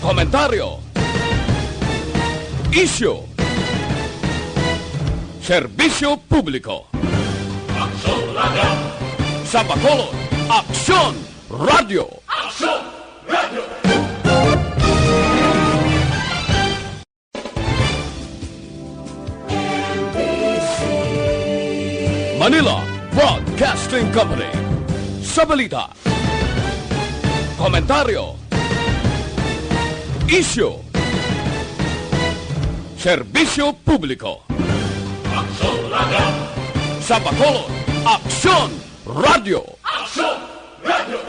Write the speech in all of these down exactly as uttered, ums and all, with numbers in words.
Komentaryo. Isyu. Serbisyo publiko. Aksyon Radio. Sa Bacolod, Aksyon Radio. Aksyon Radio. Manila Broadcasting Company. Sa balita, komentaryo, isyu, serbisyo publiko. Aksyon Radio. Sa Bacolod, Aksyon Radio. Aksyon Radio.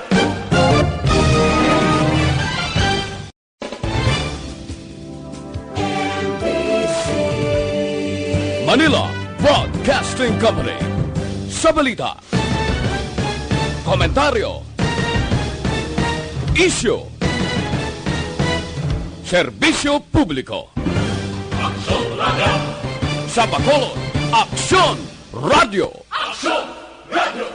Manila Broadcasting Company. Sa balita, komentaryo, isyu, serbisyo publiko. Aksyon Radio. Sa Bacolod, Aksyon Radio. Aksyon Radio.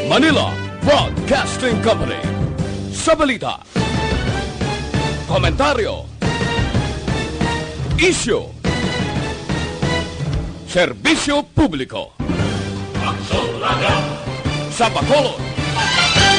Manila Broadcasting Company. Sa balita, komentaryo, isyu, serbisyo publiko. Aksyon Radio. Sa Bacolod,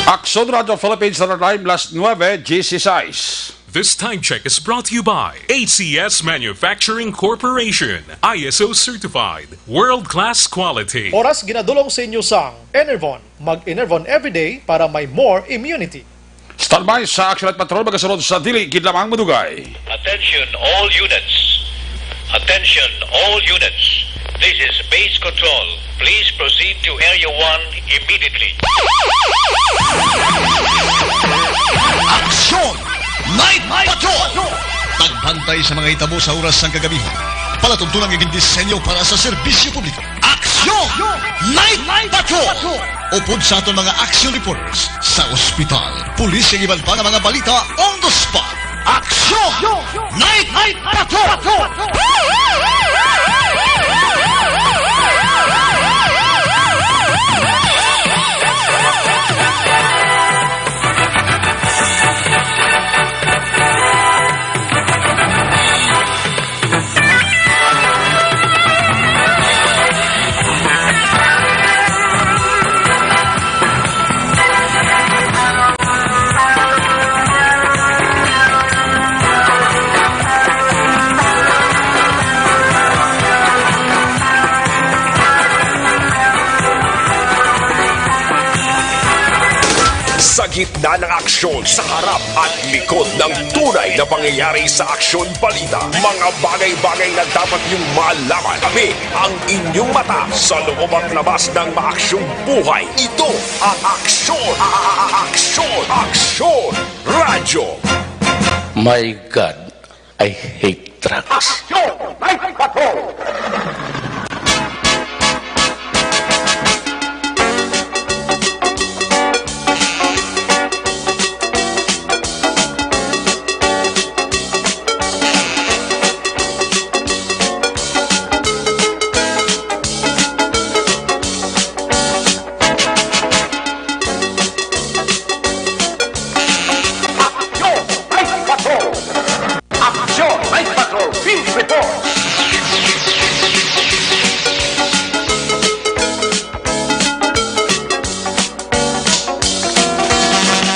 Aksyon Radio Philippines Standard Time, las nuebe dieciséis. This time check is brought to you by A C S Manufacturing Corporation, I S O certified, world-class quality. Oras ginadulong sa inyo sang Enervon. Mag-Enervon everyday para may more immunity. Standby sa Action Night Patrol, magasunod sa dili gid lamang madugay. Attention all units. Attention all units. This is base control. Please proceed to Area one immediately. Aksyon! Night Patrol! Pagbantay sa mga hitabo sa oras sang kagabihan. Palatuntunan nga gindisenyo para sa serbisyo publiko. Aksyon! Night Patrol! Upod sa aton mga action reporters sa ospital, pulis, kag iban pa nga mga balita on the spot. Aksyon! Night, Night Patrol! Sa gitna ng aksyon, sa harap at likod ng tunay na pangyayari sa aksyon balita, mga bagay-bagay na dapat niyong malaman. Kami ang inyong mata sa loob at labas ng maaksyong buhay. Ito ang Aksyon! Aksyon! Aksyon! Radyo! My God, I hate drugs. Aksyon! Night Patrol! Aksyon! Night Patrol! Aksyon! Night Patrol! Field Report!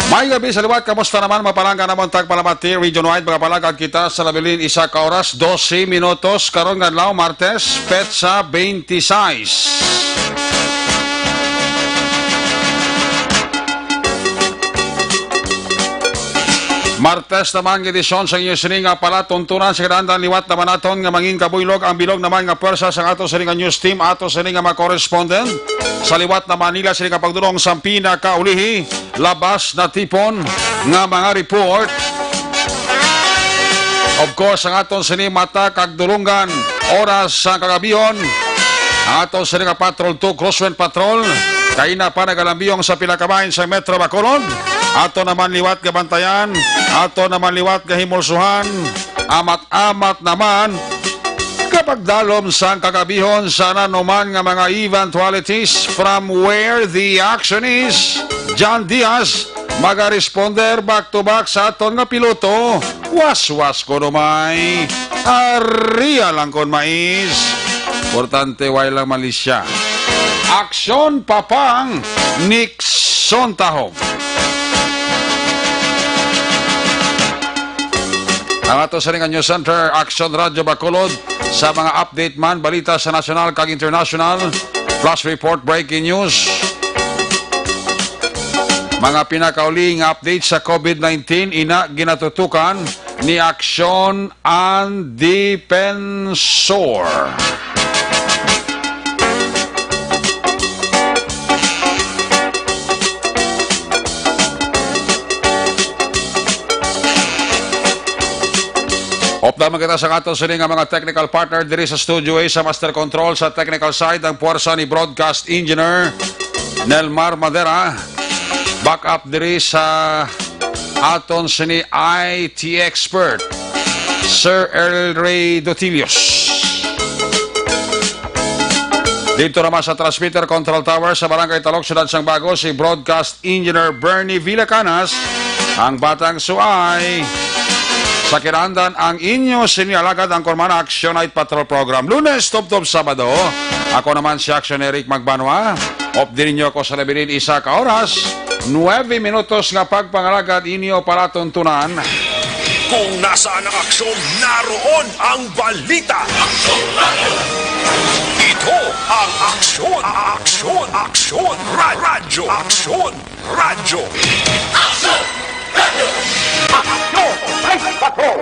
May gabi sa liwat. Kamusta naman, mga palangga namon tagpalamati regionwide? Mga palangga, kita sa nabilin isa ka oras, dose minutos. Karon nga adlaw, Martes, petsa twenty-six. Martes naman nga edisyon sa inyo sini nga palatuntunan. Sa kadaan-daan liwat naman naton nga mangin kabuylog ang bilog naman nga pwersa sang ato sini nga news team, ato sini nga mga correspondent. Sa liwat naman nila sini nga pagdulong sa pinakaulihi, labas na tipon nga mga report. Of course, ang aton sini mata kag dulunggan, oras sa kagabihon. Ang aton sini nga Patrol two, Crosswind Patrol, kaina pa nagalambiyong sa pila ka bahin sa Metro Bacolod. Ato naman liwat nga bantayan, ato naman liwat nga himulsuhan. Amat-amat naman nga Pagdalom sang kagabihon sa nanuman nga mga eventualities, from where the action is, John Diaz magaresponder back to back sa aton nga piloto. Waswas kuno may aria lang kon mais. Importante, way lang malisya. Aksyon, Papang Nixon Tahong. Ang ato sa News Center, Aksyon Radyo Bacolod, sa mga update man, balita sa nasyonal kag international, flash report, breaking news, mga pinakauli nga update sa COVID nineteen, ina ginatutukan ni Aksyon ang Depensor. Update man kita sa ato sini nga mga technical partner diri sa Studio A, sa master control, sa technical side, ang puwersa ni broadcast engineer Nelmar Madera. Backup diri sa aton sini I T expert, Sir Earl Ray Dotilios. Dito naman sa transmitter control tower sa Barangay Talok, Siyudad sang Bago, si broadcast engineer Bernie Villacanas, ang batang suay. Sa kinahanglan, ang inyo sini alagad, ang Kormana Action Night Patrol Program, Lunes tubtob Sabado. Ako naman si Action Eric Magbanwa. Update ninyo ako sa labi nin isa ka oras. Nuebe minutos nga pagpangalagad inyo palatuntunan. Kung nasaan ang aksyon, naroon ang balita. Ito ang Aksyon, Aksyon, Aksyon Ra-, Radyo, Aksyon Radyo. Aksyon Radyo. Aksyon Night Patrol.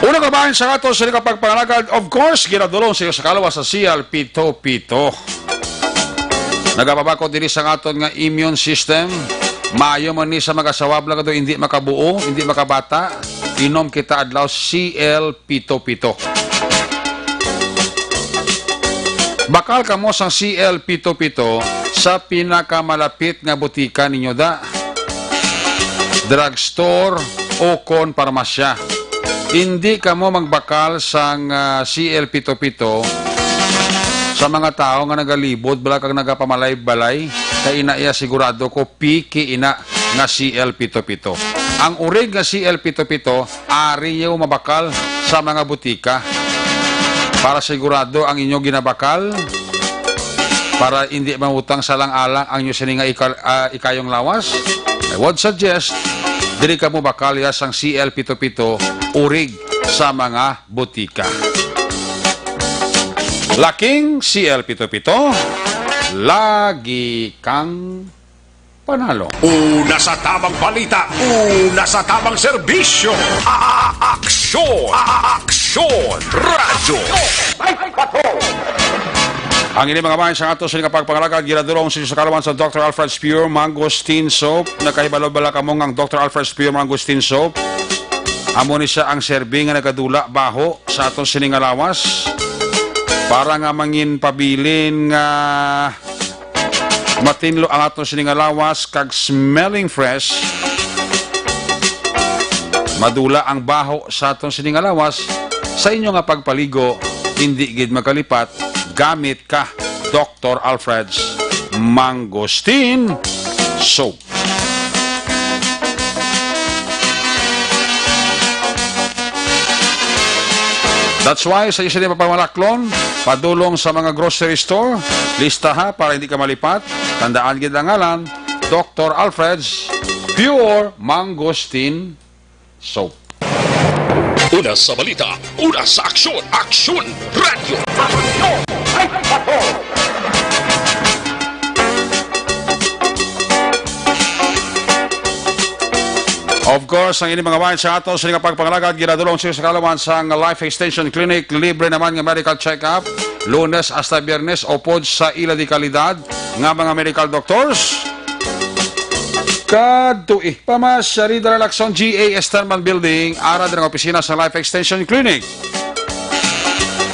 Una ka bahin sa ato sa pagpangalagad, of course, ginadulong sa, sa kalawas sa C L pito pito. Nagapabakod diri sa aton nga immune system. Maayo man ni sa mag-asawa, bala ka daw hindi makabuo, hindi makabata. Inom kita adlaw C L pito pito. Bakal kamo sang C L pito pito sa pinakamalapit nga butika ninyo da, drugstore, o kon parmasya. Indi kamo magbakal sang, ah, C L pito pito sa mga tawo nga nagalibot bala kag nagapamalay-balay, kay ina iya sigurado ko piki ina nga C L pito pito. Ang urig nga C L pito pito, ari niyo mabakal sa mga butika. Para sigurado ang inyo ginabakal, para indi mautang sa lang-alang ang inyo sini nga ika-, ah, ikayong lawas, I would suggest, diri kamo bakal ya sang C L pito pito urig sa mga butika. Laking C L pito pito, lagi kang panalo. Una sa tamang balita, una sa tamang serbisyo. A-, a-, aksyon, a-, a-, aksyon, radyo. Ang ini mga bahin sa ato sini nga pagpangalagad, ginadulong sa, sa kalawan sa Doctor Alfred's Pure Mangosteen Soap. Nakahibalo bala kamo nga ang Doctor Alfred's Pure Mangosteen Soap, amo ni siya ang serbing nga nagadula baho sa aton sini nga lawas, para nga mangin pabilin nga matinlo ang aton sini nga lawas kag smelling fresh. Madula ang baho sa aton sini nga lawas, sa inyo nga pagpaligo, hindi gid magkalipat, gamit ka Doctor Alfred's Mangosteen Soap. That's why, sa isa ni papamalaklon, padulong sa mga grocery store, listaha para hindi ka malipat. Tandaan gid ang ngalan, Doctor Alfred's Pure Mangosteen Soap. Una sa balita, una sa aksyon, Aksyon Radyo. Of course, ang ini mga bahin sa ato sa nga pagpangalagad, ginadulong sa kalawan sang Life Extension Clinic, libre naman nga medical check-up, Lunes hasta Biyernes, upod sa ila di kalidad nga mga medical doctors. Kadto, eh, pamasya ri dira lang sa G A Esterman Building, ara dira nga opisina sa Life Extension Clinic.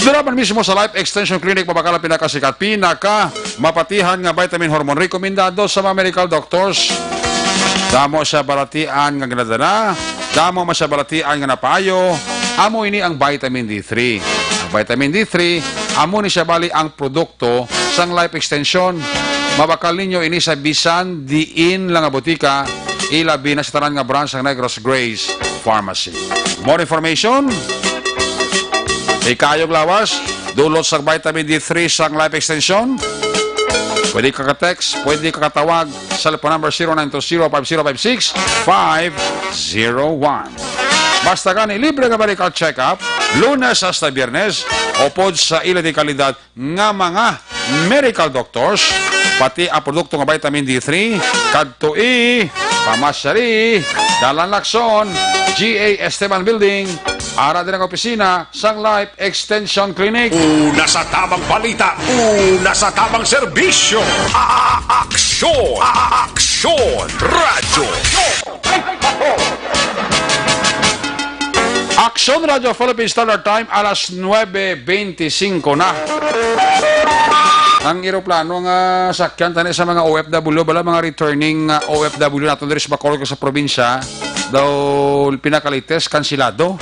Dira man mismo sa Life Extension Clinic, mabakal ang pinakasikat, pinaka mapatihan nga vitamin hormone, rekomendado sa mga medical doctors. Damo siya balatian nga ginadala, damo man siya balatian nga napaayo, Amo ini ang vitamin D three. Ang vitamin D three, amo ni siya bali ang produkto sang Life Extension. Mabakal ninyo ini sa bisan diin lang nga botika, ilabi na sa tanan nga branch sang Negros Grace Pharmacy. More information, ikayog lawas, dulot sa vitamin D three sang Life Extension. Pwede ka ka-text, pwede ka katawag sa cellphone number zero nine two zero five zero five six five zero one. Basta gani, libre nga medical check-up, Lunes hasta Biyernes, upod sa ila di kalidad nga mga medical doctors, pati ang produkto nga vitamin D three, kadtoi, Pamasyari, Dalan Lacson, G A Esteban Building, ara din ang opisina sang Life Extension Clinic. Una sa tabang balita, una sa tabang serbisyo. A-, a-, aksyon, a-, a-, aksyon, radyo. Aksyon Radyo Philippine Standard Time, alas nuebe beintisinko na. Ang eroplano nga sakyan tani sa mga O F W, bala, mga returning, uh, O F W naton diri sa Bacolod kag sa probinsya, daw pinakalites, kansilado.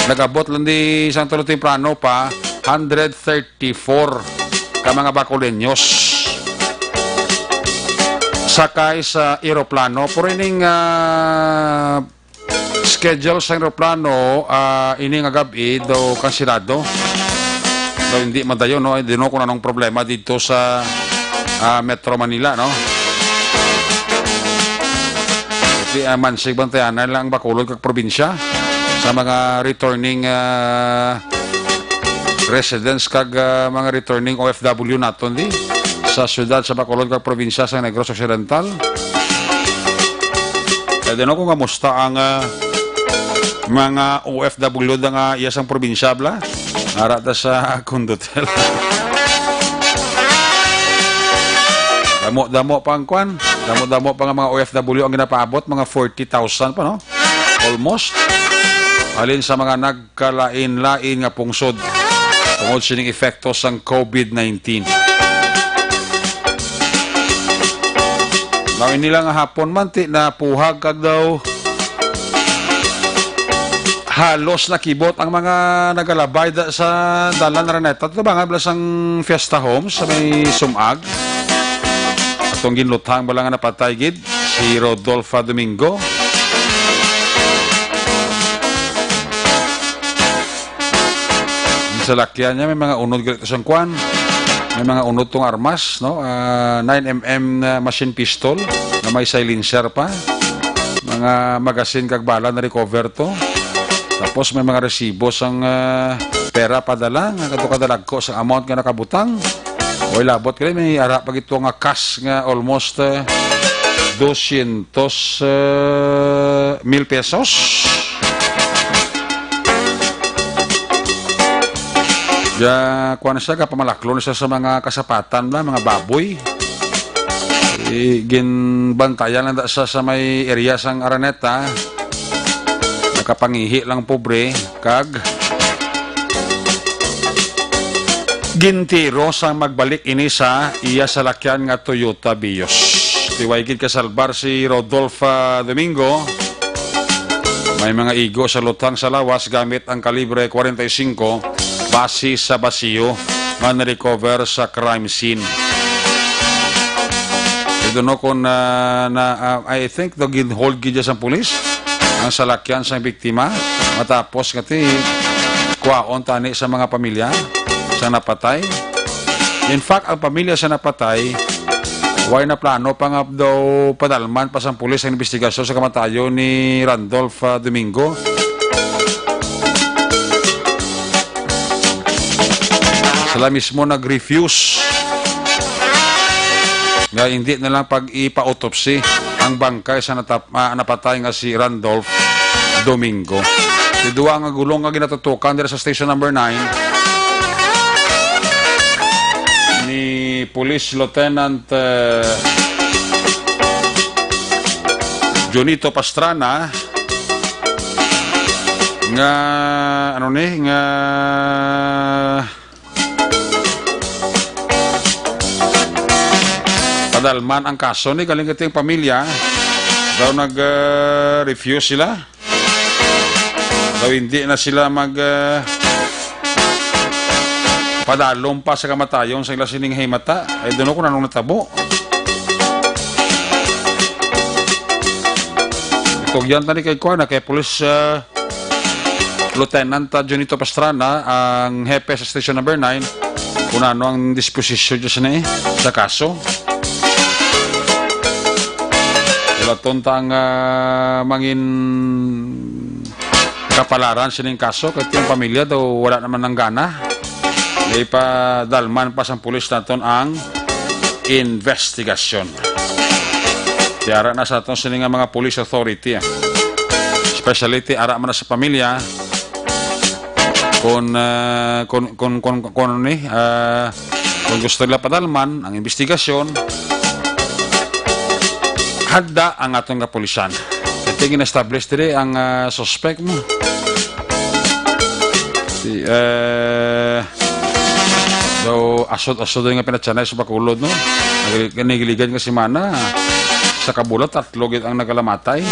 Nag-abot lang di sang tulo temprano pa, hundred thirty-four ka mga Bacoleños sakay sa eroplano. Pero ining, ah, schedule sa eroplano, ah, ini nga gab-i daw kansilado. Daw hindi madayon, no? Di, no, kung anong problema dito sa, ah, Metro Manila, no? Kasi, ah, mansig bantayanan lang ang Bacolod kag probinsya sa mga returning, ah, residents kag, ah, mga returning O F W naton di sa siyudad sa Bacolod kag probinsya sa Negros Occidental. Kaya din ako, kamusta ang, ah, mga O F W da nga iya sang probinsya, bala? Ara ta sa Condotel. Damo-damo pa ang kwan. Damo-damo pa nga mga O F W ang ginapaabot, mga forty thousand pa, no? Almost. Halin sa mga nagkalain-lain nga pungsod tungod sining epekto sang COVID nineteen. Now, ini lang nga hapon man, ti, napuhag kag daw halos nakibot ang mga nagalabay da sa Dalan Araneta. Ito ba nga bala sang Fiesta Homes sa may Sumag? Atong ginluthang bala nga napatay gid si Rodolfa Domingo. Ang salakyan niya, may mga unod gali sang kwan. May mga unod tong armas, no? Ah, nine M M na machine pistol na may silencer pa. Mga magasin kag bala na-recover to. Tapos may mga resibo sang, ah, pera padala nga kadto kadalagko sa amount nga nakabutang. Oy, labot kay may ara pa gito nga cash nga almost, ah, dosyentos, ah, mil pesos. Ya, kuwan siya, kapamalaklon siya sa mga kasapatan ba, mga baboy. I-, ginbantayan lang da sa, sa may area sang Araneta. Nakapangihi lang pobre, kag gintiro sang magbalik ini sa iya salakyan nga Toyota Vios. Ti way gid kasalbar si Rodolfa Domingo. May mga igo sa luthang sa lawas gamit ang kalibre forty-five, base sa basiyo nga na-recover sa crime scene. Ito, no, kung, ah, na, ah, I think, daw ginhold gid sang pulis ang salakyan sang biktima matapos nga ti kwaon tani sa mga pamilya sa napatay. In fact, ang pamilya sa napatay, way na plano pa nga daw padalman pa sang pulis ang investigasyon sa kamatayon ni Randolph, ah, Domingo. Sila mismo nag-refuse nga hindi na lang pag-ipa-autopsy ang bangkay sa natap-, ah, napatay nga si Randolph Domingo. May duwa nga gulong nga ginatutukan diri sa station number nine ni Police Lieutenant, eh, Junito Pastrana nga, ano ni, nga padalman ang kaso ni, galing ito yung pamilya. Daw nag, ah, refuse sila. Daw hindi na sila mag, ah, padalom pa sa kamatayon sa ila sining himata. I don't know kung anong natabo. Itugyan tani kay kuan na, kay Police, ah, Lieutenant, ah, Junito Pastrana, ang hepe sa Station Number Nine, kung ano ang disposisyon niya sa, sa kaso. Wala tontang, ah, mangin kapalaran sining kaso, kay ang pamilya daw wala naman ng gana. May padalman pa sang pulis naton ang investigasyon. Tiara na sa aton sini nga mga police authority, ah. Especially tiara man na sa pamilya, kung, ah, kung, kung, kung, kung ano ni, ah, kung gusto nila padalman ang investigasyon, handa ang aton kapulisan. Kay gin-establish diri ang, ah, suspect mo. Si, eh, daw asod-asod nga pinatsanay sa Bacolod, no? Nagil-, nagiligan nga semana. Sa kabulan, tatlo gid ang nagalamatay.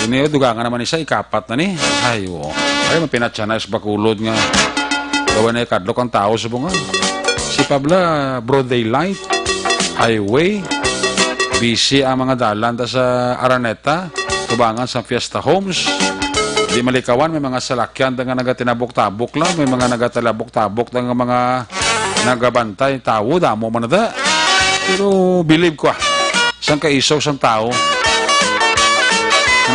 Ini, oh, dugangan naman isa, ikapat na ni. Ay, oo. Ay, mapinatsanay sa Bacolod nga. Gawa na kadlok ang tao sa bunga. Si Pabla, broad daylight, highway, busy ang mga dalan ta sa Araneta, tubangan sa Fiesta Homes. Di malikawan, may mga salakyan da nga nagatinabok-tabok lang, may mga nagatalabok-tabok da nga mga nagabantay. Tawo, damo man na da. Pero believe ko, ah, sang kaisog sang tawo nga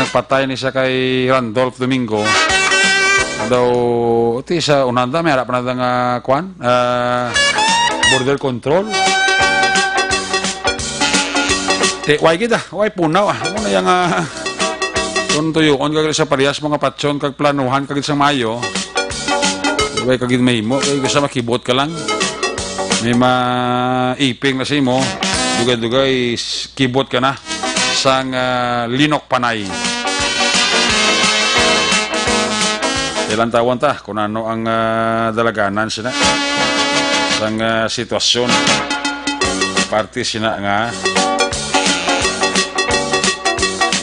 nagpatay ni sa kay Randolph Domingo. Daw, ti sa unanda, may harap na da nga, kwan, ah, border control. Ti, way gid, ah, way punaw, ah. Ano na yung, ah, kung tuyuon ka sa parehas mga patyon, kag planuhan ka gid sa Mayo, way ka gid mahimo, kay gusto makibot ka lang. May maiping na sa imo, dugay-dugay, s-, kibot ka na sang, ah, linok panay. Ilang tawon ta kung ano ang, ah, dalaganan sina sang, ah, sitwasyon. Parte sina nga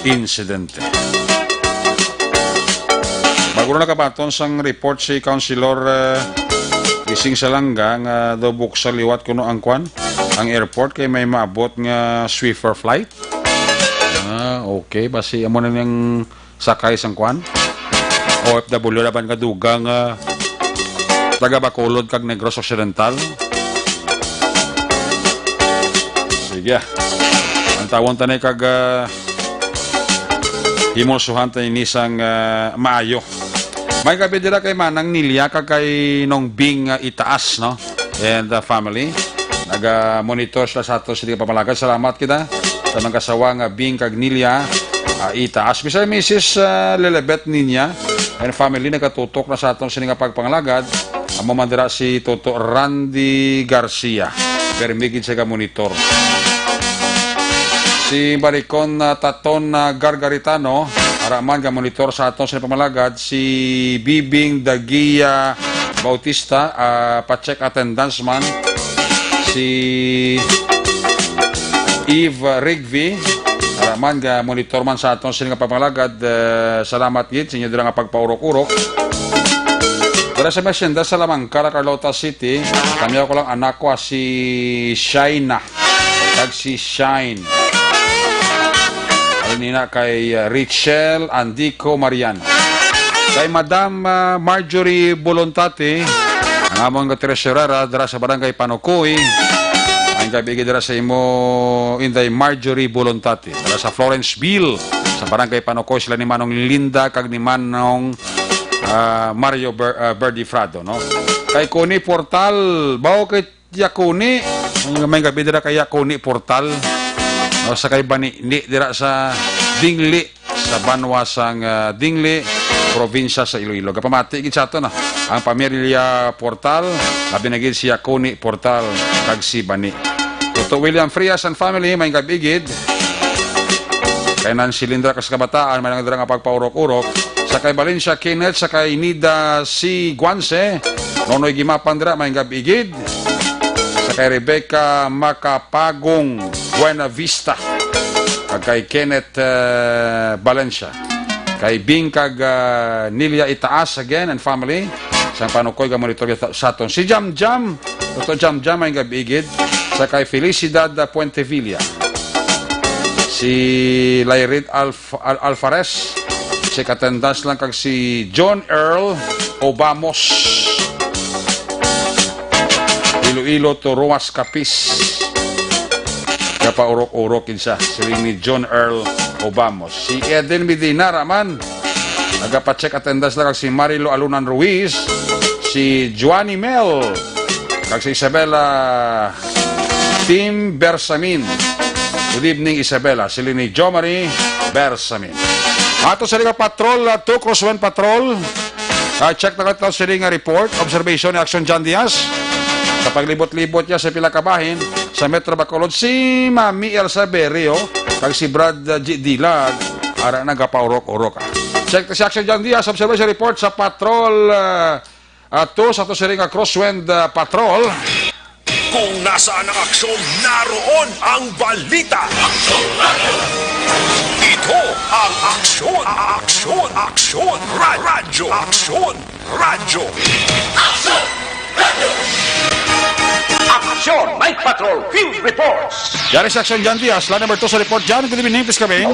insidente. Bago na nakabaton sang report si Councilor, ah, Ising Salanga nga daw buksa liwat kuno ang kwan, ang airport kay may maabot nga Swiffer flight. Ah, okay. Basi amo na niyang sakay sang kwan. O F W laban nga dugang, ah, taga Bacolod kag Negros Occidental. Sige, ah. Ang tawon tanay kag, ah, himulsuhan ta ini sang, ah, maayo. May gabi dira kay Manang Nilia kag kay Nong Bing, ah, Itaas, no? And, ah, family. Naga-monitor sila sa ato sa pamalagan. Salamat kita sa mga kasawa nga Bing kag Nilia, ah, Itaas. Bisay Missus, ah, Lelebet Niña and family nagatutok na sa aton sini nga pagpangalagad. Amo man dira si Toto Randy Garcia. Permi gid siya ga-monitor. Si Maricon, ah, Taton, ah, Gargaritano, ara man ga-monitor sa aton sa pamalagad. Si Bibing Dagia Bautista, ah, pa-check attendance man. Si Eve Rigby, ara man ga-monitor man sa aton sini nga pamalagad. Ah, salamat gid sa inyo dira nga pagpaurok-urok. Dira sa Hacienda Salamanca, Carlota City, kami ako lang anak ko, ah, si Shaina kag si Shine. Ayun nina kay, uh, Richelle Andico Marian. Kay Madam, uh, Marjorie Bolontate, ang amon nga treasurera dira sa Barangay Panukoy. Ang gabi dira sa imo, Inday Marjorie Bolontate, dira sa Florenceville, sa Barangay Panukoy, sila ni Manong Linda kag ni Manong, uh, Mario Ber-, uh, Berdi Frado, no? Kay Connie Portal, bao kay Yakuni. Ang may gabi dira kay Yakuni Portal. O, sa kay Bani, ni dira sa Dingli, sa banwa sang, ah, Dingli, probinsya sa Iloilo. Gapamati gid sa ato na ang pamilya Portal, labi na gid si Yakuni Portal kag si Bani. Toto William Frias and family, may gabi gid. Kay Nancy Lindra kas kabataan, may nang dira nga pagpaurok-urok. Sa kay Valencia Kenneth, sa kay Nida C. Guanse, Nonoy Gimapan dira, may gabi gid. Sa kay Rebecca Macapagong Buenavista. Kag kay Kenneth, eh, Valencia. Kay Bing kag, ah, Nilia Itaas again and family. Sang panukoy nga monitor sa, sa aton. Si Jam Jam. Doktor Jam Jam, may gabigid. Sa kay Felicidad, ah, Puentevilla. Si Lyrit Alf-, Al-, Alvarez. Si Katendas lang kag si John Earl Obamos. Iloilo to Roas Capiz. Kapaurok-urok kinsa. Siling ni John Earl Obamos. Si Eden Medina Raman. Nagapacheck attendance lang kag si Marilo Alunan Ruiz. Si Joanny Mel. Kag si Isabella Tim Bersamin. Good evening, Isabella. Siling ni Jomari Bersamin. Ato sa Liga Patrol, uh, two Crosswind Patrol. Ah, check na kita sa nga report, observation ni Action John Diaz. Sa paglibot-libot niya sa pila ka bahin sa Metro Bacolod, si Mami Elsa Berio kag si Brad, uh, G Dilag, ara nagapaurok-urok, ah. Check si Action John Diaz, observation report sa Patrol, uh, uh, two sa to siring nga Crosswind, uh, Patrol. Kung nasaan ang aksyon, naroon ang balita. Ito ang Aksyon, Aksyon, Aksyon, Ra-, Radyo, Aksyon, Radyo. Aksyon, Night Patrol, Field Reports. Yari sa Aksyon, John Diaz, line number two sa report, John. Good evening, please come in.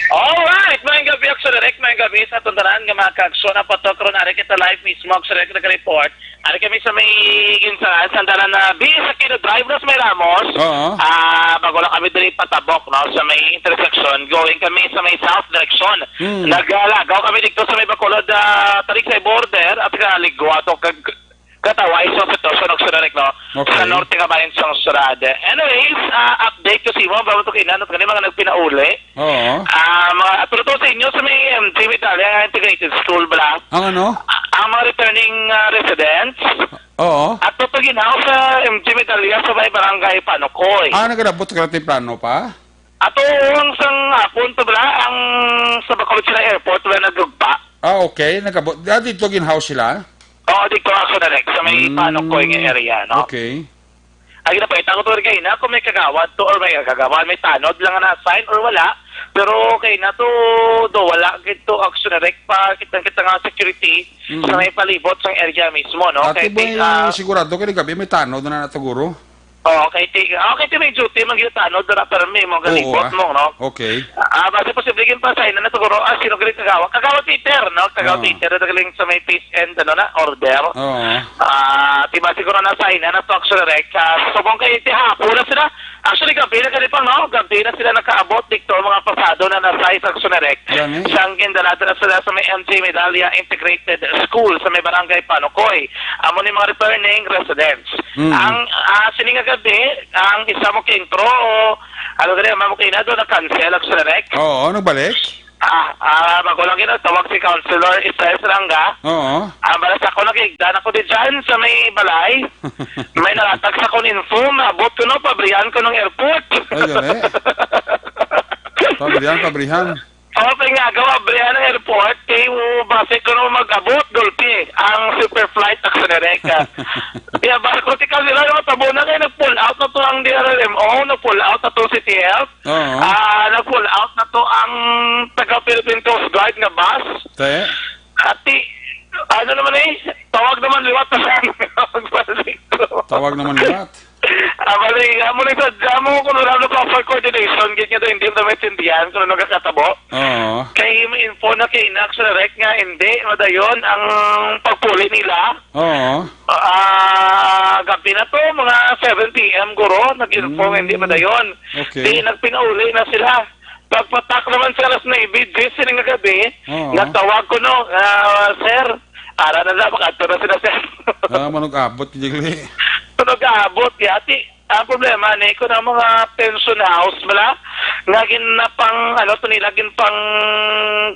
Alright, maayong gabi, Aksyon Direct, maayong gabi sa aton tanan nga mga kaaksyon. Ang patok ron, ari kita live mismo, Aksyon Direct, nag-report. Ari kami sa may ginsaran, sa dalan na B S Aquino Drive, Rosemary Ramos. Oo. Ah, bago lang kami diri patabok, no, sa may intersection, going kami sa may south direction. Hmm. Nagalagaw kami dito sa may Bacolod, ah, tarik sa border, at kaligwa to, kag-, kataway sa sitwasyon, Aksyon Direct, no? Okay. Sa norte nga bayan sang syudad. Anyways, ah, update ko sa imo, bago to kainan, at kani mga nagpinauli. Oo. Ah, mga, pero to sa inyo, sa may M G Medalla Integrated School, bala? Ang ano? Ah, ang mga returning, ah, residents. Oo. At to, to ginhawa sa M G Medalla sa may barangay Panukoy. Ah, nagalabot ka na plano pa? Ato, ang sang hapon to, bala, ang sa Bacolod sila airport, wala nagugpa. Ah, okay. Nagabot. Ah, dito ginhawa sila? Oo, dito, Aksyon Direct, sa may Mm, Panukoy nga area, no? Okay. Ay, napakita ko to rin kayo na kung may kagawad to or may kagawad, may tanod lang na sign or wala. Pero kay na to, do, wala gid to, Aksyon Direct, pa, kita, kita nga security Mm. sa may palibot sang area mismo, no? Ate Kay Boy, ti-, ah, sigurado kay gabi may tanod na nataguro. Oo, kay ti-, ah, kay ti may duty, magtanod na permi mo, Oo, galibot ah. mo, no? Okay. Ah, base posible yung pasay na nataguro, ah, sino galing kagawa? Kagawa Peter, no? Kagawa Oo. Peter, na galing sa may peace and, ano na, order. Oo. Ah, di ba siguro na sign na to, Aksyon Direct? Ah, subong kay ti hapon na sila. Actually, gabi na gali pang, no? Gabi na sila nakaabot dito, mga pasado na na sa Aksyon Direct. Gani? Sang gindala na sila sa may M G Medalla Integrated School sa may barangay Panukoy. Amo ni mga returning residents. Mm. Ang, ah, sini nga gabi, ang isa mo ka intro, ano gani, amo ka inado, na-cancel, Aksyon Direct. Oo, nagbalik? Ah, ah, bago lang yun, tawag si Councilor Israel Seranga. Oo. Ah, bala sa ako, nakigdan ako di dyan sa may balay. May nalatag sa akong info, maabot ko, no, pabrihan ko ng airport. Ay, gani? Pabrihan, pabrihan. Oo, kay nga, gawa, pabrihan ng airport, kay, oh, base ko, no, mag-abot, gulpi, ang super flight, Aksyon Direct, ah. Kaya, base ko, si Councilor, no, tabo na kayo, nag-pull out na to ang D R R M O, nag-pull out na to C T F. Oo. Ah, nag-pull out na to ang taga Philippine Coast Guard nga bus. Te? Ati, ano naman eh, tawag naman liwat na lang. Magbalik ko. Tawag naman liwat. Ah, bali, amo na sa damo kung wala na proper coordination, gid nga daw hindi na maintindihan kung ano nagkakatabo. Oo. Kay may info na kay Inax Direct nga hindi madayon ang pagpuli nila. Oo. Ah, gabi na to, mga seven P M guro, nag-inform Mm. hindi madayon. Okay. Di nagpinauli na sila. Pagpatak naman sa alas nuebe, diyes sini nga gabi, Oo. nagtawag ko, no, ah, "Sir, ara na lang, makadto na sila, sir." Ah, manug-abot, Jigli. Manug-abot, yati. Ang problema ni, kung ang mga pension house, bala, nga gin-, na pang, ano to nila, gin pang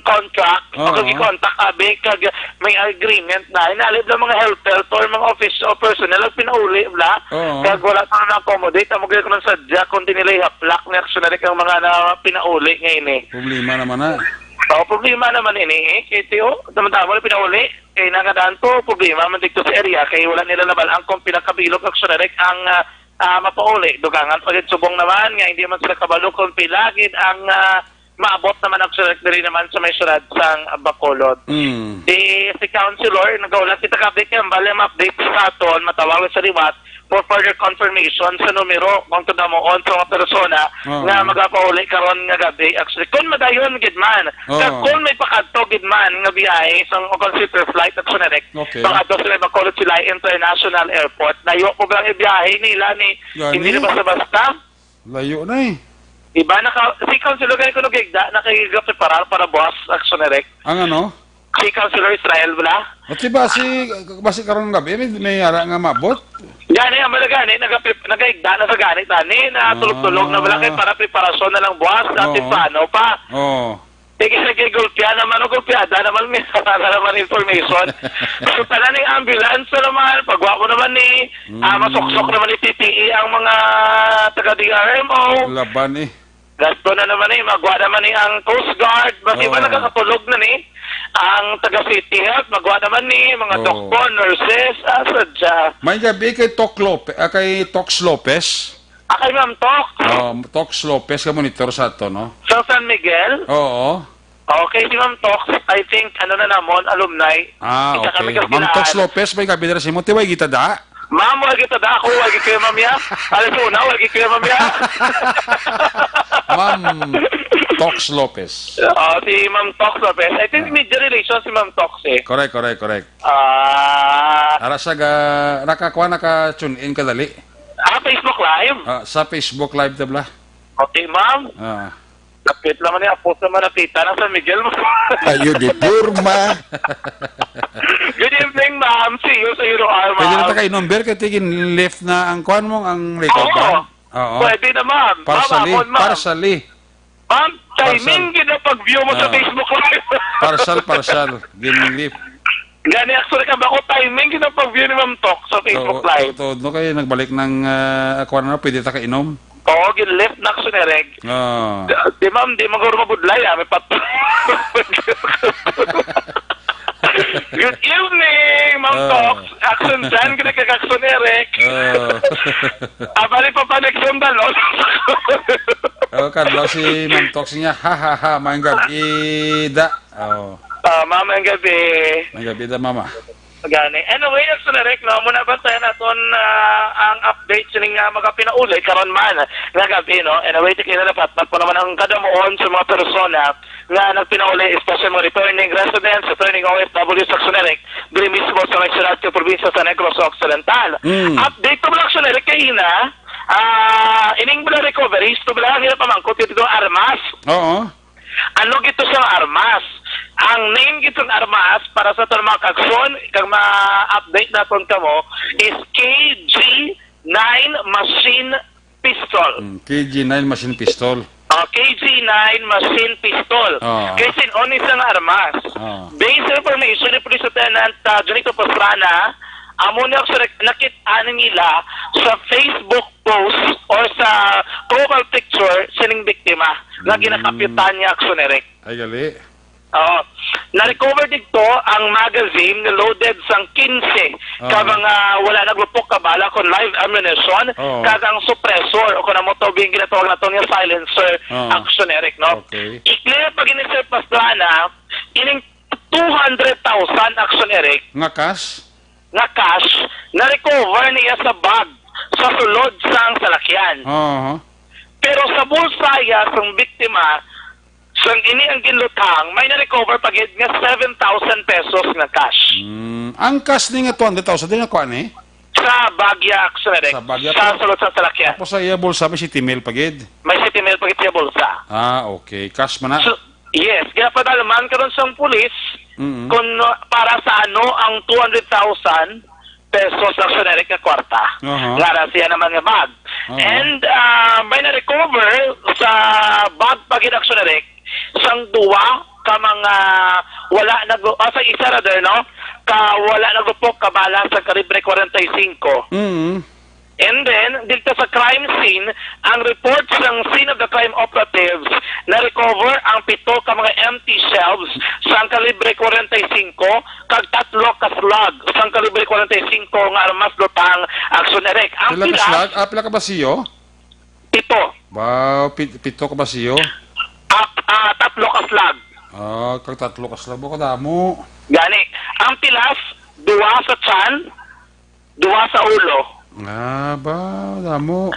contract, o Oo. kag i-contact, abi, kag may agreement na, inalib lang mga health, health or mga office o personnel, ang pinauli, bala, Oo. kag wala pa na accommodate, ang mga sa dya, kung di nila ihaplak ni Action Direct ang mga na pinauli nga ini. Problema naman na. O, problema naman ini, eh. Kay tiyo, tama-tama na pinauli. Kay nangadaan to, problema man dito sa area. Kay wala nila nabal-an kung pila kabilog Action Direct ang, ah, ah, mapauli. Dugangan pa gid subong naman nga hindi man sila kabalo kung pila gid ang, ah, maabot naman ang sulat diri naman sa may syudad sang Bacolod. Mm. Di si Councilor, nagaulat kita ka update, kaya bali ma-update sa aton, matawag sa liwat for further confirmation sa numero kung kadamuon sa mga persona Oo. nga magapauli karon nga gabi. Actually, kung madayon gid man, Oo. kag kung may pakadto gid man nga biyahe sa o consider flight at sunarek, Okay. baka to sila Bacolod sila International Airport. Layo ko lang ibiyahe nila ni, Gani? hindi na basta-basta. Layo na eh. Iba na ka, si Councilor gani kuno gigda, nakagiga preparar para buwas action direct. Ang ano? Si Councilor Israel wala? At si basi, basi karon gabi, may, may ara nga mabot? Gani, ang malaga ni, nagapre-, nagaigda na sa gani, tani, na Ah. tulog-tulog na wala kay para preparasyon na lang buwas, dati Oo. plano pa. Oo. Sige, sige, gulpihan naman o gulpiada naman, may sarara naman information. So, tanan ning ambulance na naman, pagwa mo naman ni, ah, Mm. masuksok naman ni P P E ang mga taga D R M O. Laban eh. Gasto na naman eh, magwa naman ni ang Coast Guard, mas iba Oo. nakakatulog na ni. Ang taga City Health, magwa naman ni, mga Oo. doktor, nurses, asa dya. May gabi kay Tok Lope, ah, kay Tox Lopez. Ah, kay Ma'am Tox. Oh, Tox Lopez ka monitor sa ato, no? Sa San Miguel? Oo. Okay, si Ma'am Tox, I think, ano na namon, alumni. Ah, Isa kami okay. Ma'am Tox kakilaan. Lopez, may gabi na sa imo. Tiway kita da? Ma'am, wag kita da ako, wag kayo, Ma'am, ya. Alas una, wag kayo, Ma'am, ya. Ma'am Tox Lopez. Ah, si Ma'am Tox Lopez. I think media relations si Ma'am Tox, eh. Correct, correct, correct. Ah. Ara sa ga, nakakuha, naka-tune in kadali. Ah, Facebook Live? Ah, sa Facebook Live, tabla. Okay, ma'am. Ah. Lapit naman ni Apo sa Manapita na San Miguel mo. Ayo di porma. Good evening, ma'am. See you sa Euro R, Pwede na ma'am. ta kay number kay tigin left na ang kuan mo, ang record Oo. ba? Oo. Pwede na, ma'am. Partially, Ma'am, Amon, ma'am. partially. Ma'am, timing Partial. gid ang pag-view mo sa Ah. Facebook Live. Partial, partial. Gin left. Gani, actually, kami ako, timing gid ang pag-view ni Ma'am Tok sa Facebook To-, Live. to-, to-, no, kay nagbalik ng, ah, kuwan na, pwede ta kainom? Oo, gin-left na ako sa Nereg. Ah. Di, di, ma'am, di man guro mabudlay, ah, may pat-, Good evening, Ma'am Ah. Tok. Action dyan, gina kag Action Eric. Ah. Ah, bali pa pa next sundalo. Oh, kadlaw si Ma'am Tok niya, ha, ha, ha, maayong gabi, da. Oh. Ah, ma'am, ang gabi. Maayong gabi da, mama. Gani. Anyway, Action Eric, no, muna ba tayo naton, ah, ang update sining, ah, mga pinauli karon man nga gabi, no? Anyway, tikina na patpat po naman ang kadamuon sa mga persona nga nagpinauli, especially mga returning residents, returning O F W sa Action Eric, diri mismo sa may syudad sa probinsya sa Negros Occidental. Mm. Update to, Action Eric, kay ina, ah, ining mga recoveries, to, ang ila pamangkot dito armas. Oo. Ano gito sang armas? Ang name gito sang armas para sa aton mga kagson, kag ma-update naton kamo, is K G nine machine pistol. Mm, K G nine machine pistol. Oh, K G nine machine pistol. Oh. Kay sin-o ni sang armas. Oh. Based sa information ni Police Lieutenant, ah, Junito Pastrana, amo ni ang nakit-, ano nila sa Facebook post or sa profile picture sining biktima nga Mm. ginakapyutan niya, Action Eric. Ay, gali. Oo. Na-recover dito ang magazine na loaded sang quince ka Oo. mga wala naglupok ka bala kon live ammunition, Oo. kag ang suppressor o kung amo to, bing ginatawag nato nga silencer, Oo. Action Eric, no? Okay. I-clear pa gini, Sir Pastrana, ining two hundred thousand, Action Eric. Nga cash? Nga cash, na-recover niya sa bag sa sulod sang salakyan. Oo. Pero sa bulsa iya sang biktima, sang ini ang ginlutang, may na-recover pa gid nga seven thousand pesos nga cash. Mm, ang cash ni nga two hundred thousand, di nakuha ni? Sa bag iya, Action Eric. Sa bag iya Sa pa. sulod sang salakyan. Tapos sa iya bulsa, may sixty mil pa gid? May sixty mil pa gid sa iya bulsa. Ah, okay. Cash man na? So, yes, ginapadalman karon sang pulis Mm-mm. kung, uh, para sa ano ang two hundred thousand pesos, Action Eric, nga kwarta. Aha. Nga ra siya naman nga bag. Oo. And, uh, may na-recover sa bag pa gid, Action Eric, sang duwa ka mga wala nag-, ah, sa isa rather, no? Ka wala nagupok ka bala sa kalibre forty-five. Mm. And then, dito sa crime scene, ang report sang scene of the crime operatives, na-recover ang pito ka mga empty shells sang kalibre forty-five kag tatlo ka slug sang kalibre forty-five nga armas lutang, Action Eric. Ang Pila ka pila? slug? Ah, pila ka basiyo? Pito. Wow, pi-, pito ka basiyo? Ap-, ah, tatlo ka slug. Ah, kag tatlo ka slug, baka damo. Gani, ang pilas, duwa sa tiyan, duwa sa ulo. Ah, ba, damo.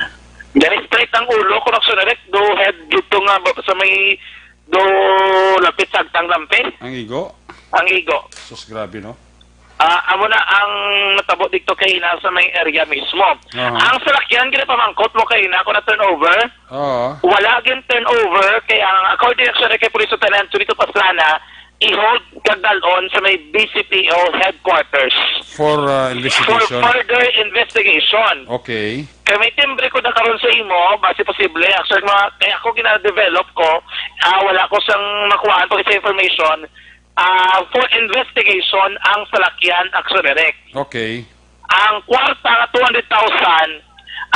Gani, straight ang ulo, kung ako direct, do head dito nga ba, sa may, do lapit sa agtang lampi. Ang igo? Ang igo. Sus, grabe, no? Ah, amo na ang natabo dito kay ina sa may area mismo. Aha. Ang salakyan, ginapamangkot mo kay ina kung na-turnover? Oo. Wala gin turnover kay ang, according actually kay Police Lieutenant Junito Pastrana, i-hold kag dalon sa may B C P O headquarters For, uh, for investigation. Further investigation. Okay. Kay may timbre ko na karon sa imo, basi posible. Actually, mga, kaya ako gina-develop ko, ah, wala ko sang makuhaan pa sa information. Ah, for investigation ang salakyan, Action Direct. Okay. Ang kwarta nga two hundred thousand,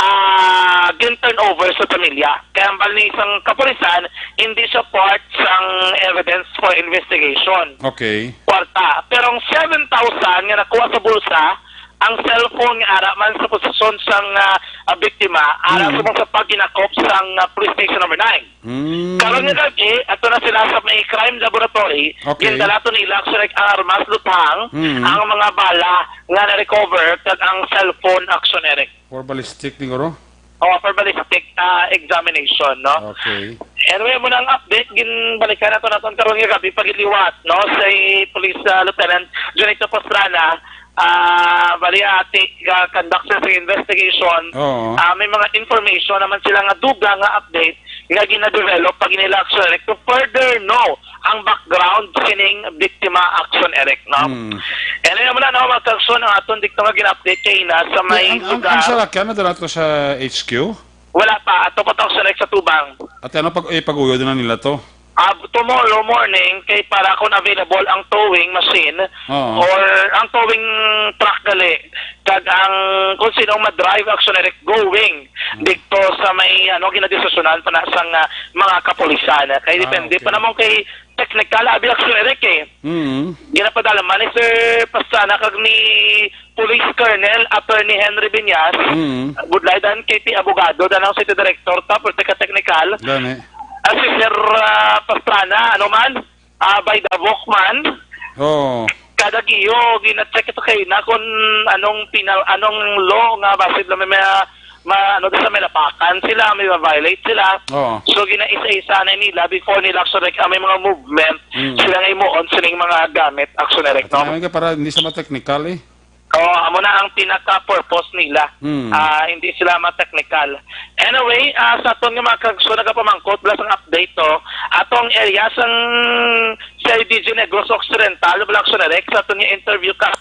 ah, gin-turn over sa pamilya. Kaya ang bali isang kapulisan, hindi siya part sang evidence for investigation. Okay. Kwarta. Pero ang seven thousand nga nakuha sa bulsa, ang cellphone nga ara man sa posisyon sang, ah, ah, biktima, ara Mm. sa mga paghinakop sang, ah, Police Station Number Nine. Mm. Karon nga gab-i, ato na sila sa may crime laboratory, Okay. gindala to nila, actually, ang armas, luthang, Mm. ang mga bala nga na-recover, kag ang cellphone, Action Direct. For ballistic, siguro? Oh, for ballistic, ah, examination, no? Okay. Anyway, mo nang update, ginbalikan nato naton karon nga gab-i pagliwat, no? Si Police, ah, Lieutenant Junito Pastrana, ah, bali, ah, ti-, ah, conduct sa investigation. Oo. Ah, may mga information naman sila nga dugang nga update nga gina-develop pag nila, actually, to further know ang background sining biktima, Action Direct, no? Mm. Anyway, mo na, no, mga kaaksyon, ang aton dito nga gina-update kay ina sa may Ang, ang, lugar. Ang salakyan, nadala to sa H Q? Wala pa. Ato pa to, Action Direct, sa tubang. At ano, pag, eh, pag-uyod na nila to? Ah, tomorrow morning, kay para kung available ang towing machine Oo. or ang towing truck gali, kag ang kung sino ang ma-drive, Action Direct, going Hmm. dito sa may, ano, ginadiskusyonan pa na sang, ah, mga kapulisan. Kay Ah, depende okay. pa naman kay technical, abi, Action Direct, eh. Mm. Ginapadala man ni Sir Pastrana kag ni Police Colonel Attorney Henry Viñas, Mm. Budlay dan K P Abogado, dan ang City Director ta, Politika Technical. Gani. Ah, si Sir, ah, Pastrana, ano man, ah, by the book man. Oo. Kada giyo, gina-check ito kay na kung anong pina-, anong law nga basit lang may ma-, ma-, ano, sa may lapakan sila, may ma-violate sila. Oo. So, gina-isa-isa na nila before nila, Action Direct, ah, may mga movement, Mm. sila nga imuon sining mga gamit, Action Direct, At no? Nga para hindi sa mga technical, eh. Oo, amo na ang pinaka-purpose nila. Hmm. Ah, hindi sila ma-technical. Anyway, ah, sa aton nga mga kaaksyon, nagapamangkot, wala sang update to. Atong area sang C I D G Negros Occidental, wala, Action Direct, sa aton nga interview ka.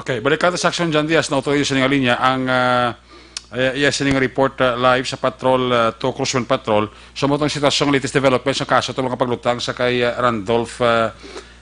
Okay, balik ka sa Action John Diaz, na utoy sa nga linya, ang, ah, eh, yes, sining report, ah, live sa Patrol, ah, two, Cruzman Patrol. So, mo tong sitwasyon, latest development sa kaso, itong mga paglutang sa kay, ah, Randolph, ah,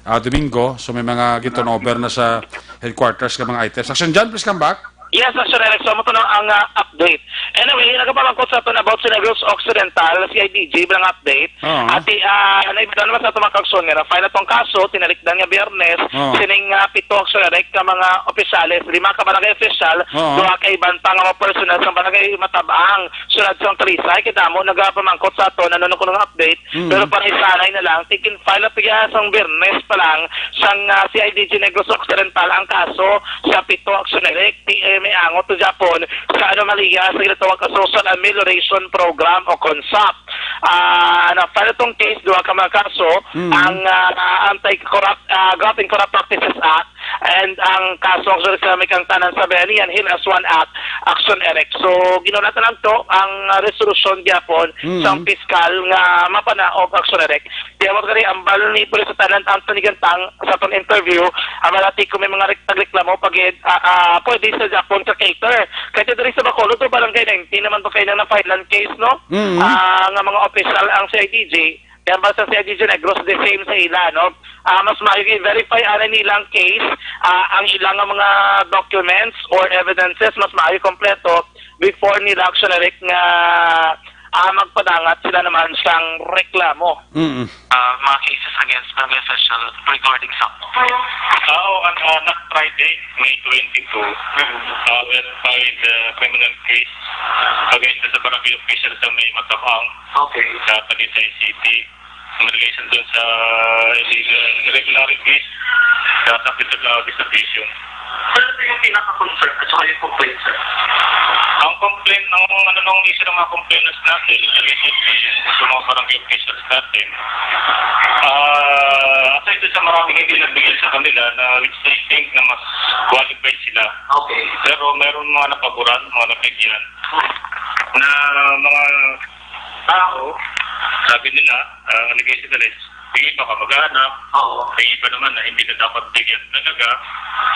ah, Domingo. So, may mga gin-turnover na sa headquarters nga mga items. Action John, please come back. Yes, Action Direct. So, mo to na ang, ah, update. Anyway, nagapamangkot sa aton about sa Negros Occidental, C I D G, bilang update. Oo. Ati, ah, naibdan naman sa aton mga kaaksyon nga na-file na tong kaso, tinalikdan nga Biyernes, Oo. sining, ah, pito, Action Direct, ka mga opisyales, lima ka barangay official, Oo. duha ka iban pa nga mga personnel sa barangay Matabang, siyudad sang Talisay, kay damo nagapamangkot sa aton, ano na kuno nga update, Mm. pero para isanay na lang, tigin-file na to ya sang Biyernes pa lang, sang, ah, C I D G Negros Occidental ang kaso sa pito, Action Direct, ti, eh, may angot to Japon sa anomalya sa ginatawag nga Social Amelioration Program o CONSAP. Ah, na-file itong case, duha ka mga kaso, Mm. ang, ah, Anti-Corrupt, ah, Graft and Corrupt Practices Act and ang kaso, actually, sa may kang tanan sa Bayanihan, Heal as One Act, Action Direct. So, ginunatan lang to ang, ah, resolusyon gyapon Mm. sa piskal nga mapanaog, Action Direct. Kaya mo gani, ang bal ni Police Lieutenant Anthony Gantang sa aton interview, ang malati ko may mga rek-, nagreklamo pag, ah, ah, pwede sa Japon sa cater. Kaya diri sa Bacolod, to barangay nineteen naman to kayo nang na-file ang case, no? Mm. Ah, nga mga official ang C I D G, kaya ba sa C I D G Negros, the same sa ila, no? Ah, mas maayo i-verify ana nilang case, ah, ang ilang nga mga documents or evidences, mas maayo kompleto before nila, Action Direct, nga, ah, magpadangat sila naman sang reklamo. Mm. Ah, mga cases against barangay official regarding sa... Ah, oo, ang, ah, last Friday, May twenty-two, ah, we had filed, ah, criminal case against the barangay official sa may Matabang, Okay. sa Talisay City. Ang allegation dun sa illegal irregularities, sa sakit sa subdivision. Ano po yung pinaka-concern at saka yung complaint, sir? Ang complaint, ang ano nung isa ng mga complainants natin, yung sa mga barangay officials natin, ah, aside dun sa maraming hindi nagbigay sa kanila na which they think na mas qualified sila. Okay. Pero meron mga napaboran, mga nabigyan, na mga tao, sabi nila, ah, nag-isinalists, yung iba kamag-anak, Oo. Yung iba naman na hindi na dapat bigyan talaga,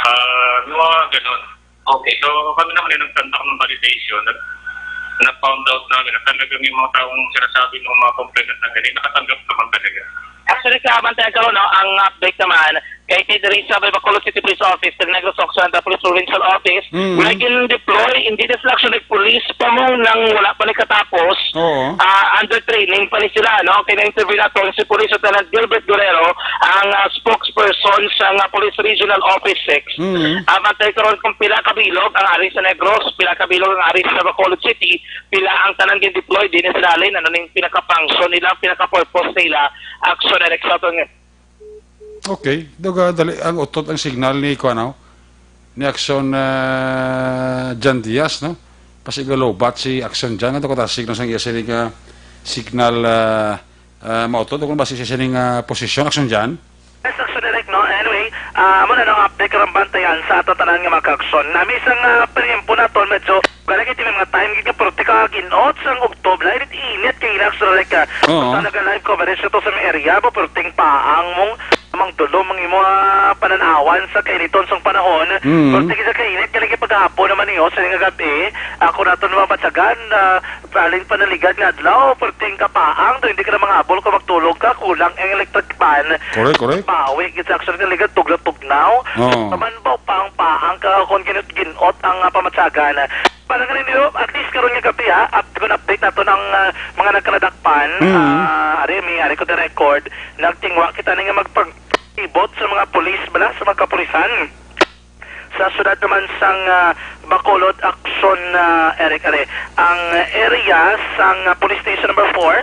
ah, yung mga ganun. Okay. So, kami naman ay nagkandak ng validation, nag-, na-found out namin na talagang yung mga taong sinasabi ng mga complainant na ganun, nakatanggap naman talaga. Actually, sa bantay ko, no, ang update naman, kay Ted Risa, may Bacolod City Police Office, Tel Negros Occidental Police Provincial Office, Mm. may gin-deploy, hindi na sila actually police pa mo nang wala pa nagkatapos. Oo. Ah, under training pa ni sila, no? Kaya na-interview naton si Police Lieutenant Gilbert Guerrero, ang, ah, spokesperson sa nga Police Regional Office six. Mm. Ah, bantay karon kung pila ka bilog ang ari sa Negros, pila ka bilog ang ari sa Bacolod City, pila ang tanan gin-deploy din sa dalin, ano ning pinaka-function nila, pinaka-purpose nila, action and example nga. Okay, duga dali ang utot ang signal ni kuan, no? Ni Action, ah, Jan Diaz, no? Kasi galobat si Action Jan, ato ko ta signal sang iya sini nga signal, ah, ah, mautot, kung ba si sini nga posisyon, Action Jan? Yes, Action Direct, no? Anyway, ah, amo na ang update karong bantayan sa ato tanan nga mga ka-action. Nami sang, ah, tiempo naton, medyo, kaya kita may mga time, gid nga, pero tika, ginot sang October, init-init kay Action Direct, ah. Oo. Basta naga-live coverage ito sa may area, ba, pero ting paang mong, mang tulo, mang imo, ah, pananawan sa kainiton sang panahon. Mm. Pero tika sa kainit, kaya lagi paghapon naman niyo, sa nga gabi, ako nato naman batyagan, ah, Saling panaligad nga adlaw, perting kapaang, daw hindi ka na mangabol kung magtulog ka, kulang ang electric fan. Correct, correct. Bawi, gid sa aksyon nga ligad, tugnaw-tugnaw. Oo. Naman ba, paang-paang ka, kung ginot-ginot ang, ah, pamatsagan. Para nga ninyo, at least karon nga gabi, ha, up, kung update nato ng, ah, mga nagkanadakpan, Mm. ah, ari, may ari ko the record, nagtingwa kita na nga magpag-ibot sa mga pulis, bala, sa mga kapulisan. Sa siyudad naman sang, ah, Bacolod, aksyon, ah, Eric, are. Ang area sang, ah, Police Station Number four,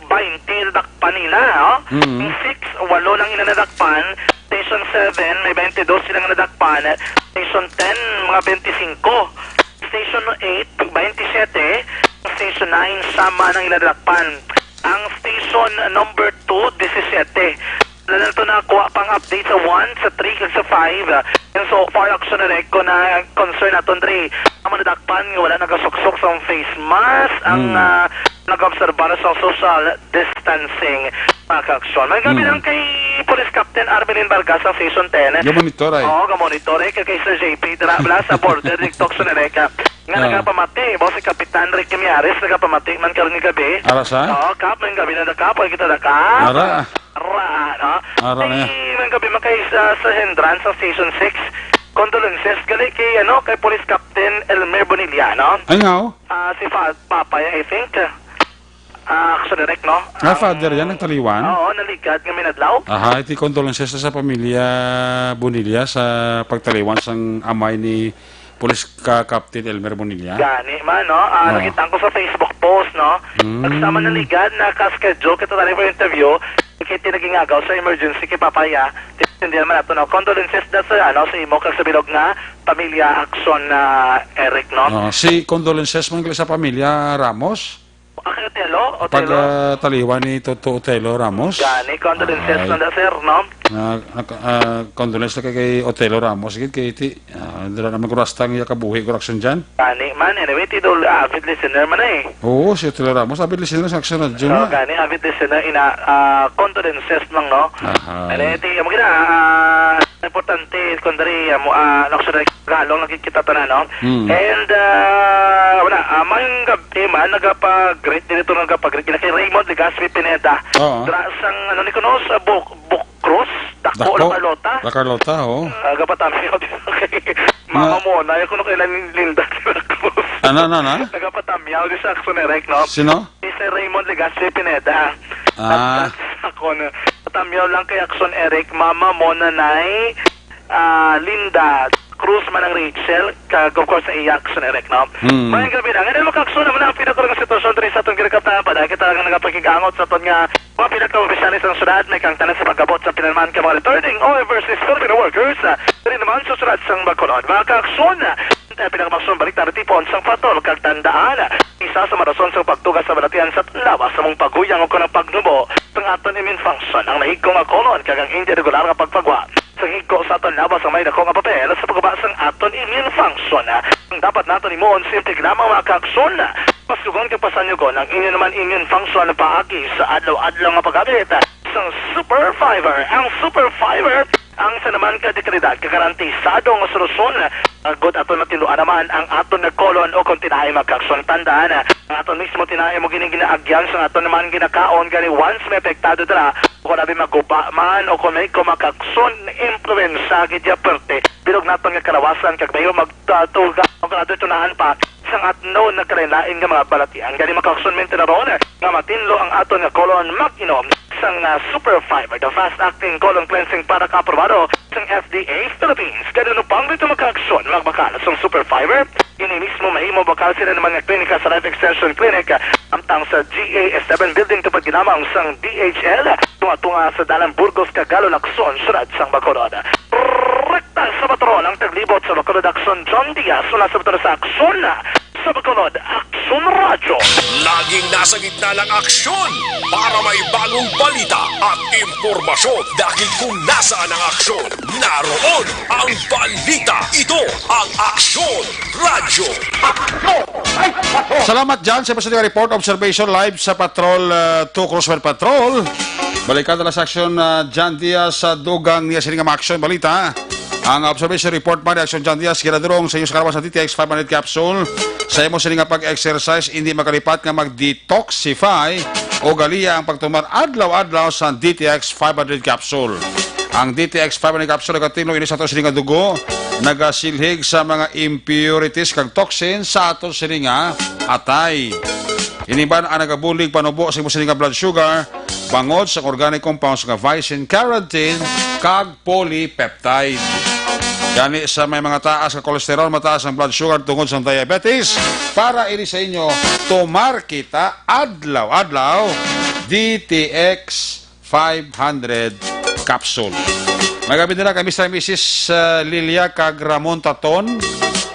twenty dakpan nila, no? Mm. Ang six, walo lang ila nadakpan. Station seven, may twenty-dos sila nga nadakpan. Station ten, mga twenty-cinco. Station eight, twenty-siete. Station nine, sama nang ila nadakpan. Ang station number two, disisiete. Wala na to nakuha pang update sa one, sa three, kag sa five. And so far, action na ko na concern naton dre. Ang mga nadakpan nga wala nagasuksok sa face mask, ang, Hmm. ah, nag-obserbar sa social distancing, mga ka-action. May gabi Hmm. lang kay Police Captain Armelin Vargas ang Station ten. Gamonitor ay. Oo, gamonitor eh, kay, kay Sir J P, dira, wala sa border, dito, action na ka. Nga Ah. nagapamati, ba si Kapitan Ricky Miares, nagapamati man karon nga gabi. Ara sa? Oo, Kap, may gabi na, Kap, ay kita na, Kap. Ara. Ra, no? Ara na. Ay, may gabi man kay sa, sa Hendran sa Station six. Condolences gali kay, ano, kay Police Captain Elmer Bonilla, no? Ay, nga, oh. Ah, si Fa-, Papay, I think. Ah, action direct, no? Ah, Ang father yan, nagtaliwan? Oo, naligad nga minadlaw. Aha, iti condolences sa pamilya Bonilla sa pagtaliwan sang amay ni Police ka Captain Elmer Bonilla. Gani man, no? Ah, Oo. nakita ko sa Facebook post, no? Mm. Nagsama na ligad, naka-schedule kita tayo for interview. Kaya tinagingagaw sa emergency kay Papaya. Tindihan man nato, no? Condolences da sa, ano, sa imo kag sa bilog nga pamilya Action na Eric, no? Oo, si condolences man sa pamilya Ramos. Ah, kay Otelo? Pag, Otelo? ah, taliwan ni Toto Otelo Ramos. Gani, condolences Ay. na, sir, no? Ah, nak-, ah, condolence na kay, kay Otelo Ramos, gid kay ti, ah, dira naman ko rasta ang iya kabuhi, ko action dyan. Gani, man, anyway, ti Dol, ah, avid listener man eh. Oo, si Otelo Ramos, avid listener sa Action Radio So, nga. gani, avid listener, ina, ah, condolences lang, no? Aha. Anyway, ti, amo gina, ah, importante, kundari, amo, ah, ano, sa Tagalog, nakikita to na, no? Hmm. And, ah, wala, ah, mayong gabi man, nagapa-greet, dito nagapa-greet, kina kay Raymond Legaspi Pineda. Oo. Dra sang, ano ni kuno, sa Buk-, Bukros, Dako, Dako. La Carlota. La Carlota, oo. Ah, gapatamyaw din kay Mama Nga. Mona, yung kuno kay Lan-, Linda de la Cruz. Ano, ano, ano? Nagapatamyaw din sa Action Direct, no? Sino? Si Sir Raymond Legaspi Pineda. Ah. At, at ako na, patamyaw lang kay Action Eric, Mama Mona Nay, ah, Linda Cruz, Manang Rachel, kag of course sa iya Action Eric, no? Hmm. Mayong gabi na. Ngayon, mga ka-action, naman ang pinakaroon ng sitwasyon diri sa atong ginagkaptahan. Padahil kita lang ang nakapag- Kaangot sa aton nga mga pinakaopisyales sang syudad, may kaangtanan sa pag-abot sa pinanuman ka mga returning overseas Filipino workers, ah, diri naman sa syudad sang Bacolod. Mga kaaksyon, ah, ang pinakamaksyon balita natipon sang patrol kag tandaan, isa sa mga rason sa pagtuga sa balatian sa aton lawas sa mong paghuyang o kanang pagnubo sang aton immune function, ang nahigko nga colon kag ang indi regular nga pagpagwa. Sa higko sa aton lawas ang may dako nga papel sa pagguba sang aton immune function. Ang dapat naton himuon, simple lamang, mga kaaksyon. Pasugon kag pasanyugon ang inyo naman immune function paagi sa adlaw-adlaw nga paggamit sang Super Fiber. Ang Super Fiber ang isa naman ka dekalidad kag garantisado nga solusyon, agod aton matinduan naman ang aton nga colon o kung tinaay, mga kaaksyon. Tandaan, ang aton mismo tinaay mo gining ginaagyan sa aton naman ginakaon, gani once may apektado dira, kung abi maguba man o kung may kumakakson, impluwensya gid ya perte. Bilog naton nga kalawasan kag mayo magtatuga o kung ato tunahan pa sang atno nagkalain-lain nga mga balatian. Gani, mga kaaksyon, minti na ron nga matinlo ang aton nga colon, mag-inom sang, ah, Super Fiber, the fast-acting colon cleansing product, aprobado sang F D A Philippines. Gani, ano pang dito, mga kaaksyon, magbakal sang Super Fiber? Ini mismo mahimo bakal sila naman nga klinika sa Life Extension Clinic, ah, amtang sa G A S seven Building, tupad ginamang sang D H L, tunga-tunga sa Dalan Burgos, Cagalo, Lacson, Siyudad sang Bacolod. Rekta sa patrol ang taglibot sa Bacolod, Aksyon John Diaz, una sa patrol sa Aksyon sa Bacolod, Aksyon Radyo. Laging nasa gitna ng aksyon para may bagong balita at impormasyon. Dahil kung nasaan ang aksyon, naroon ang balita. Ito ang Aksyon Radyo. Salamat, John, sa imong report. Observation live sa Patrol, uh, two Crossfire Patrol. Balikan na sa aksyon, uh, John Diaz sa dugang niya sini nga mga aksyon balita. Ang observation report man ni Aksyon John Diaz ginadurong sa inyo sa kalawas sa D T X five hundred capsule. Sa imo sini nga pag-exercise, hindi makalipat nga mag-detoxify o galiya ang pagtumar adlaw-adlaw sa D T X five hundred capsule. Ang D T X five hundred capsule nagatinlo ini sa ato sini nga dugo, nagasilhig sa mga impurities kag toxins sa ato sini nga atay. Ini man ang nagabulig panubo sa imo sini nga blood sugar, bangod sa organic compounds nga vicin, carotene, kag polypeptide. Gani, sa may mga taas nga cholesterol, mataas ang blood sugar tungod sa diabetes, para ini sa inyo, tumar kita adlaw-adlaw, D T X five hundred capsule. Magabi nila kay Mister and Missus, uh, Lilia kag Ramon Taton,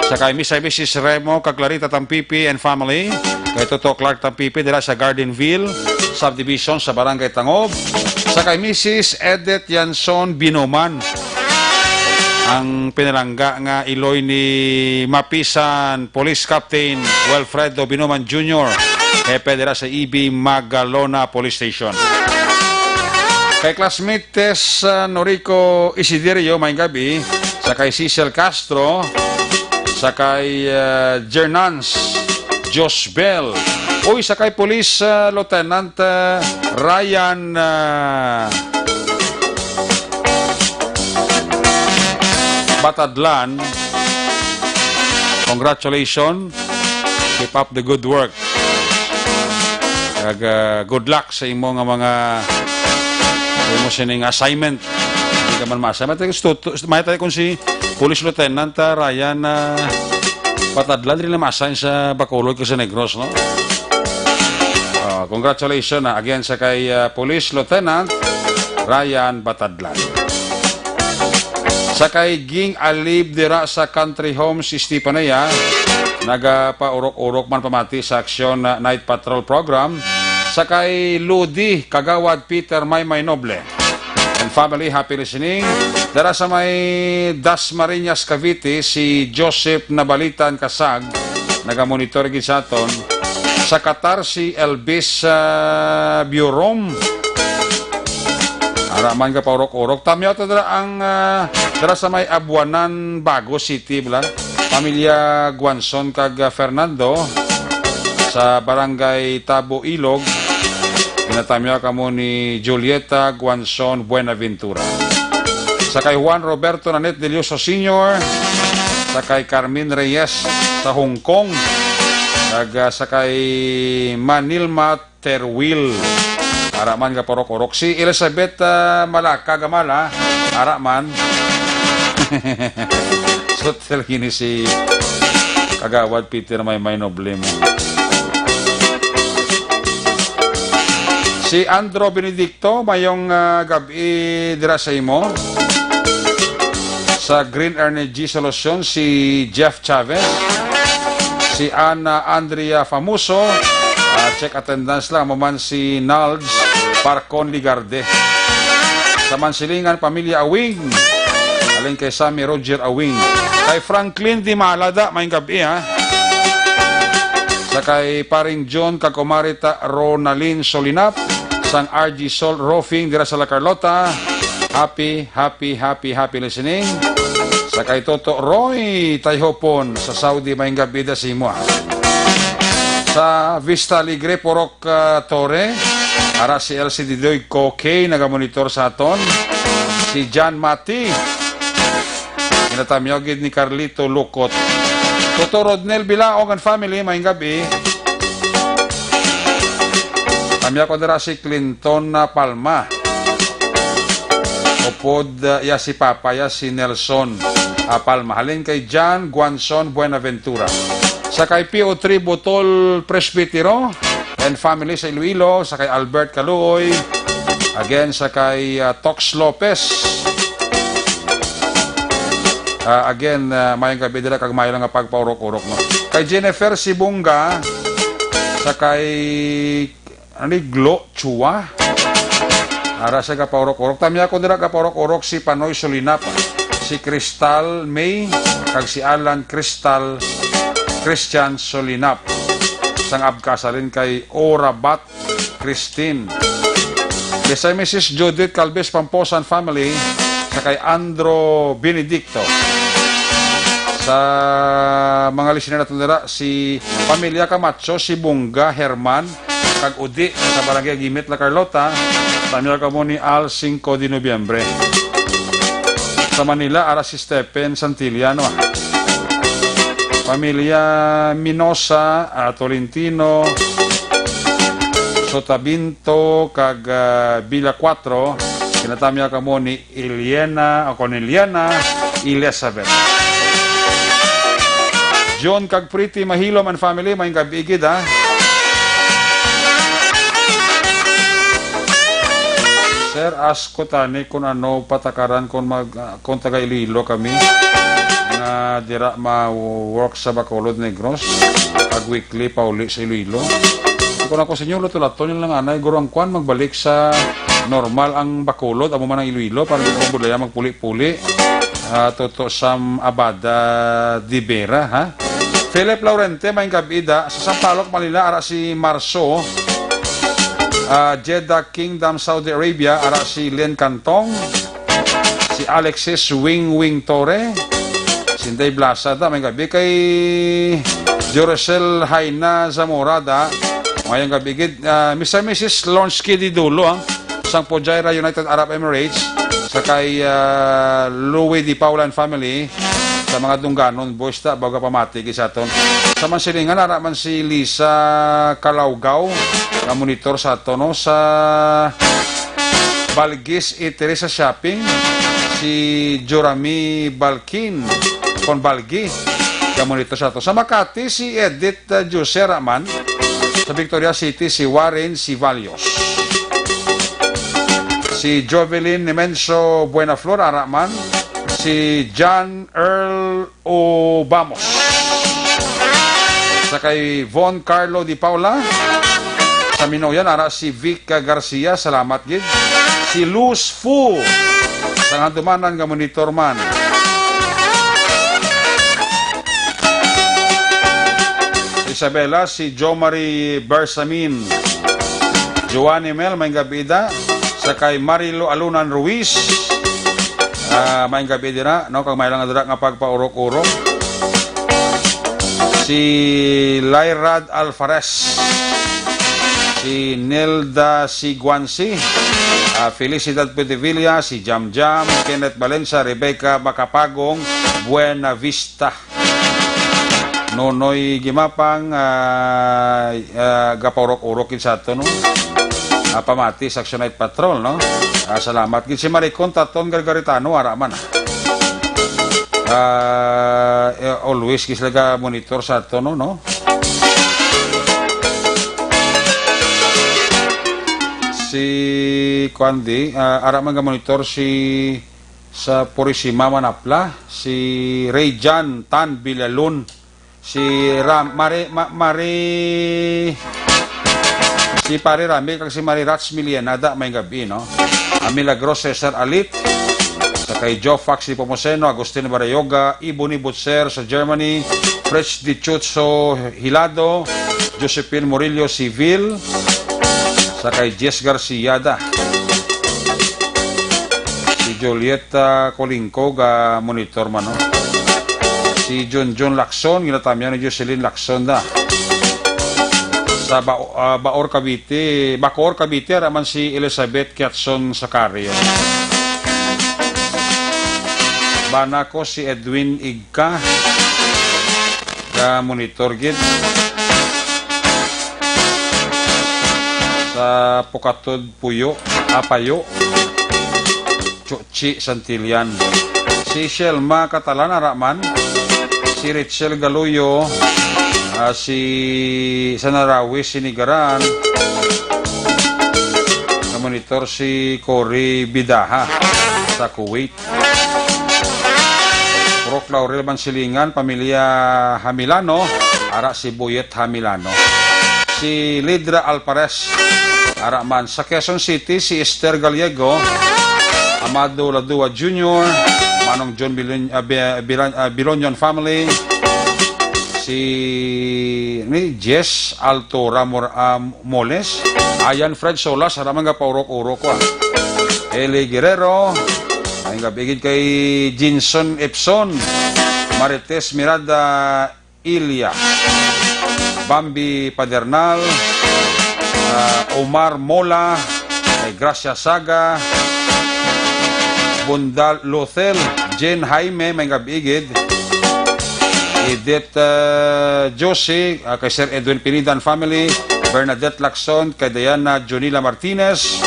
sa kay Mister and Missus Remo kag Clarita Tampipi and family, kay Toto Clark Tampipi dira sa Gardenville Subdivision sa Barangay Tangob, sa kay Missus Edith Yanson Binuman, ang pinalangga nga iloy ni Mapisan Police Captain Wilfredo Binuman Junior, hepe dira sa E B Magalona Police Station. Kay classmates, uh, Noriko Isiderio, may gabi, sa kay Cecil Castro, sa kay, uh, Jernans Josbel, uy, sa kay Police, uh, Lieutenant, uh, Ryan, uh, Batadlan. Congratulations. Keep up the good work. Kag, ah, good luck sa imo nga mga, sa imo sining assignment. Hindi ka man ma-assign. May tayo, stu-, tu-, may tayo kung si Police Lieutenant, ah, Ryan, ah, Patadlan, dili na ma-assign sa Bacolod kag sa Negros, no? Ah, congratulations, ah, again sa kay, ah, Police Lieutenant Ryan Batadlan. Sa kay Ging Alib dira sa Country Homes, Estefanía, nagapaurok-urok man pamati sa Aksyon, ah, Night Patrol Program. Sa kay Ludi, Kagawad Peter Maymay Noble and family, happy listening. Dara sa may Dasmariñas, Cavite, si Joseph Nabalitan Kasag, nagamonitor gid sa aton. Sa Qatar, si Elvis, ah, Burom. Ara man ka paurok-urok. Tamyaw ta dira ang, ah, dira sa may Abuanan, Bago City, bala. Pamilya Guanzon kag, ah, Fernando sa Barangay Tabo, Ilog. Ginatamyaw kamo ni Julieta Guanzon Buenaventura. Sa kay Juan Roberto Nanit Delioso Senior, sa kay Carmen Reyes sa Hong Kong, kag, ah, sa kay Manilma Terwil. Ara man nga paurok-urok. Si Elizabeth, ah, Malaka Gamala. Ara man. So, talaga ni si Kagawad Peter Maymay Noble mo. Si Andro Benedicto, mayong, ah, gab-i dira sa imo. Sa Green Energy Solution, si Jeff Chavez. Si Ana Andrea Famoso. Ah, check attendance lang. Amo man si Nalds Parcon Ligarde. Sa Mansilingan, pamilya Awing. Halin kay Sammy Roger Awing. Kay Franklin Dimalada, mayong gab-i, ha. Sa kay Paring John kag Kumari ta Ronalyn Solinap sang R G Sol Roofing dira sa La Carlota. Happy, happy, happy, happy listening. Sa kay Toto Roy Tayhopon sa Saudi, mayong gab-i da sa imo, ah. Sa Vista Alegre, Purok, ah, Torre, ara si L C Didoy Kokey nagamonitor sa aton. Si John Mati, ginatamyaw gid ni Carlito Lukot. Toto Rodnel Bilaog and family, mayong gab-i. Tamyaw ko dira si Clinton na Palma. Upod, uh, iya si Papa, iya si Nelson, uh, Palma. Halin kay John Guanzon Buenaventura. Sa kay P O three Botol Presbitero and family sa Iloilo, sa kay Albert Kaluoy, again, sa kay, uh, Tox Lopez. Uh, again, uh, mayong gab-i dira kag maayo lang nga pagpaurok-urok, no? Kay Jennifer Sibunga, sa kay ano ni, Glo Chua. Ara sa gapaurok-urok. Tamyaw ko dira gapaurok-urok si Panoy Solinap, si Crystal May, kag si Alan Crystal, Christian Solinap. Sang Abcas, halin kay Orabat Christine. Kay sa Missus Judith Calves Pamposan family, sa kay Andro Benedicto. Sa mga listener naton dira, si Pamilya Camacho, si Bungga Herman, kag Udi sa Barangay Gimit, La Carlota, tamyaw kamo ni Al Cinco de Noviembre. Sa Manila, ara si Stephen Santillano, ah. Pamilya Minosa, ah, Tolentino, Sotabinto, kag, ah, Villa Cuatro, ginatamyaw kamo ni Iliana, o kon Iliana Elizabeth. John kag Pretty Mahilom and family, mayong gab-i gid, ha? Sir, ask ko tani kung ano patakaran kung mag, ah, kung taga Iloilo kami nga dira ma-work sa Bacolod, Negros, pag weekly pauli sa Iloilo. Kung ako sa inyo, luto-lato nila nga anay, guro ang kwan, magbalik sa normal ang Bacolod, amo man ang Iloilo, para di ko budlaya magpuli-puli. Ah, Toto Sam Abada de Vera, ha? Philip Laurente, mayong gab-i da. Sa Sampaloc, Manila, ara si Marso. Ah, Jeddah Kingdom, Saudi Arabia, ara si Len Cantong. Si Alexis Wing Wing Torre. Si Inday Blasa da, mayong gab-i. Kay Duracell Haina Zamora da, mayong gab-i gid. Ah, Mister Missus Lonsky Didulo, ah, sang Fujairah, United Arab Emirates, sa kay, ah, Louie Di Paula and family, sa mga Dungganon boys ta, baga pamati gid sa aton. Sa Mansilingan, ara man si Lisa Calaugaw, nga monitor sa aton, no, sa Balgis y Teresa Shopping, si Jorami Balkin, kon Balgi, nga monitor sa aton. Sa Makati, si Edith, ah, Jose, ara man. Sa Victoria City, si Warren Sivalio. Si Jovelyn Nemenso Buenaflor, ara man. Si John Earl Obamos. Sa kay Von Carlo Di Paula. Sa Minoyan, ara si Vic Garcia. Salamat gid. Si Luz Fu. Sa Handumanan nga monitor man. Isabela, si Jo Marie Bersamin. Joanne Mel, mayong gab-i da. Sa kay Marilo Alunan Ruiz. Ah, mayong gab-i dira, no? Kag may lang dira nga pagpaurok-urok. Si Lairad Alvarez. Si Nelda Siguansi. Ah, Felicidad Pedevilla, si Jam Jam, Kenneth Valencia, Rebecca Macapagong, Buena Vista. Nonoy Gimapang, ah, ah, gapaurok-urok gid sa ato, no? Ah, pamati sa Action Night Patrol, no? Ah, salamat gid si Maricon Taton Gargaritano, ara man, ah. Ah, eh, always gid sila ga monitor sa ato, no, no? Si kuan di, ah, ara man nga monitor si sa Purisima Manapla, si Rayjan Tan Villalon, si Ram-, Mari-, Ma-, Mari-, si Pare Rami kag si Mari Rats Milianada, may gabi, no? Ah, Milagros Cesar Alit, sa kay Jofax Nepomuceno, Agustin Barayoga, Iboni Butcher sa Germany, Fritz Dichutso Hilado, Josephine Murillo Civil, sa kay Jess Garcia da. Si Juliet, ah, Colingco ga monitor man, no? Si Junjun Lacson, ginatamyan ni Jocelyn Lacson da. Sa Ba-, ah, Baor, Cavite, Bacoor, Cavite, ara man si Elizabeth Kiatson Sacario. Bana ko si Edwin Igka, ga monitor gid. Sa Pukatod Puyo, Apayo, Chuchi Santillan. Si Shelma Catalan, ara man. Si Rachel Galuyo, ah, si Sanarawi Sinigaran. Sa monitor si Cory Bidaha sa Kuwait. Rock Laurel Mansilingan, pamilya Hamilano, ara si Boyet Hamilano. Si Lidra Alpares, ara man sa Quezon City, si Esther Gallego, Amado Ladua Junior, Manong John Bilon-, ah, Bi-, Bilan-, ah, Bilonion family, si, ni Jess Alto Ramor, ah, Moles, Ayan Fred Solas, ara man nga paurok-urok ko, ah. Eli Guerrero, ay nga bigid kay Jinson Epson, Marites Miranda Ilia, Bambi Padernal, ah, Omar Mola, kay Gracia Saga, Bundal Lothel, Jen Jaime, may nga bigid, Edith, ah, Josie, ah, kay Sir Edwin Pinida and family, Bernadette Lacson, kay Diana Junila Martinez,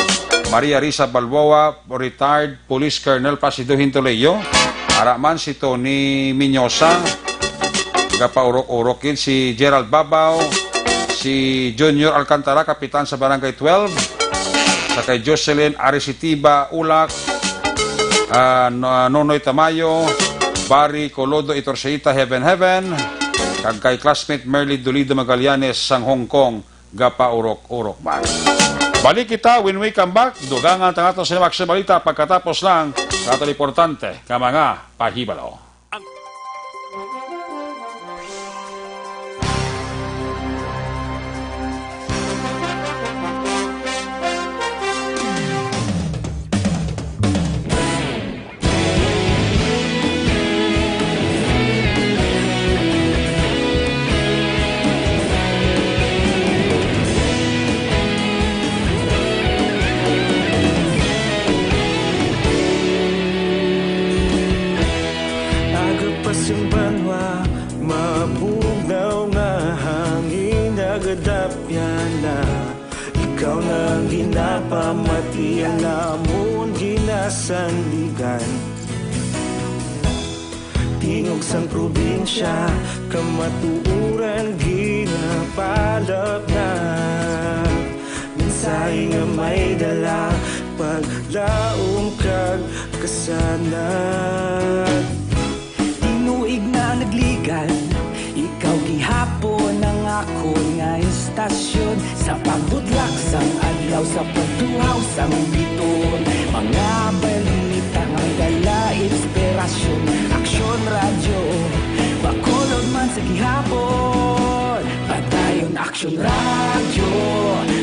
Maria Risa Balboa, retired Police Colonel Placido Hintoleyo, ara man si Tony Miñosa, gapaurok-urok gid si Gerald Babao, si Junior Alcantara, kapitan sa Barangay twelve, sa kay Jocelyn Arisitiba Ulak, ah, No-, Nonoy Tamayo, Barry Colodo Itorceita, Heaven Heaven, kag kay classmate Merly Dolido Magallanes sang Hong Kong, gapaurok-urok man. Balik kita when we come back. Dugangan ta nga aton sini mga aksyon balita pagkatapos lang sa aton importante nga mga pahibalo. Aga pa sing banwa, mabugnaw nga hangin, nagadapyan na. Ikaw na ang ginapamati, ang amon ginasandigan. Tingog sang probinsya, kamatuoran ginapalapnag. Mensahe nga may dala, paglaom kag kasanag. Tinuig na nagligad, ikaw gihapon ang akon nga istasyon. Sa pagbutlak sang adlaw, sa pagtuhaw sang bituon, mga balita nga dala inspirasyon. Aksyon Radyo Bacolod man sa gihapon, padayon Aksyon Radyo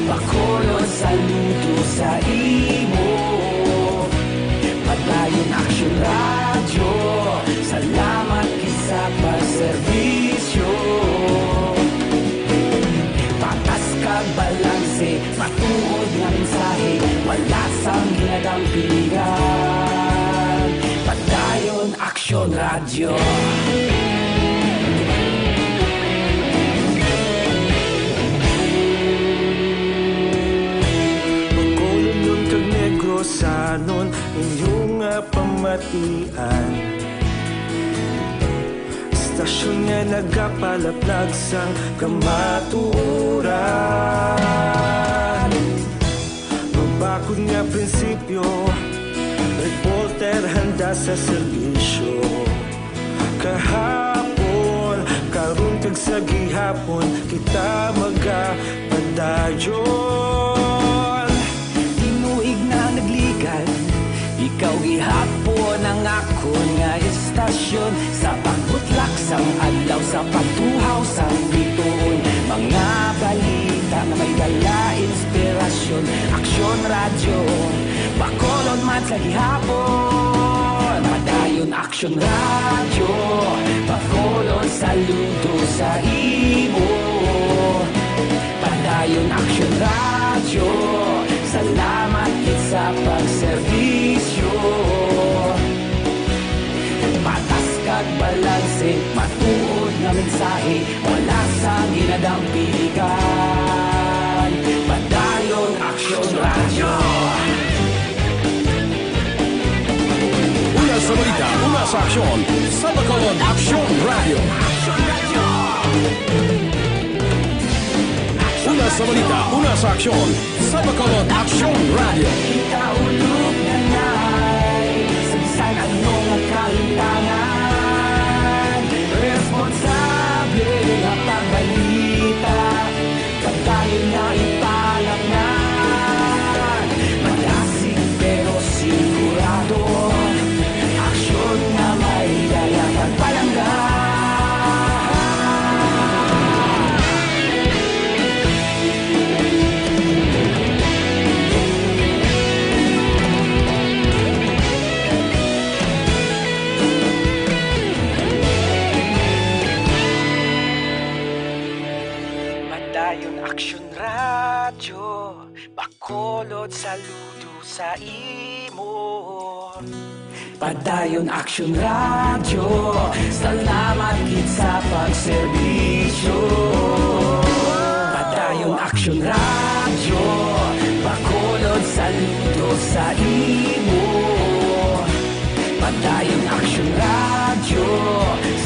Bacolod, saludo sa imo. Padayon Aksyon Radyo, salamat gid sa pagserbisyo. Patas kag balanse, matuod nga mensahe, wala sang ginadampigan. Padayon Aksyon Radyo. Bacolodnon kag Negrosanon, inyo nga pamatian. Istasyon nga nagapalaplag sang kamatuoran. Ang Reporter handa sa serbisyo. Kahapon, karon kag sa gihapon, kita magapadayon. Tinuig na nagligan, ikaw gihapon ang akon nga istasyon. Sa pagbutlak sang adlaw, sa pagtuhaw sang bituon, mga balita nga may dala inspirasyon. Aksyon Radyo, Bacolod man sa gihapon. Padayon Aksyon Radyo, Bacolod saludo sa imo. Padayon Aksyon Radyo, salamat gid sa pagserbisyo. Patas kag balanse, matuod nga mensahe, wala sang ginadampigan. Padayon Aksyon Radyo. Una sa balita, una sa aksyon, sa Bacolod Aksyon Radyo. Una sa balita, una sa aksyon, sa Bacolod Aksyon Radyo. Kaulog na na'y sa bisan ano nga kahitangan. Responsable nga pagbalita, kag tayo na ipalapnan. Malasig pero sigurado, aksyon nga may dala kag palangga. Padayon Aksyon Radyo, Bacolod saludo sa imo. Padayon Aksyon Radyo, salamat gid sa pagserbisyo. Padayon Aksyon Radyo, Bacolod saludo sa imo. Padayon Aksyon Radyo,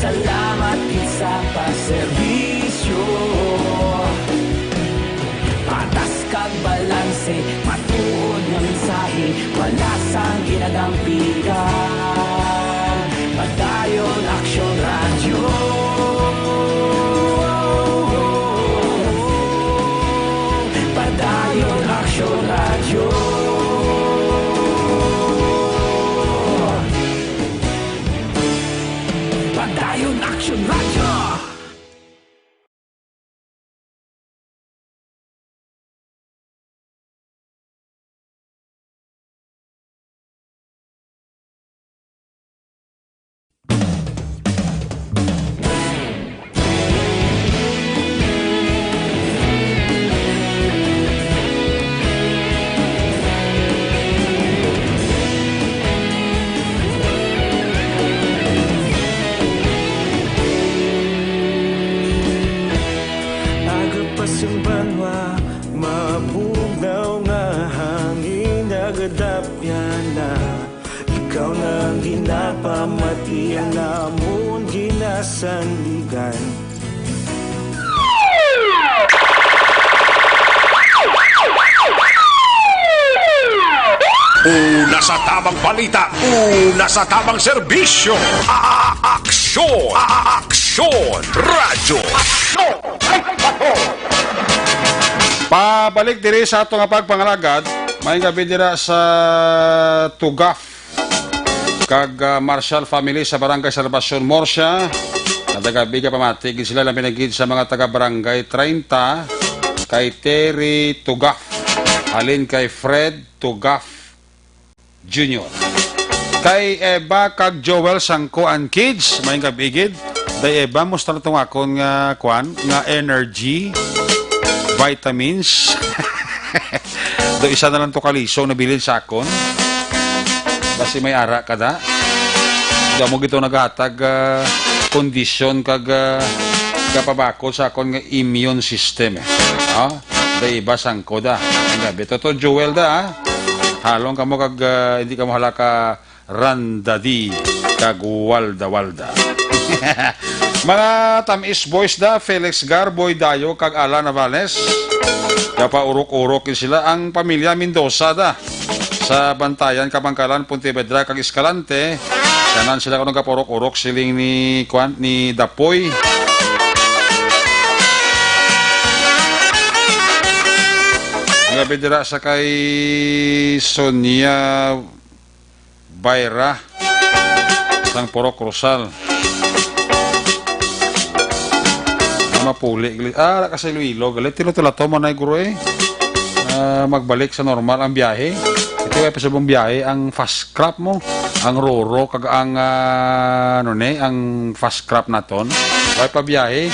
salamat gid sa pagserbisyo. Patas kag balanse, matuod nga mensahe, wala sang ginadampigan. Padayon Aksyon Radyo. Padayon Aksyon Radyo. Padayon Aksyon Radyo. Aga pa sing banwa, mabugnaw nga hangin nagadapyan na. Ikaw na ang ginapamati, ang amon ginasandigan. Una sa tabang balita, una sa tabang serbisyo. A-, aksyon, a-, aksyon, radyo, aksyon, ay, bato. Pabalik diri sa ato nga pagpangalagad, may gabi dira sa Tugaf kag, ah, Marshall family sa Barangay Salvacion, Murcia. Nagagabi nga pamati gid sila, labi na gid sa mga taga Barangay treinta, kay Terry Tugaf, halin kay Fred Tugaf Junior. Kay Eva kag Joel Sangko and kids, may gabi gid. Day Eva, musta na tong akon nga, kwan, nga energy, vitamins? Do isa na lang to ka liso nabilin sa akon. Basi may ara ka da. Damo gito naghatag, ah, kondisyon kag, ah, kapabakod sa akon nga immune system, eh. Ah, da iba sangko da. Ang gabi. Toto Joel da, ah. Halong kamo kag, ah, hindi kamo halaka Randadi kag Walda Walda. Mga Tamis Boys da, Felix Garboy Dayo kag Alan Navales. Kapaurok-urok gid sila ang pamilya Mendoza da. sa Bantayan, Kabangkalan, Pontevedra, kag Escalante. Tanan sila kuno gapurok-urok, siling ni, kwan, ni Dapoy. Ang gabi dira sa kay Sonia Bayra sang Purok Rosal. Ah, mapuli gali. Ah, wala ka sa Iloilo gali. Tilo-tilo to mo na, guro, eh. Ah, magbalik sa normal ang biyahe. Ito ay pasubong biyahe ang fast crop mo. Ang Roro kag ang, ah, ano ni, ang fast crop naton. Way pa biyahe.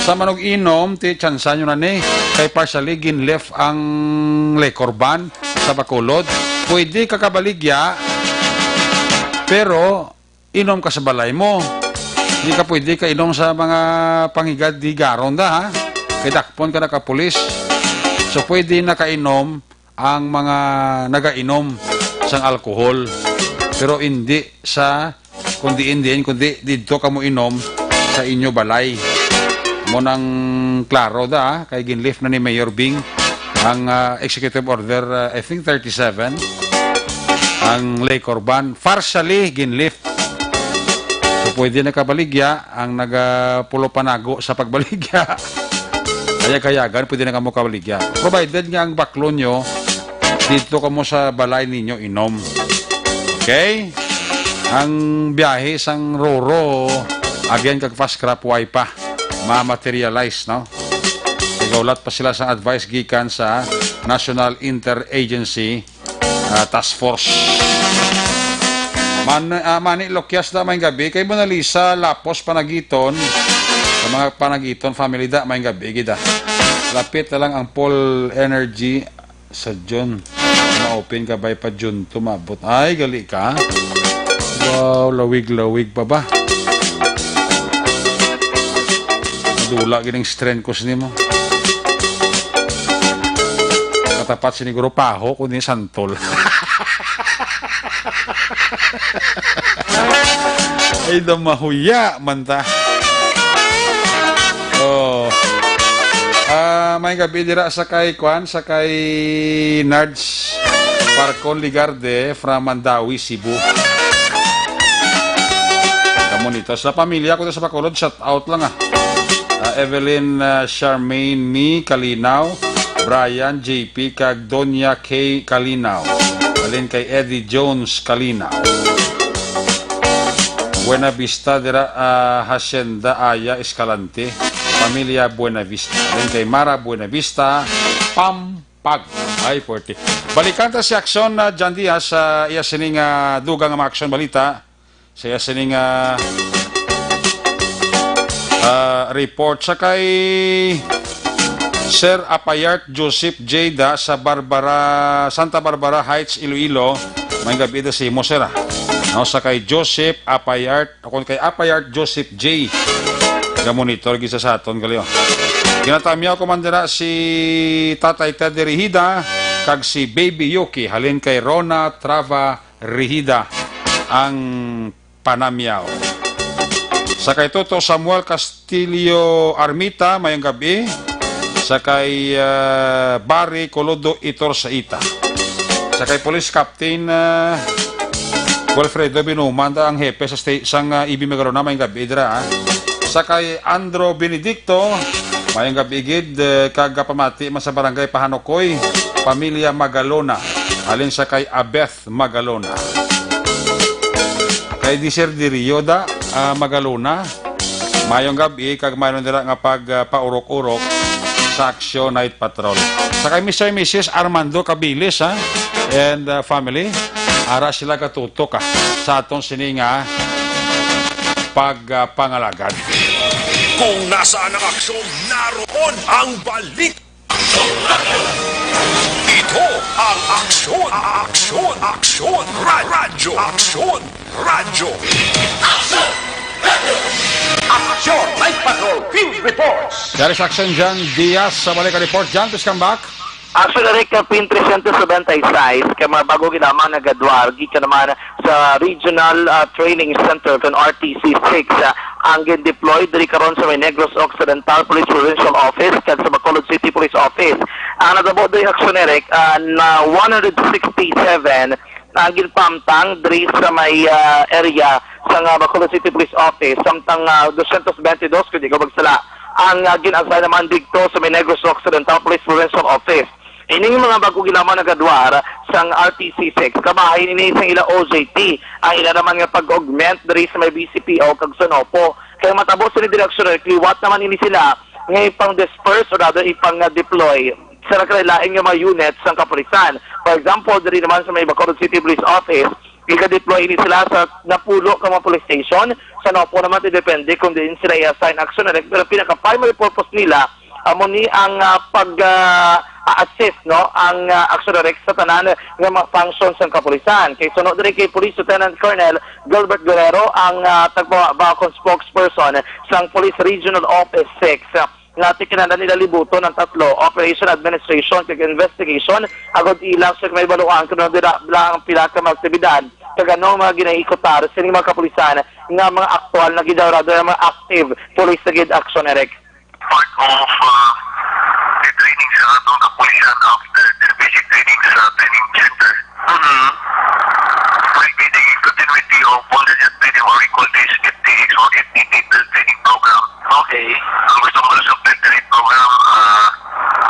Sa manog inom, ti tsansa nyo na ni. Kay partially ginlift ang liquor ban sa Bacolod. Pwede ka kabaligya, pero inom ka sa balay mo. Hindi ka pwede ka inom sa mga panghigad-higaron da, ha? Kay dakpon ka na ka pulis. So, pwede na kainom ang mga nagainom sang alcohol. Pero hindi sa kung diin-diin, kundi didto ka mo inom sa inyo balay. Mo nang klaro da, kay ginlift na ni Mayor Bing ang, ah, executive order, ah, I think thirty-seven, ang liquor ban. Partially ginlift. So, pwede na kabaligya ang nagapulo panago sa pagbaligya. Hayag-hayagan, pwede na kamo kabaligya. Provided nga ang baklo nyo, dito kamo sa balay ninyo inom. Okay? Ang biyahe sang Roro, again, kag fast crop, way pa ma-materialize, no? Nagaulat pa sila sa advice gikan sa National Interagency, ah, Task Force. Man, ah, Mani Lokyas na may gabi. Kay Mona Lisa Lapos Panagiton. Sa mga Panagiton family da, may gabi, gida. Lapit na lang ang Paul Energy sa June. Ma-open ka ba pa June to maabot? Ay, gali ka. Wow, lawig-lawig pa ba? Madula gining strength ko sa nimo. Katapat siniguro paho kundi santol. Ay, daw mahuya man ta. Oh. Ah, may gabi dira sa kay Kwan, sa kay Nards Parcon Ligarde from Mandawi, Cebu. Kamo nito sa pamilya ko sa Bacolod, shout out lang, ah. Ah, Evelyn, ah, Charmaine, Mi Kalinaw, Brian, J P, kag Doña K Kalinaw. Halin kay Eddie Jones Kalinaw. Buena Vista dira, ah, Hacienda Aya Escalante. Pamilya Buena Vista. Halin kay Mara Buena Vista, Pampag. Ay, forty. Balikan ta si Action na John Diaz sa iya sining, ah, dugang nga mga aksyon balita. Sa iya sining, ah, ah, report sa kay Sir Apayart Joseph Jada sa Barbara, Santa Barbara Heights, Iloilo. May gabi da sa imo, sir, ah. No, sa kay Joseph Apayart, o kung kay Apayart Joseph J. Ga-monitor gid sa aton gali, oh. Ginatamyaw ko man dira si Tatay Teddy Rihida kag si Baby Yuki halin kay Rona Trava Rihida ang panamyaw. Sa kay Toto Samuel Castillo Armita, mayong gabi. Sa kay, ah, Barry Colodo Itor Saita. Sa kay Police Captain, ah, Wilfredo Binuman, ang hepe sa sta-, sang, ah, E B Magalona, mayong gabi dira, ah. Sa kay Andro Benedicto, mayong gabi gid, eh, kag pamati man sa barangay Pahanukoy, pamilya Magalona, halin sa kay Abeth Magalona. Kay di Sir Dirio da, ah, Magalona. Mayong gabi kag mayroon dira nga pag, ah, paurok-urok sa Aksyon Night Patrol. Sa kay Mister and Missus Armando Cabilis, ha, and, ah, family, ara sila katutok, ha, sa aton sini nga pag, ah, pangalagad. Kung nasaan ang aksyon, naroon ang balik. Ito ang aksyon, aksyon, aksyon, ra-, radyo, aksyon, radyo. Aksyon Night Patrol Field Reports. Dari sa Aksyon John Diaz sa balik report. John, please come back. Aksyon, Eric, Kapin three seventy-six, ka mga bago ginamang nagadwar, gikan naman sa Regional, ah, Training Center kon R T C six, ah, ang gin-deploy diri karon sa may Negros Occidental Police Provincial Office kag sa Bacolod Bacolod City Police Office. Ang natabo diri, Action Eric, ah, na one hundred sixty-seven ang ginpahamtang diri sa may, ah, area sa nga Bacolod City Police Office, samtang, ah, dosyentos bentidós, kung di ko magsala, ang, ah, gin-assign naman didto sa may Negros Occidental Police Provincial Office. Ining mga bag-o gilaman nagadwar sang R T C six, kabahin ini sang ila O J T, ang ila naman nga pag-augment diri sa may B C P O kag SONOPO. Kay matabo sini, Action Eric, liwat naman ini sila nga ipang-disperse o rather ipang-deploy sa nagkalain-lain nga mga unit sang kapulisan. For example, diri naman sa may Bacolod City Police Office, ika-deploy ini sila sa napulo ka mga police station. Sa SONOPO naman, depende kung diin sila i-assign, Action Eric, pero pinaka-primary purpose nila amo ni ang, ah, pag, ah, assist, no, ang, ah, Action Eric sa tanan nga mga functions sang kapulisan. Kay suno diri kay Police Lieutenant Colonel Gilbert Guerrero, ang, ah, tagpabakon spokesperson sang Police Regional Office six, ah, nga ti kinahanglan nila libuton ang tatlo, operation, administration, kag investigation, agod ilang sa may baluan kung ano dira lang ang pila ka mga aktibidad kag anong mga ginaikutar sining mga kapulisan nga mga aktual na gidawrado nga mga active police sa gid, Action Eric. Part of, uh, the training sa atong kapulisan after their basic training sa training center. Mhm. Will be the continuity of Volunteer Training, or we call this F T X or F T T training program. Okay. Ang gusto mo sa F T T program, uh,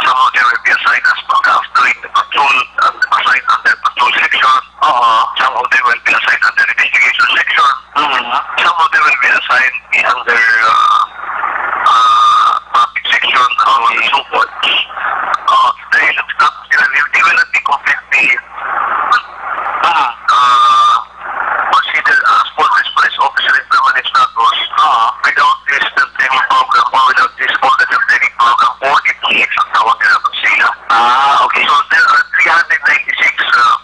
some of them will be assigned as pag-, doing the patrol, uh, assigned under patrol section. Oo. Some of them will be assigned under investigation section. Mhm. Some of them will be assigned under, uh, uh, traffic section or so forth. Uh, dahil ang staff nila, they, they will not be completely, uh, considered as full-fledged police officer in permanent status, uh, without this training program or without this full-fledged training program or F T X ang tawag nila pag sila. Ah, okay. So, there are three hundred ninety-six, uh,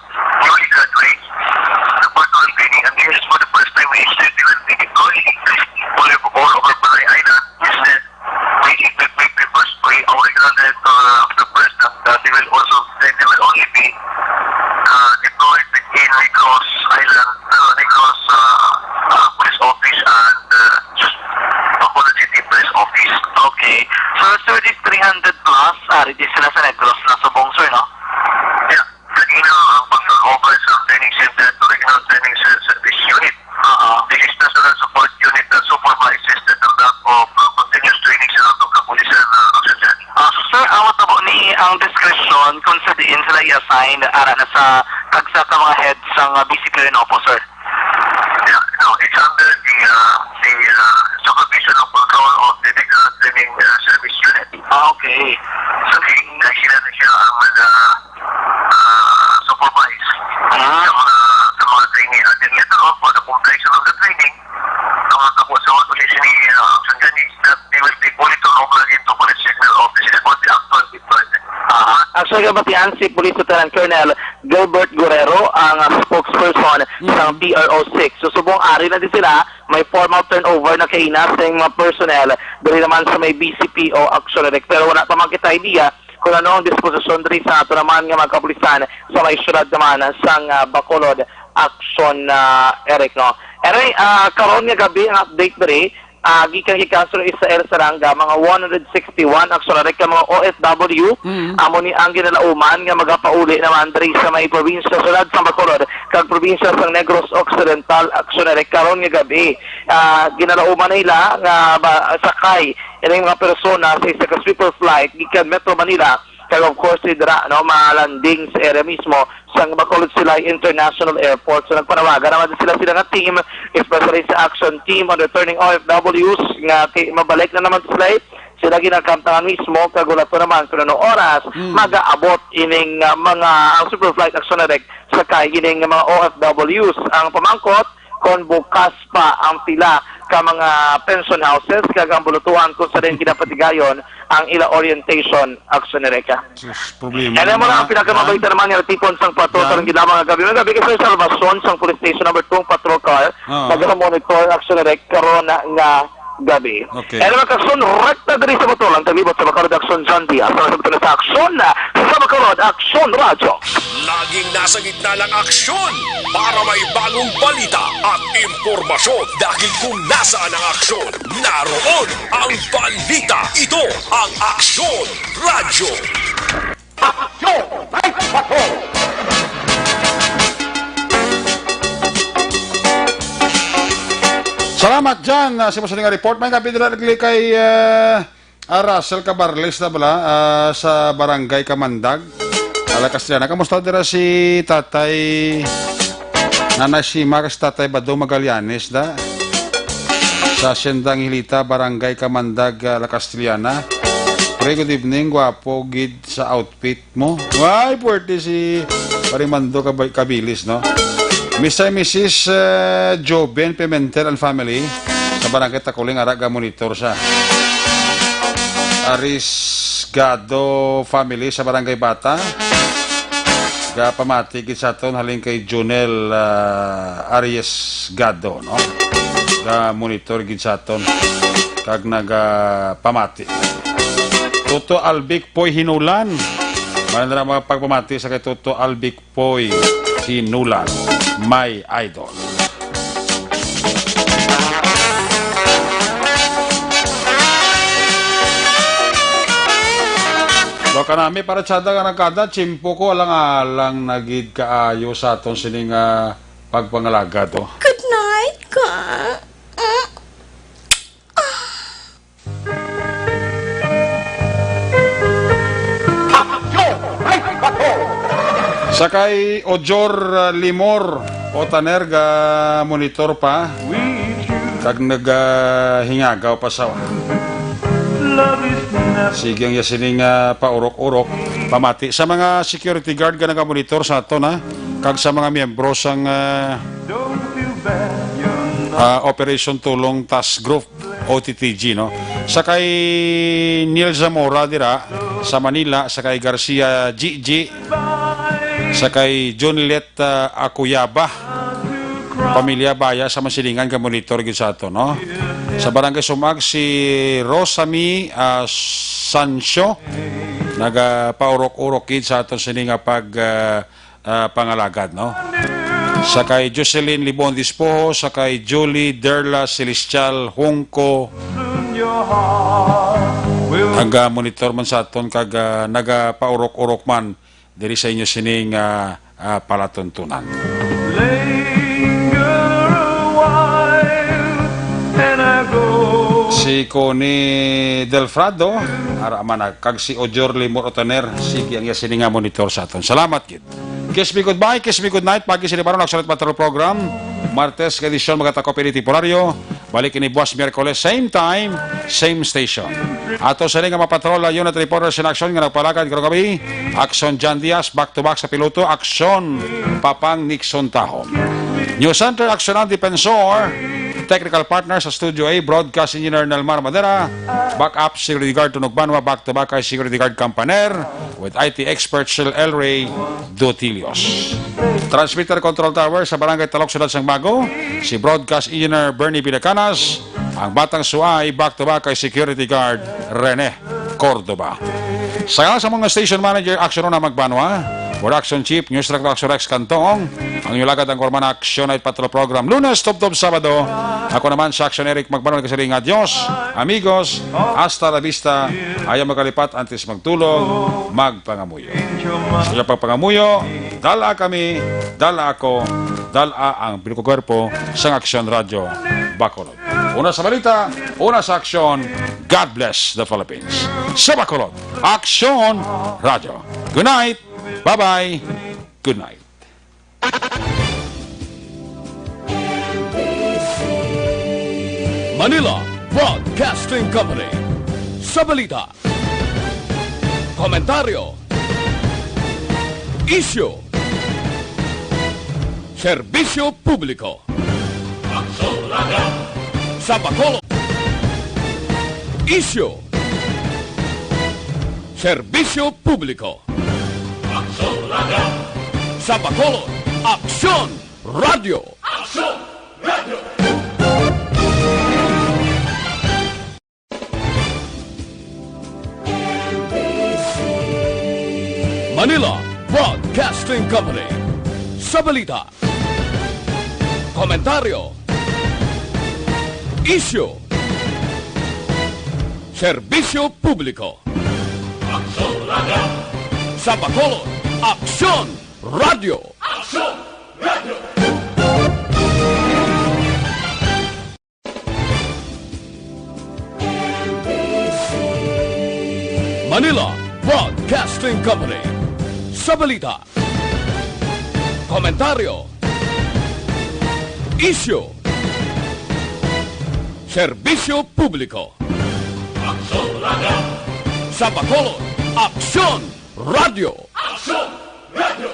newly graduates na part ng training. And this is for the first time we said they will be deployed all over, all over Panay Island. Instead, we equip, we equip first by our regional director, uh, of the first, that, uh, they will also, they, they will only be, uh, deployed within Negros Island, uh, Negros, uh, uh, Police Office and, uh, Bacolod City Police Office. Okay. So, so this three hundred plus, ah, ready sila sa Negros na subong, sir, no? Yeah. Nag-inang ang pag-turnover sa training center to regional training ser-, service unit. Oo. This is National Support Unit that supervises the conduct of, uh, continuous training sa atong kapulisan, uh, Action Center. Ah, so, sir, ang matabo ni ang discretion kung sa diin sila i-assign, ara na sa tagsa ka mga heads sang, uh, B C P O, sir? Yeah, no, it's under the, uh, the, uh, supervision of control of the Regional Training, uh, Service Unit. Ah, okay. So, di, na sila na siya ang mag, uh, uh, supervise sa mga, sa mga training. And then later on, for the completion of the training, ang mga kabo sa auto sini, uh, Action Center, is that they will be fully turned over again to police signal office for the actual deployment. Ah, actually, kabatian si Police Lieutenant Colonel Gilbert Guerrero, ang, ah, spokesperson Mm. sa P R O six. So, subong ari na di sila, may formal turnover na kaina sa mga personnel diri naman sa may B C P O, Action Eric. Pero wala pa man kita idea kung ano ang disposisyon diri sa ato naman nga mga kapulisan sa may syudad naman sang, ah, Bacolod, Action, ah, Eric, no? Anyway, ah, karon nga gabi ang update diri, ah, gikan kay Councilor Israel Saranga, mga one hundred sixty-one, Action Eric, ka mga O F W, Mm. amo ni ang ginalauman nga magapauli naman diri sa may probinsya, syudad sa Bacolod, kag probinsya sang Negros Occidental, Action Eric, karon nga gabi. Ah, ginalauman nila nga ba, sakay ining mga persona sa isa ka sweeper flight gikan Metro Manila, kag of course, dira, no, ma-landing sa area mismo sang Bacolod Silay International Airport. So, nagpanawagan naman sila, sila nga team, especially sa action team on returning O F Ws nga kay mabalik na naman sila. Sila ginakamtangan mismo, kag wala to naman kung anong oras Mm. magaabot ining, ah, mga, ang sweeper flight, Action Eric, sakay ining mga O F Ws. Ang pamangkot, kung bukas pa ang pila ka mga pension houses kag ang bulutuhan kung sa diin ginapatigayon ang ila orientation, Action Eric. Sus, problema Kaya mo lang na, ang pinakamabalita ha? naman nga tipon sang patrol Yan. karong gidama nga gabi. Mga gabi kay Sir Salvacion sang Police Station Number Two, ang patrol car. Oo. Nagmonitor, Action Eric, karon na nga gabi. Okay. Kaya naman, Action, rekta diri sa Bacolod, ang taglibot sa Bacolod Action, John Diaz. Sa, sa, sa Action, sa Bacolod Action Radio. Laging nasa gitna ng aksyon para may bagong balita at impormasyon. Dahil kung nasaan ang aksyon, naroon ang balita. Ito ang Aksyon Radyo. Radyo Night Patrol. Salamat dyan, ah, sa mga nga report. May kapit na kay, ah, ah, Russell Cabarles na bala, ah, sa Barangay Kamandag. Ala Castellana, kamusta dira si Tatay Nanay Sima kag si Tatay Badong Magallanes da? Sa Hacienda Angelita, Barangay Kamandag, ah, La Castellana. Pre, good evening. Gwapo gid sa outfit mo. Why, puwerte si Pare Mando Kab-, Kabilis, no? Mister and Missus, eh, Joven Pimentel and family sa Barangay Takuling, ara ga-monitor sa Aris Gado family sa Barangay Bata. Gapamati gid sa aton halin kay Junel, ah, Aries Gado, no? Ga-monitor gid sa aton kag nagapamati. Toto Albic Poy Hinulan. Maraming mga pagpamati sa kay Toto Albic Poy Hinulan, my idol. Lo kanami para tsada nga nagkada, tsimpo ko alang-alang na gid kaayo sa aton sini nga pagpangalagad, oh. Good night, ka. Mm. Sa kay Ojor, uh, Limor o Taner ga monitor pa. Kag nag, uh, hingagaw pa sa. Sige ang iya sini nga paurok-urok. Pamati sa mga security guard nga nagamonitor sa aton, ha? Kag sa mga miyembro sang, uh, uh, Operation Tulong Task Group. O T T G, no? Sa kay Neil Zamora dira sa Manila, sa kay Garcia Gigi, sa kay Jonilet, ah, Akuyaba, pamilya Baya sa Masilingan, ka monitor gid sa ato, no? Sa Barangay Sumag, si Rosami, ah, Sancho, nagapaurok-urok gid sa aton sini nga pag, ah, ah, pangalagad, no? Sa kay Jocelyn Libon Dispoho, sa kay Julie Derla Celestial Hungco, ang, ah, monitor man sa aton kag, ah, nagapaurok-urok man diri sa inyo sining, ah, ah, palatuntunan. Linger a while and I go. Si Connie Delfrado, ara man na, kag si Ojor Limor Otaner, sige ang iya sini nga monitor sa aton. Salamat gid. Kiss me goodbye, kiss me goodnight. Pagi sini baron, Aksyon at Patrol Program. Martes nga edisyon, magatakop ini temporaryo. Balik ini buwas Miyerkules, same time, same station. Ato sa nga mga patrol, unit reporters in action nga nagpalagad karong gabi. Aksyon John Diaz, back to back sa piloto. Aksyon Papang Nixon Tahom. News Center, Aksyon ang Defensor. Technical partner sa Studio A, Broadcast Engineer Nelmar Madera. Backup, Security Guard Tunog Banwa, back to back kay Security Guard Campaner. With I T expert Sir Elray Dutilios. Transmitter Control Tower sa Barangay Talok, Siyudad sang Bago, si Broadcast Engineer Bernie Villacanas, ang Batang Suay, back to back kay Security Guard Rene Cordova. Sa ngalan sa mga station manager, Action Una Magbanwa, Production Chief, News Director Action Rex Cantong, ang inyong lagad ang Korman Action Night Patrol Program, Lunes, tubtob Sabado. Ako naman sa Action Eric Magbanwa, nagkasiring nga, "Adios, amigos, hasta la vista." Ayaw magkalipat, antes magtulog, magpangamuyo. Sa inyong pagpangamuyo, dala kami, dala ako, dala ang Bilog ko Kwerpo sa Aksyon Radyo Bacolod. Una sa balita, una sa aksyon, God bless the Philippines. Sa Bacolod, Aksyon Radyo. Good night. Bye-bye. Good night. Manila Broadcasting Company. Sa balita, komentaryo, isyu, serbisyo publiko. Sa Bacolod, isyu, serbisyo publiko. Sa Bacolod, Aksyon Radyo. Manila Broadcasting Company. Sa balita, komentaryo, isyu, serbisyo publiko. Sa Bacolod, Aksyon Radio! Aksyon Radio! Manila Broadcasting Company. Sa balita, komentaryo, isyu, serbisyo publiko. Aksyon Radio! Sa Bacolod, Aksyon Radio! Aksyon Radio!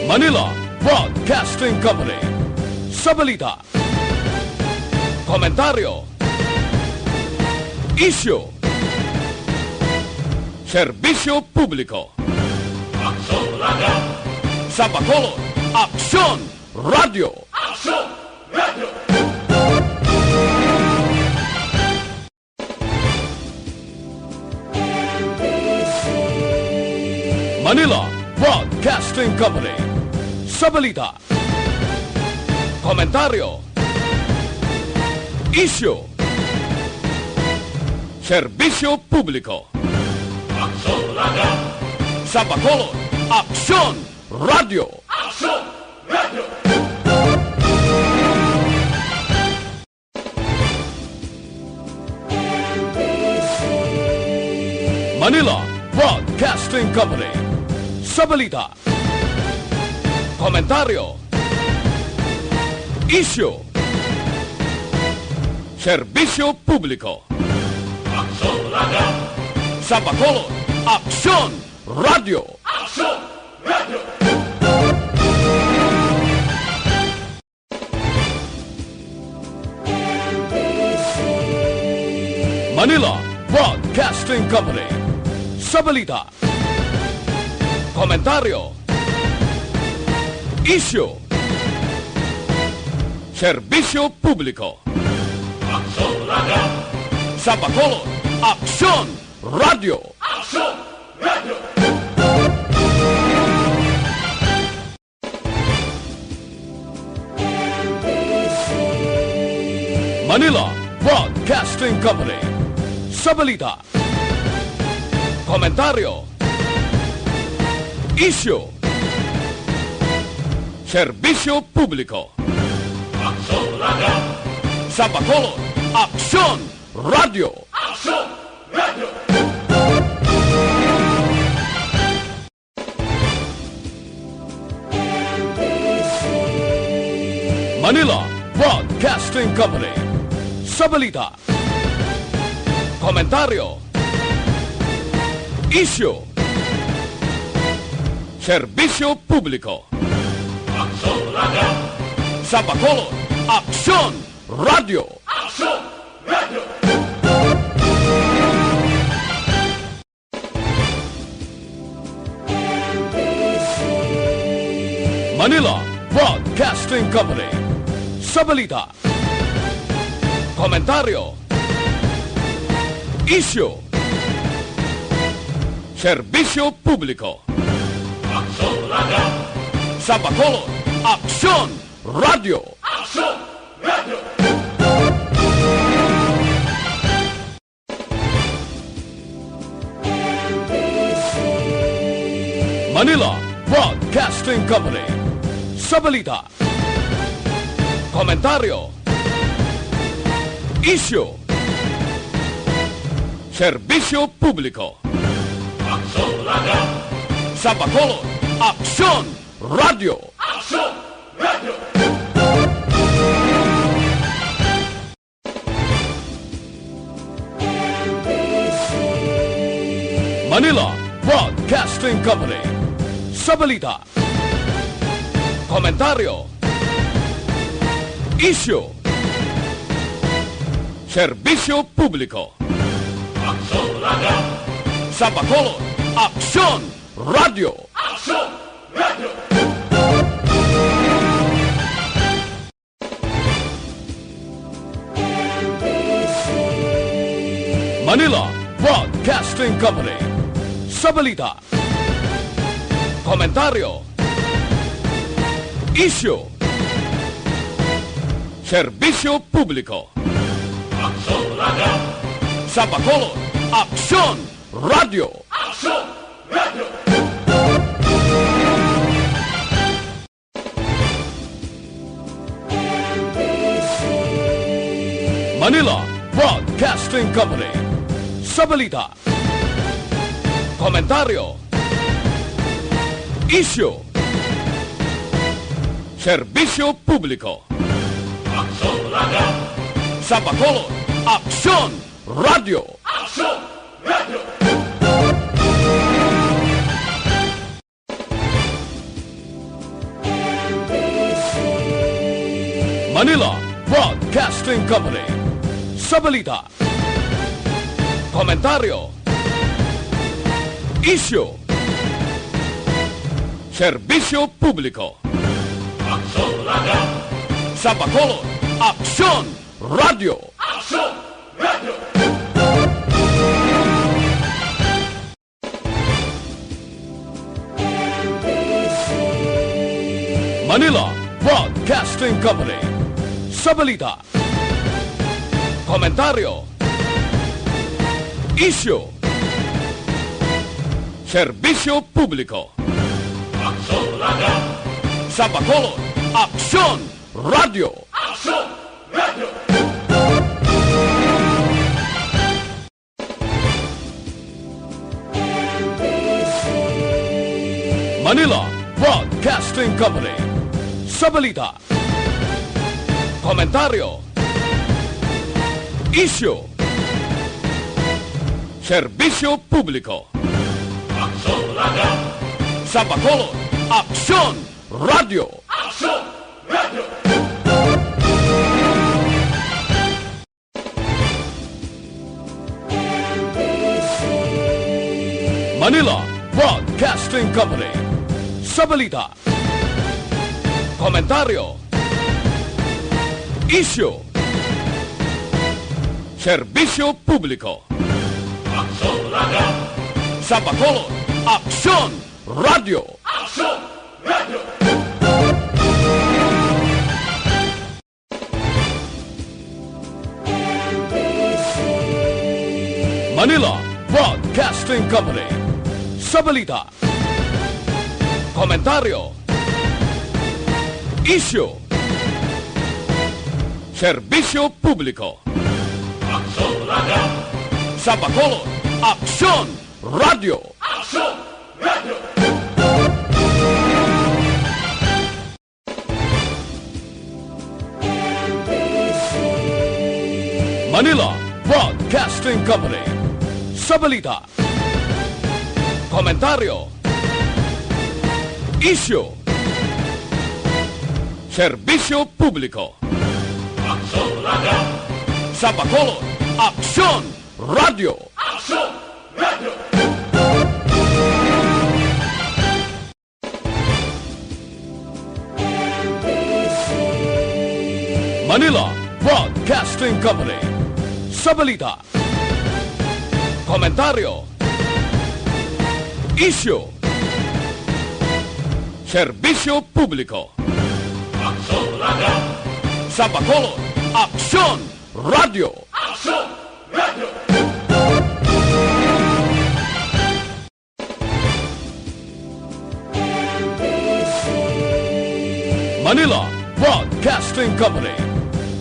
Manila Broadcasting Company. Sa balita, komentaryo, isyu, serbisyo publiko. Aksyon Radio! Sa Bacolod, Aksyon Radio! Aksyon Radio! Manila Broadcasting Company. Sa balita, komentaryo, isyu, serbisyo publiko. Aksyon Radio! Sa Bacolod, Aksyon Radio! Aksyon Radio! Manila Broadcasting Company. Sa balita, komentaryo, isyu, serbisyo publiko. Aksyon Radio! Sa Bacolod, Aksyon Radio! Aksyon Radio! Manila Broadcasting Company. Sa balita, komentaryo, isyu, serbisyo publiko. Aksyon Radio! Sa Bacolod, Aksyon Radio! Aksyon Radio! Manila Broadcasting Company. Sa balita, komentaryo, isyu, serbisyo publiko. Aksyon Radio! Sa Bacolod, Aksyon Radio! Aksyon Radio! Manila Broadcasting Company. Sa balita, komentaryo, isyu, serbisyo publiko. Aksyon Radio! Sa Bacolod, Aksyon Radio! Aksyon Radio! Manila Broadcasting Company. Sa balita, komentaryo, isyu, serbisyo publiko. Aksyon Radio! Sa Bacolod, Aksyon Radio! Aksyon Radio! Manila Broadcasting Company. Sa balita, komentaryo, isyu, serbisyo publiko. Aksyon Radio! Sa Bacolod, Aksyon Radio! Aksyon Radio! Manila Broadcasting Company. Sa balita, komentaryo, isyu, serbisyo publiko. Aksyon Radio! Sa Bacolod, Aksyon Radio! Aksyon Radio! Manila Broadcasting Company. Sa balita, komentaryo, isyu, Serbisyo Publiko. Aksyon Radio. Sa Bacolod, Aksyon Radio. Aksyon Radio. Manila Broadcasting Company. Sa balita, komentaryo, isyu, serbisyo publiko. Aksyon Radio. Sa Bacolod, Aksyon Radio. Aksyon Radio. Manila Broadcasting Company. Sa balita, komentaryo, isyu, serbisyo publiko. Aksyon Radio. Sa Bacolod, Aksyon Radio. Aksyon Radio. Manila Broadcasting Company. Sa balita, komentaryo, isyu, serbisyo publiko. Aksyon Radio. Sa Bacolod, Aksyon Radio. Aksyon Radio. Manila Broadcasting Company. Sa balita, komentaryo, isyu, serbisyo publiko. Aksyon Radio. Sa Bacolod, Aksyon Radio. Aksyon Radio. Manila Broadcasting Company. Sa balita, komentaryo, isyu, serbisyo publiko. Aksyon Radio. Sa Bacolod, Aksyon Radio. Aksyon Radio. Manila Broadcasting Company. Sa balita, komentaryo, isyu, serbisyo publiko. Aksyon Radio. Sa Bacolod, Aksyon Radio. Aksyon Radio. Manila Broadcasting Company. Sa balita, komentaryo, isyu, serbisyo publiko. Aksyon Radio. Sa Bacolod, Aksyon Radio. Aksyon Radio. Manila Broadcasting Company. Sa balita, komentaryo, isyu, serbisyo publiko. Aksyon Radio. Sa Bacolod, Aksyon Radio. Aksyon Radio. Manila Broadcasting Company.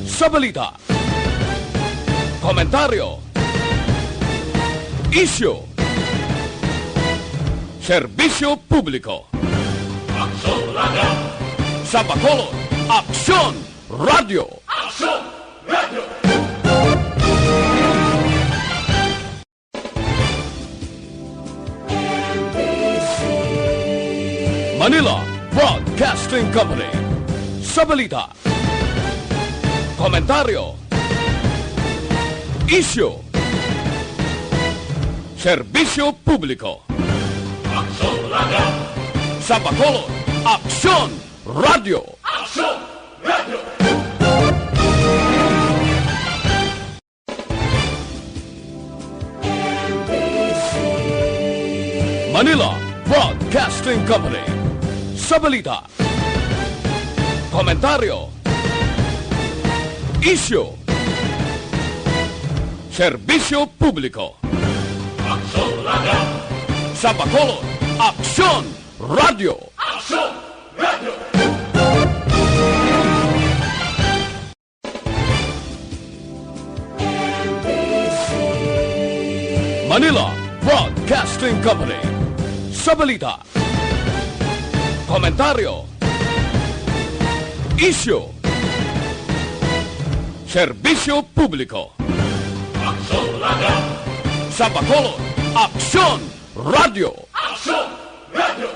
Sa balita, komentaryo, isyu, serbisyo publiko. Aksyon Radio. Sa Bacolod, Aksyon Radio. Aksyon Radio. Manila Broadcasting Company. Sa balita, komentaryo, isyu, serbisyo publiko. Aksyon Radio. Sa Bacolod, Aksyon Radio. Aksyon Radio. Manila Broadcasting Company. Sa balita, komentaryo, Isyu. Serbisyo publiko. Aksyon Radio. Sa Bacolod, Aksyon Radio. Aksyon Radio. Manila Broadcasting Company. Sa balita, komentaryo, isyu, serbisyo publiko. Aksyon Radio. Sa Bacolod, Aksyon Radio. Aksyon Radio.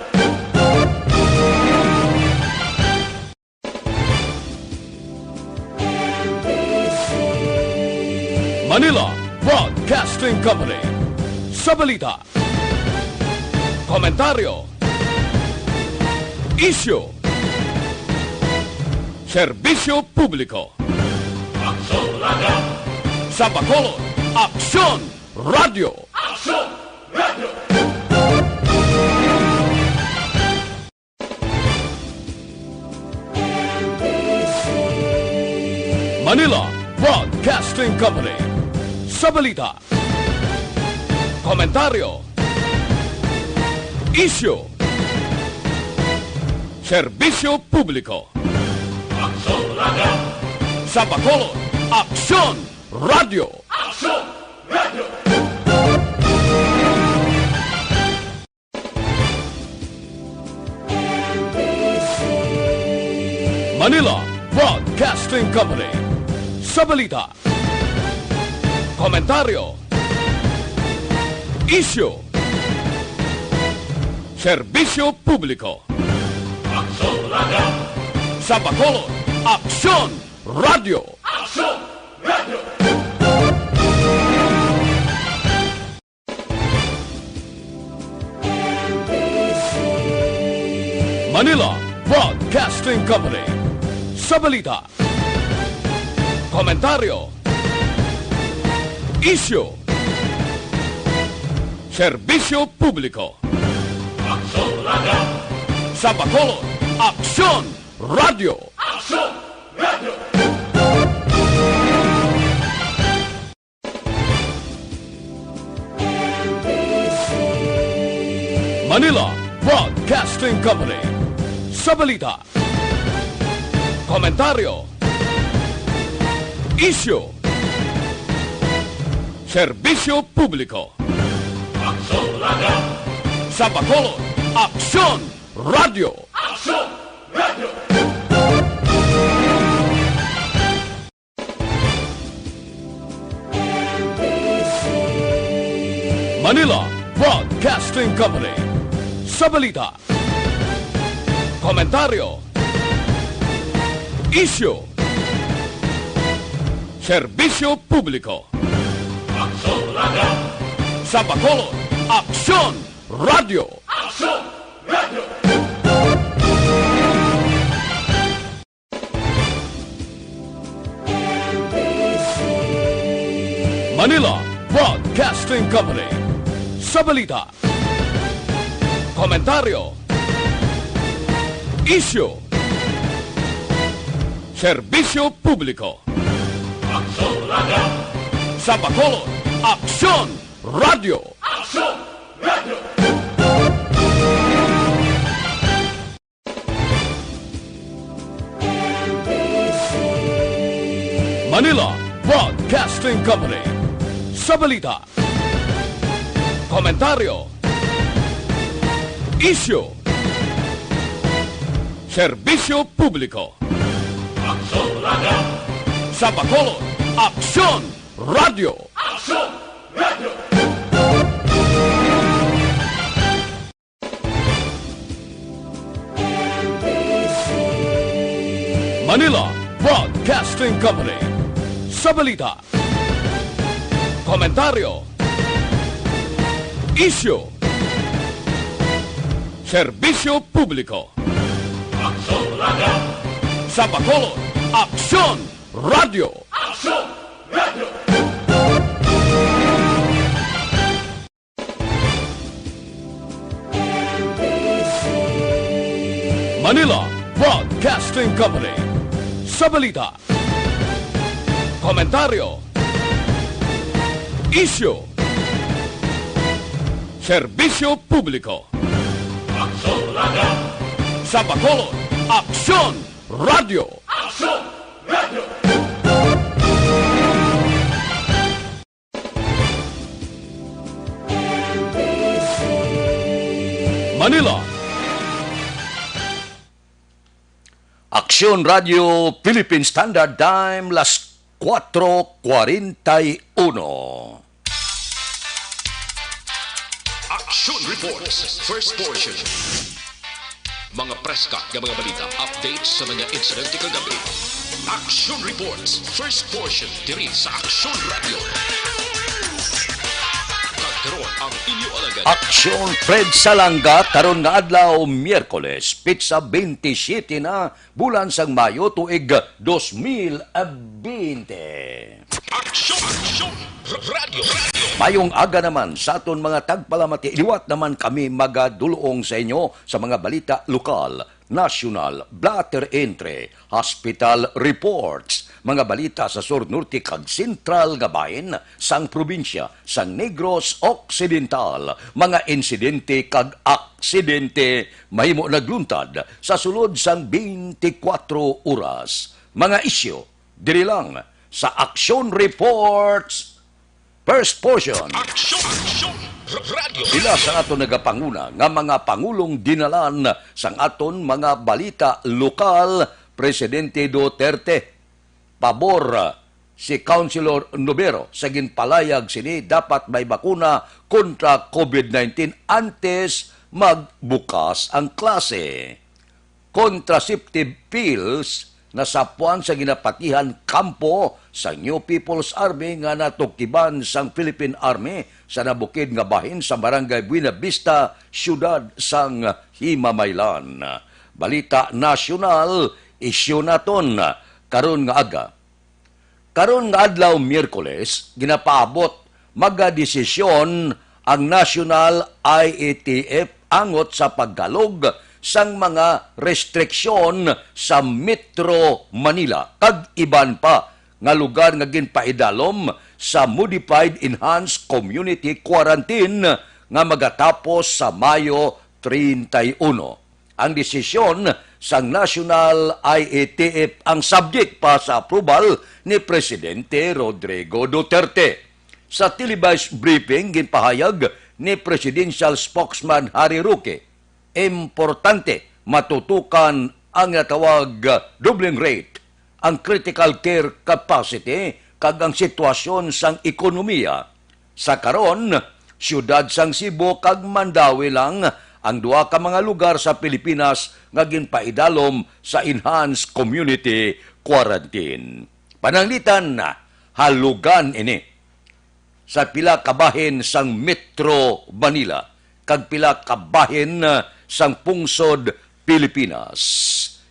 Manila Broadcasting Company. Sa balita, komentaryo, isyu, serbisyo publiko. Aksyon Radio. Sa Bacolod, Aksyon Radio. Aksyon Radio. Manila Broadcasting Company. Sa balita, komentaryo, isyu, serbisyo publiko. Aksyon Radio. Sa Bacolod, Aksyon Radio. Aksyon Radio. Manila Broadcasting Company. Sa balita, komentaryo, isyu, serbisyo publiko. Aksyon Radio. Sa Bacolod, Aksyon Radio. Aksyon Radio. Manila Broadcasting Company. Sa balita, komentaryo, isyu, serbisyo publiko. Aksyon Radio. Sa Bacolod, Aksyon Radio. Aksyon Radio. Manila Broadcasting Company. Sa balita, komentaryo, isyu, serbisyo publiko. Aksyon Radio. Sa Bacolod, Aksyon Radio. Aksyon Radio. Manila Broadcasting Company. Sa balita, komentaryo, isyu, serbisyo publiko. Aksyon Radio. Sa Bacolod, Aksyon Radio. Aksyon Radio. Manila Broadcasting Company. Sa balita, komentaryo, isyu, serbisyo publiko. Aksyon Radio. Sa Bacolod, Aksyon Radio. Aksyon Radio. Manila Broadcasting Company. Sa balita, komentaryo, isyu, serbisyo publiko. Aksyon Radio. Sa Bacolod, Aksyon Radio. Aksyon Radio. Manila Broadcasting Company. Sa balita, komentaryo, isyu, serbisyo publiko. Aksyon Radio. Sa Bacolod, Aksyon Radio. Aksyon Radio. Manila Broadcasting Company. Sa balita, Komentaryo. Isyu. Serbisyo publiko. Aksyon Radio. Sa Bacolod, Aksyon Radio. Aksyon Radio. Manila. Aksyon Radio Philippine Standard Time, las cuatro cuarenta y uno. Action Reports, first portion. Mga preska nga mga balita, updates sa mga insidente kagabi. Action Reports, first portion, diri sa Action Radio. Kag karon ang inyo alagad. Action Fred Salanga, karon nga adlaw, Miyerkules, petsa twenty-seven na, bulan sang Mayo, tuig dos mil twenty. Action! Action! R-, Radyo! Radyo! Mayong aga naman sa aton mga tagpalamati. Liwat naman kami magadulong sa inyo sa mga balita lokal, nasyonal, blotter entry, hospital reports, mga balita sa sur, norte, kag sentral nga bahin sang probinsya sang Negros Occidental, mga insidente kag aksidente mahimo nagluntad sa sulod sang twenty-four oras. Mga isyu diri lang sa Action Reports, first portion. Action! Action! R-, Radyo! Pila sa aton nagapanguna nga mga pangulong dinalan sang aton mga balita lokal, Presidente Duterte, pabor si Councilor Nobero sa ginpalayag sini dapat may bakuna kontra covid nineteen antes magbukas ang klase. Contraceptive pills nasapuan sa ginapatihan kampo sa New People's Army nga natukiban sang Philippine Army sa nabukid nga bahin sa Barangay Buena Vista, siyudad sang Himamaylan. Balita nasyonal, isyu naton karon nga aga. Karon nga adlaw, Miyerkules, ginapaabot magadesisyon ang National I A T F angot sa paghalog sang mga restriksyon sa Metro Manila kag iban pa nga lugar nga ginpaidalom sa Modified Enhanced Community Quarantine nga magatapos sa Mayo treinta y uno. Ang desisyon sang National I A T F ang subject pa sa approval ni Presidente Rodrigo Duterte. Sa televised briefing, ginpahayag ni Presidential Spokesman Harry Roque, importante matutukan ang natawag doubling rate, ang critical care capacity, kag ang sitwasyon sang ekonomiya. Sa karon, siyudad sang Cebu kag Mandaue lang ang duha ka mga lugar sa Pilipinas nga ginpaidalom sa enhanced community quarantine. Pananglitan, halugan ini sa pila ka bahin sang Metro Manila kag pila ka bahin, ah, sang pungsod Pilipinas.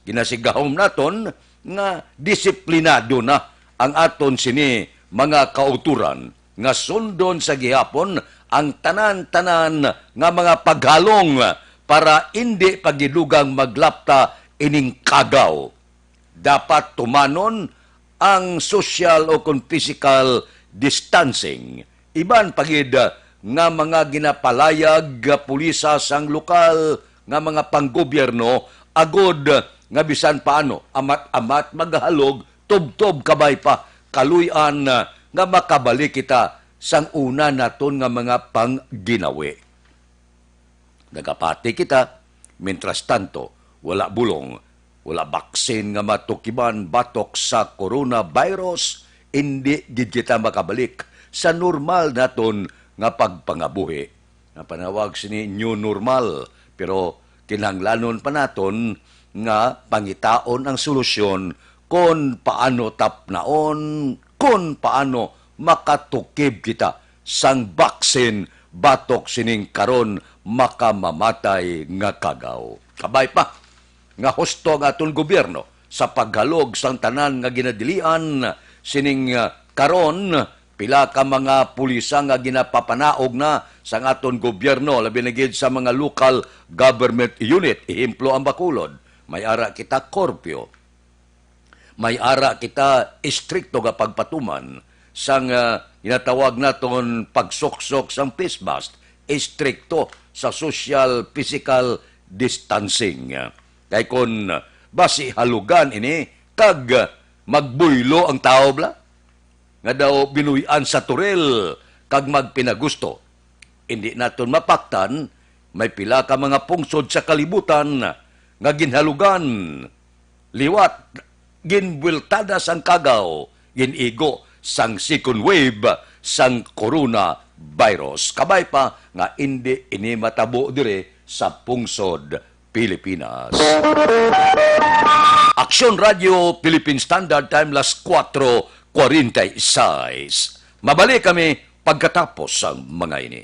Ginasigahom naton nga disiplinado na ang aton sini mga kauturan nga sundon sa gihapon ang tanan-tanan nga mga paghalong para indi pa gid dugang maglapta ining kagaw. Dapat tumanon ang social o kon physical distancing. Iban pa gid nga mga ginapalayag nga pulisa sang lokal nga mga panggobyerno agod nga bisan paano amat-amat magahalog, tubtob kabay pa, kaluy-an nga makabalik kita sang una naton nga mga pangginawi. Nagapati kita, mientras tanto, wala bulong, wala baksin nga matukiban batok sa coronavirus, indi gid kita makabalik sa normal naton nga pagpangabuhi. Ang panawag sini new normal, pero kinahanglanon pa naton nga pangitaon ang solusyon kon paano tapnaon, kon paano makatukib kita sang baksin batok sining karon makamamatay nga kagaw. Kabay pa nga husto ang aton gobyerno sa paghalog sang tanan nga ginadilian sining, ah, karon, pila ka mga pulisa nga ginapapanaog na sang aton gobyerno, labi na gid sa mga local government unit, ehemplo ang Bacolod, may ara kita curfew. May ara kita istrikto nga pagpatuman sang, ah, ginatawag naton pagsuksok sang face mask, istrikto sa social physical distancing. Kay kon basi halugan ini kag magbuylo ang tawo bala, nga daw binuy-an sa turil kag magpinagusto. Indi naton mapaktan, may pila ka mga pungsod sa kalibutan nga ginhalugan liwat, ginbuweltada sang kagaw, gin-igo sang second wave sang coronavirus. Kabay pa nga indi ini matabo diri sa pungsod Pilipinas. Aksyon Radio Philippine Standard Time, las kuwatro kwarenta y seis. Mabalik kami pagkatapos sang mga ini.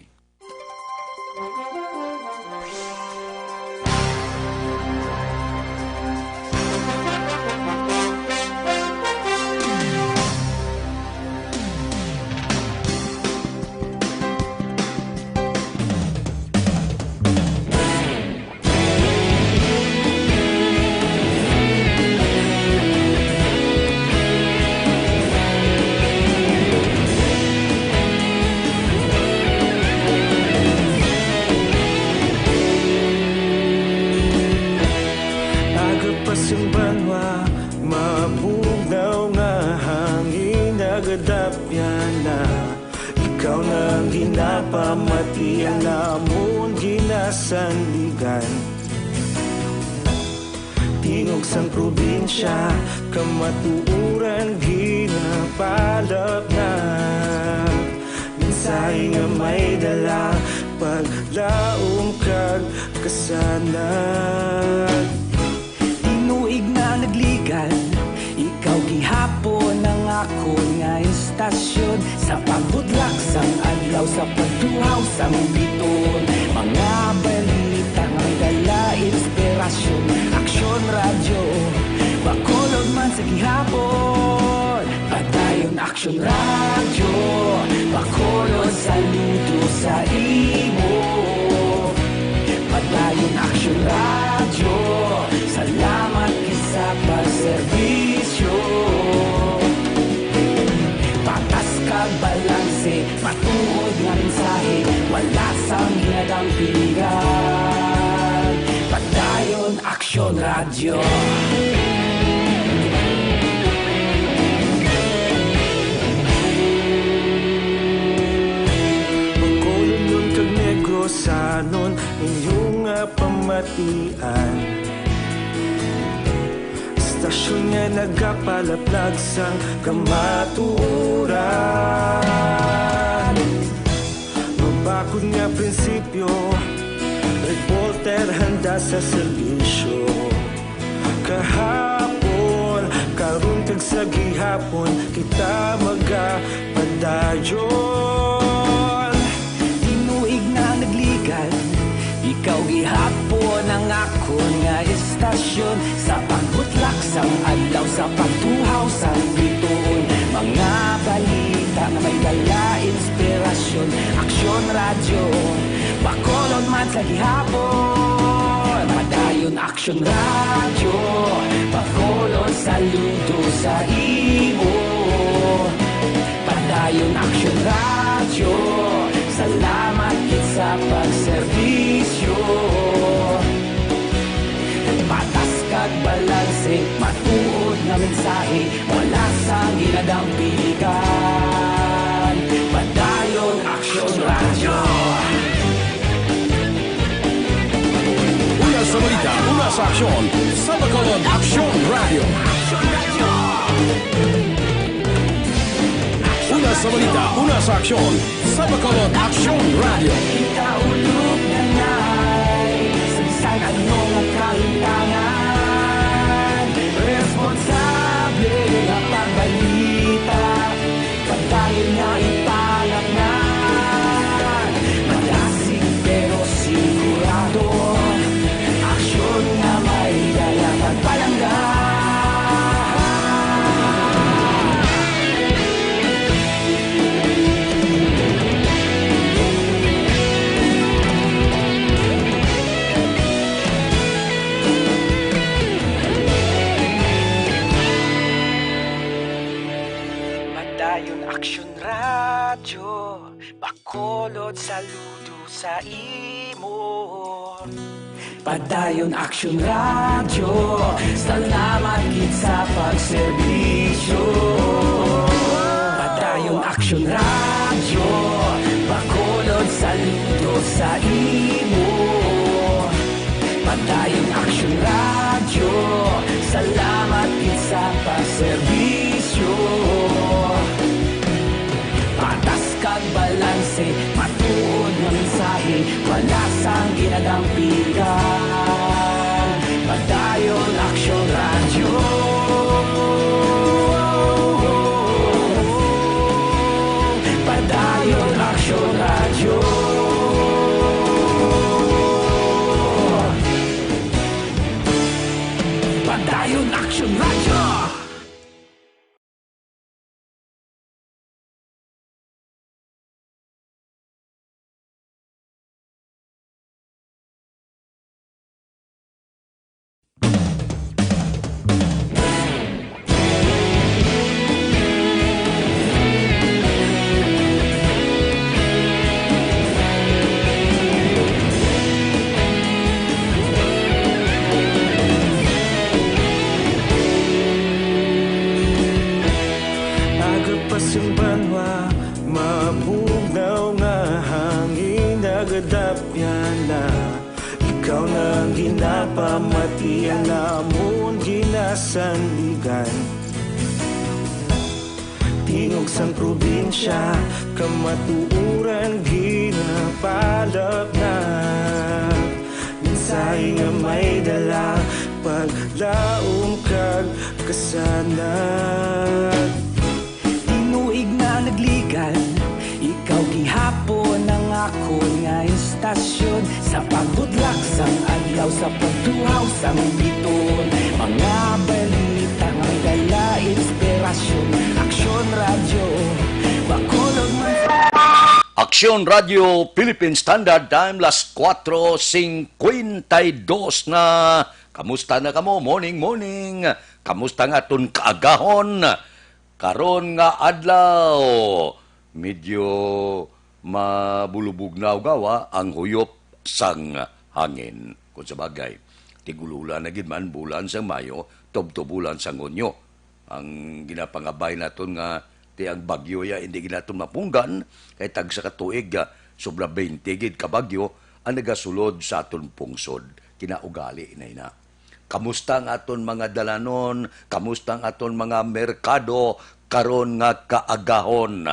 Aga pa sing banwa, mabugnaw nga hangin nagadapyan na. Ikaw na ang ginapamati, ang amon ginasandigan. Tingog sang probinsya, kamatuoran ginapalapnag. Mensahe nga may dala, paglaom kag kasanag. Tinuig na nagligan, ikaw gihapon ang akon nga istasyon. Sa pagbutlak sang adlaw, sa pagtuhaw sang bituon, mga balita nga may dala inspirasyon. Aksyon Radyo, Bacolod man sa gihapon. Padayon Aksyon Radyo, Bacolod, saludo sa imo. Padayon Aksyon Radyo, salamat gid sa pagserbisyo. Patas kag balanse, matuod nga mensahe, wala sang ginadampigan. Padayon Aksyon Radyo. Bacolodnon kag Negrosanon, inyo nga pamatian. Istasyon nga nagapalaplag sang kamatuoran. Mabakod nga prinsipyo, reporter handa sa serbisyo. Kahapon, karon kag sa gihapon, kita magapadayon. Tinuig na nagligan, ikaw gihapon ang akon nga istasyon. Sa pagbutlak sang adlaw, sa pagtuhaw sang bituon, mga balita nga may dala inspirasyon. Aksyon Radyo, Bacolod man sa gihapon. Padayon Aksyon Radyo, Bacolod, saludo sa imo. Padayon Aksyon Radyo, salamat gid sa pagserbisyo. Patas kag balanse, matuod nga mensahe, wala sang ginadampigan. Padayon Aksyon Radyo. Una sa balita, una sa aksyon, sa Bacolod, Aksyon Radyo. Una sa balita, una sa aksyon, sa Bacolod, Aksyon Radyo. Kita ulog na nay, sa bisan ano nga kalintangan, responsable nga pagbalita. Padayon nga ipalapngan, madasig pero sigurado. Aksyon nga may dala pagpalangga. Padayon Aksyon Radyo, Bacolod, saludo sa imo. Padayon Aksyon Radyo, salamat gid sa pagserbisyo. Padayon Aksyon Radyo, Bacolod, saludo sa imo. Padayon Aksyon Radyo, salamat gid sa pagserbisyo. Patas kag balanse, matuod nga mensahe, wala sang ginadampigan. Padayon Aksyon Radyo. Padayon Aksyon Radyo. Padayon Aksyon Radyo. Aga pa sing banwa, mabugnaw nga hangin, nagadapyan na. Ikaw na ang ginapamati, ang amon ginasandigan. Tingog sang probinsya, kamatuoran ginapalapnag. Mensahe nga may dala, paglaom kag kasanag. Tinuig na nagligan, ikaw gihapon ang akon nga istasyon. Sa pagbutlak sang adlaw, sa pagtuhaw sang biton, mga balita nga dala inspirasyon. Aksyon Radyo, Bacolod man sa Aksyon Radyo Philippine Standard Time, las kuwatro singkwenta y dos na. Kamusta na kamo? Morning, morning. Kamusta nga aton kaagahon? Karon nga adlaw, medyo mabulubugnaw gawa ang huyop sang hangin. Kung sa bagay, tig-ul-ulan na gid man, bulan sang Mayo, tubtob bulan sang Hunyo. Ang ginapangabay naton nga ti ang bagyo ya hindi gid naton mapunggan, kay tagsa ka tuig, ah, sobra twenty gid ka bagyo ang nagasulod sa aton pungsod. Kinaugali na ina. Kamusta ang aton mga dalanon? Kamusta ang aton mga merkado karon nga kaagahon?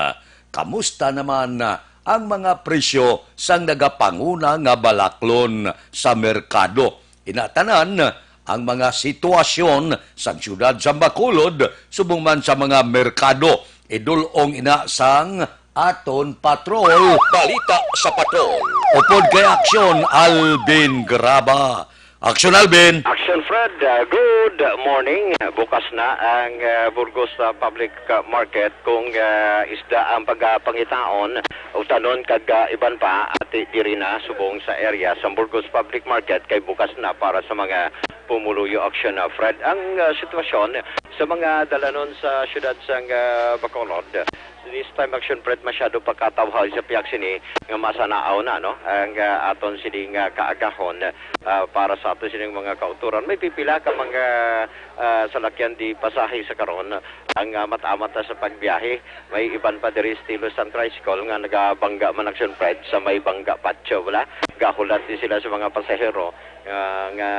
Kamusta naman ang mga presyo sang nagapanguna nga balaklon sa merkado? Ina tanan ang mga sitwasyon sang siyudad sa Bacolod subong man sa mga merkado. Idul-ong ina sang aton patrol. Balita sa patrol. Upod kay Aksyon, Alvin Graba. Aksyon, Alvin. Aksyon, Fred. Uh, good morning. Bukas na ang, uh, Burgos, uh, Public, uh, Market. Kung, uh, isda ang pagpangitaon, utanon kag, uh, iban pa, ati diri na subong sa area sa Burgos Public Market kay bukas na para sa mga pumuluyo. Aksyon, uh, Fred. Ang, uh, sitwasyon sa mga dalanon sa siyudad sang, uh, Bacolod, this time, Aksyon Fred, masyado pa katawhay sa pihak sini nga masanaaw na, no? Ang, ah, aton sini nga kaagahon, ah, para sa aton sining mga kautoran. May pipila ka mga, ah, salakyan di pasahe sa karon ang, ah, amat-amat na sa pagbiyahe. May iban pa diri estilo sang tricycle nga nagabangga man, Aksyon Fred, sa may bangga patio, wala? Gahulat di sila sa mga pasahero, ah, nga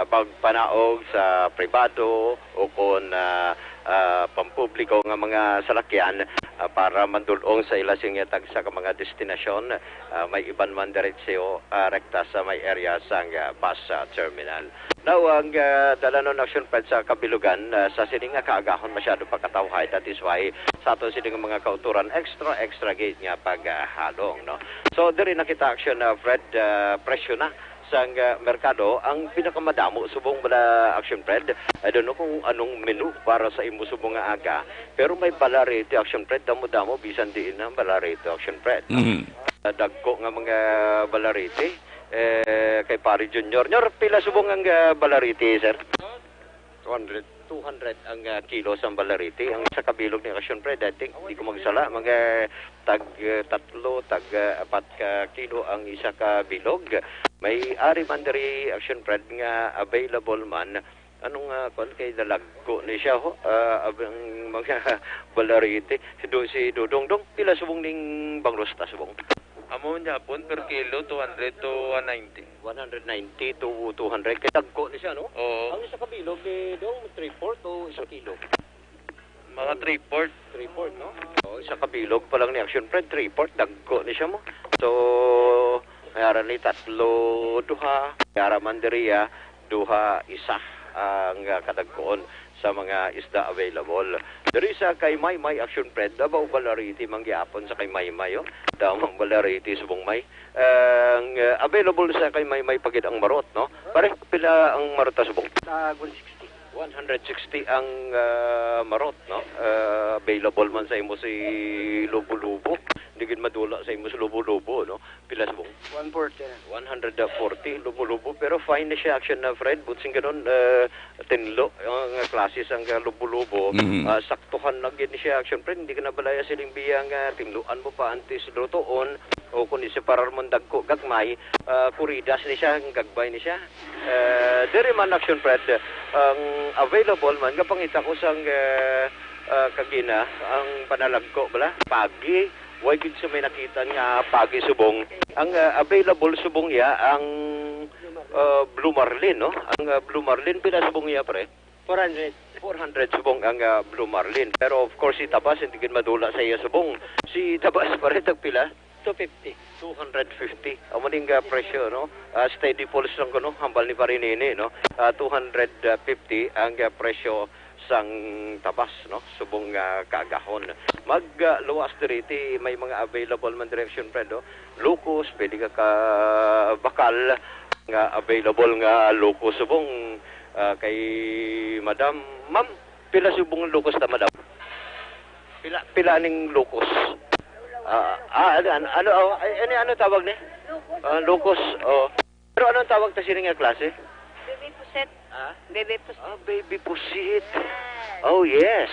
magpanaog sa pribado o kon, ah, ah, pampubliko nga mga salakyan, ah, para mandul-ong sa ila sing tagsa ka mga destinasyon. Ah, may iban man diretso, ah, rekta sa may area sang, ah, bus, ah, terminal. Now, ang, ah, dalanon, Aksyon Fred, sa kabilugan, ah, sa sini nga kaagahon masyado pa katawhay. That is why sa ato sini nga mga kautoran, extra, extra gid nga paghalong, no? So, diri nakita, Aksyon, ah, Fred, ah, presyo na sang, ah, merkado, ang pinakamadamo subong bala, Action Fred. I don't know kung anong menu para sa imo subong nga aga, pero may balarete, Action Fred, damo-damo, bisan diin na balarete, Action Fred. Mhm. Ah, dagko nga mga balarete, eh, kay Pare Junior. Nyor, pila subong ang, ah, balarete, sir? Two hundred. Two hundred ang, ah, kilo sang balariti. Ang isa ka bilog ni Action Fred, I think, di ko magsala, mga tag, ah, tatlo, tag, ah, apat ka kilo ang isa ka bilog. May ari man diri, Action Fred, nga available man. Anong, ah, kwan, kay dalagko ni siya, ho? Ah, abang mga balariti. Si Do-, si Dodong, Dong, pila subong ning bangros ta subong? Amo man gyapon, per kilo, two hundred to one ninety. One hundred ninety to two hundred. Kay dagko ni siya, no? Oo. Ang isa ka bilog ni Dong, three-fourth o isa kilo? Mga three-fourth. Three-fourth, no? Oh, isa ka bilog pa lang ni Action Fred, three-fourth, dagko ni siya mo. So, may ara ni tatlo, duha, may ara man diri, ah, duha, isa ang, ah, kadagkoon sa mga isda available. Diri sa kay Maymay, Action Fred, abaw, balariti man gyapon sa kay Maymay, oh. Damang balariti subong may. Ang, ah, available sa kay Maymay pa gid ang marot, no? Pare, pila ang marot ta subong? Tag one sixty. One hundred sixty ang, ah, marot, no? Ah, available man sa imo si Lubo-Lubo. Hindi gid madula sa imo si Lubo-Lubo, no? Pila subong? One forty na. One hundred forty, Lubo-Lubo. Pero fine na siya, Action na Fred. Butsing ganun, ah, tinlo ang klase sang, ah, Lubo-Lubo. Mhm. Ah, saktuhan lang gid ni siya, Action Fred. Hindi ka na balaya siling biya nga tinluan mo pa antes lutoon. O kung iseparar mo ang dagko, gagmay, ah, kuridas ni siya, ang gagbay ni siya. Ah, diri man, Action Fred, ang available man, nga pangita ko sang, ah, ah, kagina, ang panalagko, bala, pagi, way gid sa may nakita nga pagi subong. Ang, ah, available subong iya, ang, ah, Blue Marlin, no? Ang, ah, Blue Marlin, pila subong iya, pre? Four hundred. Four hundred subong ang, ah, Blue Marlin. Pero of course, si Tabas, hindi gid madula sa iya subong. Si Tabas, pare, tagpila? Two fifty. Two hundred fifty. Amo ning, ah, presyo, no? Ah, steady pulse lang ko, no? Hambal ni Pare Nini, no? Ah, two hundred fifty ang, ah, presyo sang Tabas, no? Subong, ah, kaagahon. Mag, ah, luwas diri, ti may mga available man diri, Action Fred, no? Locos, pwede ka ka bakal nga available nga locos subong, ah, kay Madam. Ma'am, pila subong ang locos ta, Madam? Pila, pila ning locos? Ah, ah, ano, ano, ano, oh, ay, ano, ano tawag ni? Ah, locos, oh. Pero anong tawag ta sini nga klase? Baby pusit. Ah? Baby pusit. Ah, baby pusit. Yes. Oh, yes.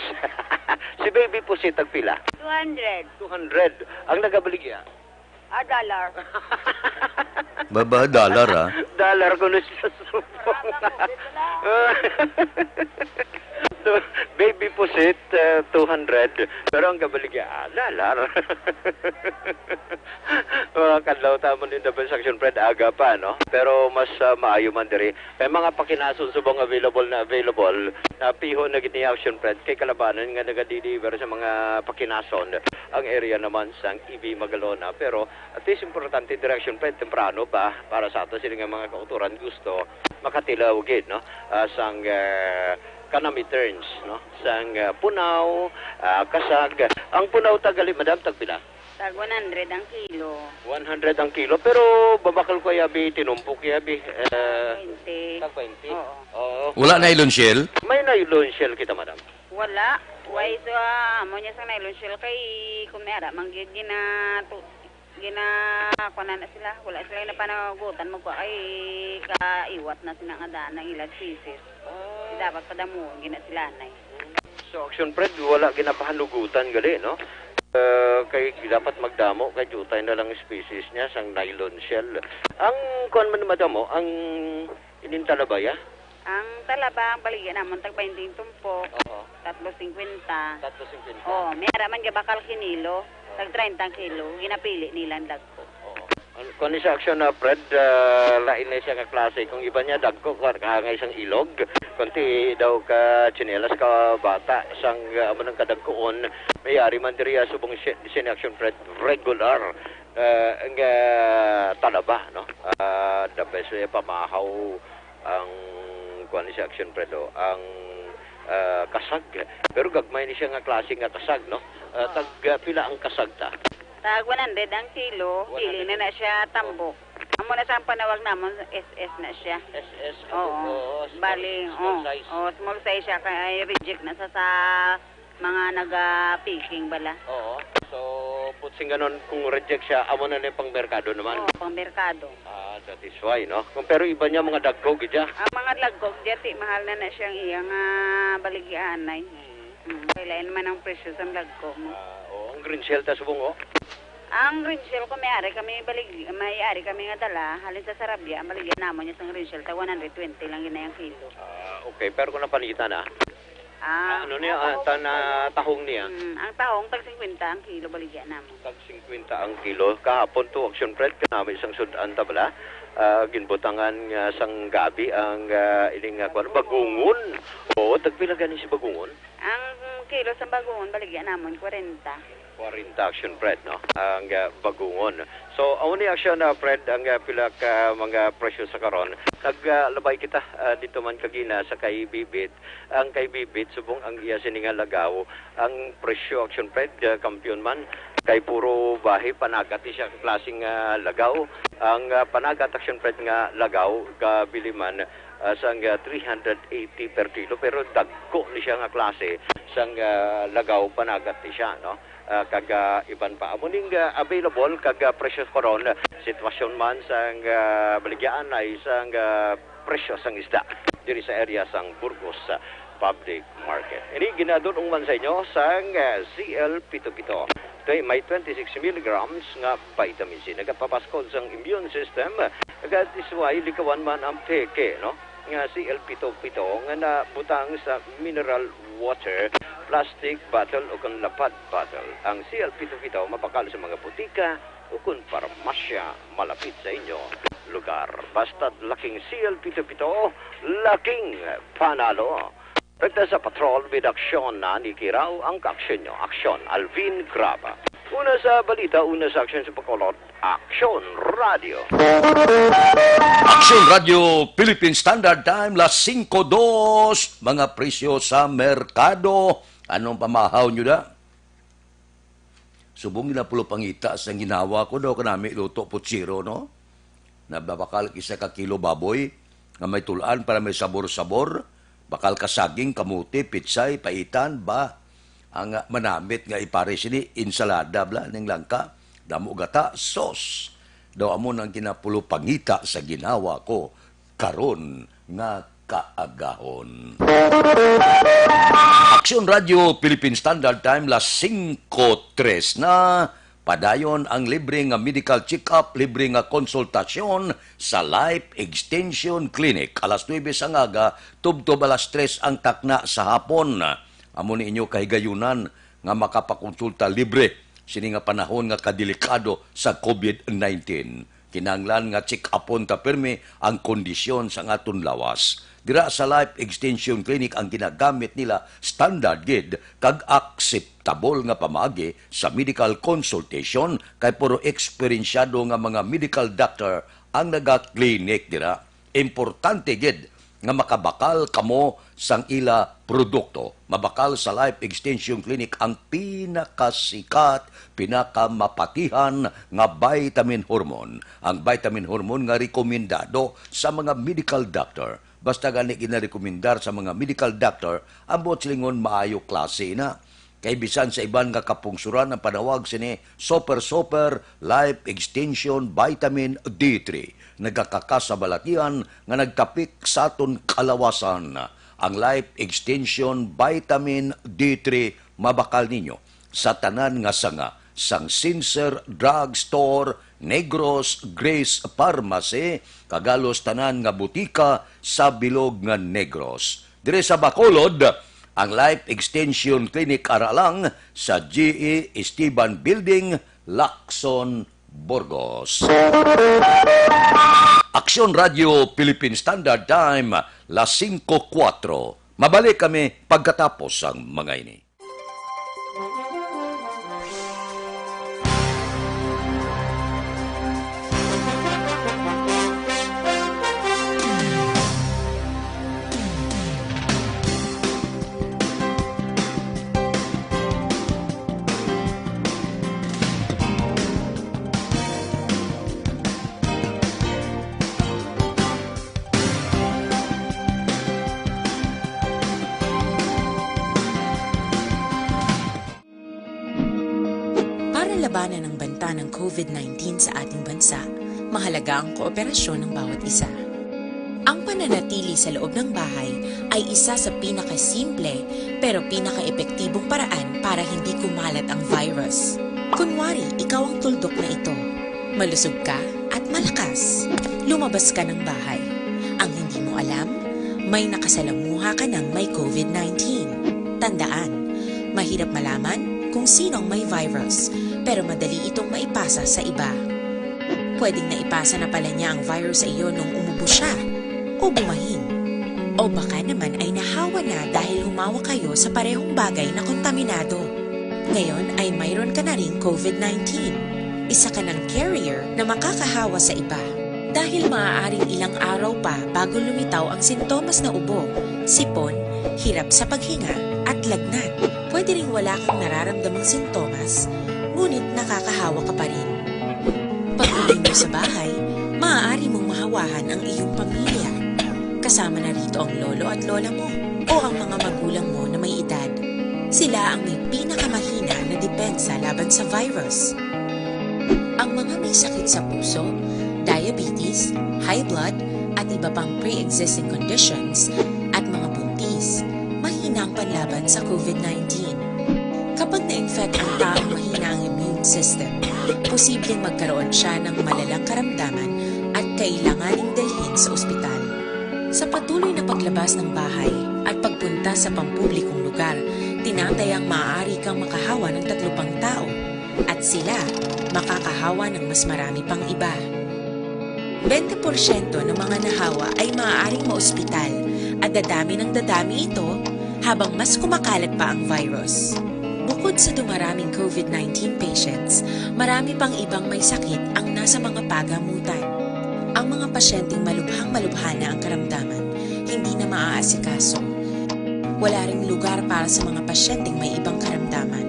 Si baby pusit, tagpila? Two hundred. Two hundred. Ang nagabaligya? Ah, dollar. Baba, dollar, ah. Dollar ko na siya subong. So, baby pusit, uh, two hundred. Pero ang gabaligya, ah, dollar. Mga kadlaw ta mo ni the best, Action Fred, aga pa, no? Pero mas, ah, maayo man diri. May mga pakinason subong available na available. Ah, piho na gid ni Action Fred kay kalabanan nga naga-deliver sa mga pakinason ang area naman sang E V Magalona. Pero at least importante, Action Fred, temprano pa para sa ato sila nga mga kautoran gusto makatilaw gid, no? Ah, sang, ah, kanami turns, no? Sang, ah, punaw, ah, kasag. Ang punaw ta gali, Madam, tagpila? Tag one hundred ang kilo. One hundred ang kilo, pero babakal ko, yabi, tinumpok, yabi. Eh, Twenty. Tag twenty? Oo. Oo. Wala nylon shell? May nylon shell kita, Madam. Wala. Why so, ah, amo niya sang nylon shell kay kung may ara, man gyud gina-, tu-, gina-, kuwan na sila. Wala sila napanagutan mo kay kaiwat na sila nga daan ang ilang species. Ah. Dapat padamuon gina sila, anay. So, Action Fred, wala ginapahanugutan gali, no? Eh, kay dapat magdamo, kay diutay na lang species niya, sang nylon shell. Ang kuwan man madamo, ang ining talabaya? Ang talaba, ang baligya namon, tag twenty ang tumpok. Oo. Tatlo singkwenta. Tatlo singkwenta. Oh, may ara man gyud bakal kinilo. Oo. Tag treinta ang kilo, ginapili nila ang dagko. Oo. An-, kuwan ni sa Action na, Fred, ah, lain na siya nga klase. Kung iba niya, dagko, kuwan, kaangay sang ilog. Kunti daw ka tsinelas ka bata, sang, ah, amo nang kadagkoon. May ari man diri, ah, subong si, si Action, Fred, regular, ah, nga talaba, no? Ah, the best way, pamahaw, ang kuwan ni si Action Fred, oh, ang, ah, kasag. Pero gagmay ni siya nga klase nga kasag, no? Ah, Oo. Tag, ah, pila ang kasag ta? Tag one hundred ang kilo, One hundred. Dili na na siya tambok. Amo na sa ang panawag namon, S S na siya. S S, Oo. Oo, small, Bali, small oo. size. Oo, small size siya, kay reject na sa, sa mga naga-picking bala. Oo. So, Sing ganon, kung reject siya, amo na ni pang merkado naman. Oo, pang merkado. Ah, that is why, no? Kung, pero iba niya, mga dagko gid siya. Ang mga dagko, dati, mahal na na siyang iya nga baligyaanay. Mm. Mm, kailain naman ang presyo sa dagko mo. Ah, oo, ang green shell ta subong, oh. Ang green shell ko, may ari kami balig-, may ari kami nga dala, halin sa Sarabia, ang baligya namon niya sa green shell, tag one hundred twenty lang yun na yung kilo. Ah, okay. Pero kung napanitan na, Ah, ano niya, ah, ang ta-, na tahong niya? Mm, ang tahong tag singkwenta ang kilo baligya namo. Tag singkwenta ang kilo. Kahapon to, Action Fred, kanami sang sud-an ta bala. Ah, ginbutangan nga sang gabi ang, ah, ining, ah, kwan, bagungon. Oo, tagpila gani si bagungon? Ang kilo sa bagungon baligya namon, kwarenta. Kwarenta, Action Fred, no? Ang, ah, bagungon. So, amo ni, Action, ah, Fred, ang, ah, pila ka mga presyo sa karon. Naglabay kita, ah, dito man kagina sa kay Bibit. Ang kay Bibit, subong ang iya sini nga lagaw, ang presyo, Action Fred, ah, kampiyon man, kay puro bahi, panagat ni siya ka klaseng, ah, lagaw. Ang, ah, panagat, Action Fred, nga lagaw, gabili man, ah, sang, ah, three hundred eighty per kilo, pero dagko ni siya nga klase sang, ah, lagaw, panagat ni siya, no? Ah, kag, ah, iban pa. Amo ning, ah, available kag, ah, presyo karon, sitwasyon man sang, ah, baligyaanay sang, ah, presyo sang isda diri sa area sang Burgos, ah, Public Market. Ini ginadul-ong man sa inyo sang, ah, C L pito pito. Kay may twenty-six milligrams nga vitamin C, nagapapaskol sang immune system, kag that is why likawan man ang peke, no? Nga C L pito pito nga nabutang sa mineral water, plastic bottle, o kon lapad bottle. Ang C L pito pito mabakal sa mga butika o kon parmasya malapit sa inyo lugar. Basta laking C L pito pito, laking panalo. Rekta sa patrol with aksyon na ni Kiraw ang kaaksyon nyo. Aksyon, Alvin Graba. Una sa balita, una sa aksyon sa Bacolod, Aksyon Radio. Aksyon Radio, Philippine Standard Time, las singko dos, mga presyo sa merkado. Anong pamahaw nyo da? Subong ginapulupangita sang ginhawa ko daw kanami luto putsiro, no? Nababakal isa ka kilo baboy nga may tul-an para may sabor-sabor, bakal ka saging, kamote, pitsay, paitan, ba? Ang, ah, manamit nga ipares sini, insalada, bla, ning langka, damo gata, sos. Daw amo nang ginapulupangita sa ginhawa ko karon nga kaagahon. Aksyon Radio, Philippine Standard Time, las singko tres na. Padayon ang libre nga medical check-up, libre nga konsultasyon sa Life Extension Clinic. Alas nuebe sang aga, tubtob alas tres ang takna sa hapon. Amo ni inyo kahigayunan nga makapakonsulta libre sini nga panahon nga kadelikado sa covid nineteen. Kinahanglan nga check-upon ta pirmi ang kondisyon sang aton lawas. Dira sa Life Extension Clinic, ang ginagamit nila standard gid kag akseptable nga pamaagi sa medical consultation, kay puro eksperensyado nga mga medical doctor ang naga-clinic dira. Importante gid nga makabakal kamo sang ila produkto. Mabakal sa Life Extension Clinic ang pinakasikat, pinakamapatihan nga vitamin hormone. Ang vitamin hormone nga rekomendado sa mga medical doctor. Basta gani ginarekomendar sa mga medical doctor ang buot silingon maayo klase na. Kay bisan sa iban nga kapungsuran ang panawag sini Super Super Life Extension Vitamin D three, nagakakasabalatian nga nagtapik sa aton kalawasan. Ang Life Extension Vitamin D three mabakal ninyo sa tanan nga sanga sang Sincere Drug Store, Negros Grace Pharmacy, kag halos tanan nga butika sa bilog nga Negros. Diri sa Bacolod, ang Life Extension Clinic ara lang sa G E Esteban Building, Lacson, Burgos. Aksyon Radio Philippine Standard Time, las singko kuwatro. Mabalik kami pagkatapos sang mga ini. labanan ang banta ng COVID nineteen sa ating bansa, mahalaga ang kooperasyon ng bawat isa. Ang pananatili sa loob ng bahay ay isa sa pinakasimple pero pinakaepektibong paraan para hindi kumalat ang virus. Kunwari, ikaw ang tuldok na ito. Malusog ka at malakas. Lumabas ka ng bahay. Ang hindi mo alam, may nakasalamuha ka ng may COVID nineteen. Tandaan, mahirap malaman kung sino ang may virus, pero madali itong maipasa sa iba. Pwedeng naipasa na pala niya ang virus sa iyo nung umubo siya o bumahin. O baka naman ay nahawa na dahil humawa kayo sa parehong bagay na kontaminado. Ngayon ay mayroon ka na ring COVID nineteen. Isa ka ng carrier na makakahawa sa iba. Dahil maaaring ilang araw pa bago lumitaw ang sintomas na ubo, sipon, hirap sa paghinga, at lagnat. Pwede ring wala kang nararamdamang sintomas, ngunit nakakahawa ka pa rin. Pag-uwi mo sa bahay, maaari mong mahawahan ang iyong pamilya. Kasama na rito ang lolo at lola mo o ang mga magulang mo na may edad. Sila ang may pinakamahina na depensa laban sa virus. Ang mga may sakit sa puso, diabetes, high blood, at iba pang pre-existing conditions, at mga buntis, mahina ang panlaban sa COVID nineteen. Kapag na-infect ang taong mahina ang immune system, posibleng magkaroon siya ng malalang karamdaman at kailanganing dalhin sa ospital. Sa patuloy na paglabas ng bahay at pagpunta sa pampublikong lugar, tinatayang maaari kang makahawa ng tatlo pang tao at sila makakahawa ng mas marami pang iba. Bente porsyento ng mga nahawa ay maaaring maospital at dadami ng dadami ito habang mas kumakalat pa ang virus. Bukod sa dumaraming COVID nineteen patients, marami pang ibang may sakit ang nasa mga pagamutan. Ang mga pasyenteng malubhang-malubha na ang karamdaman, hindi na maaasikaso. Wala ring lugar para sa mga pasyenteng may ibang karamdaman.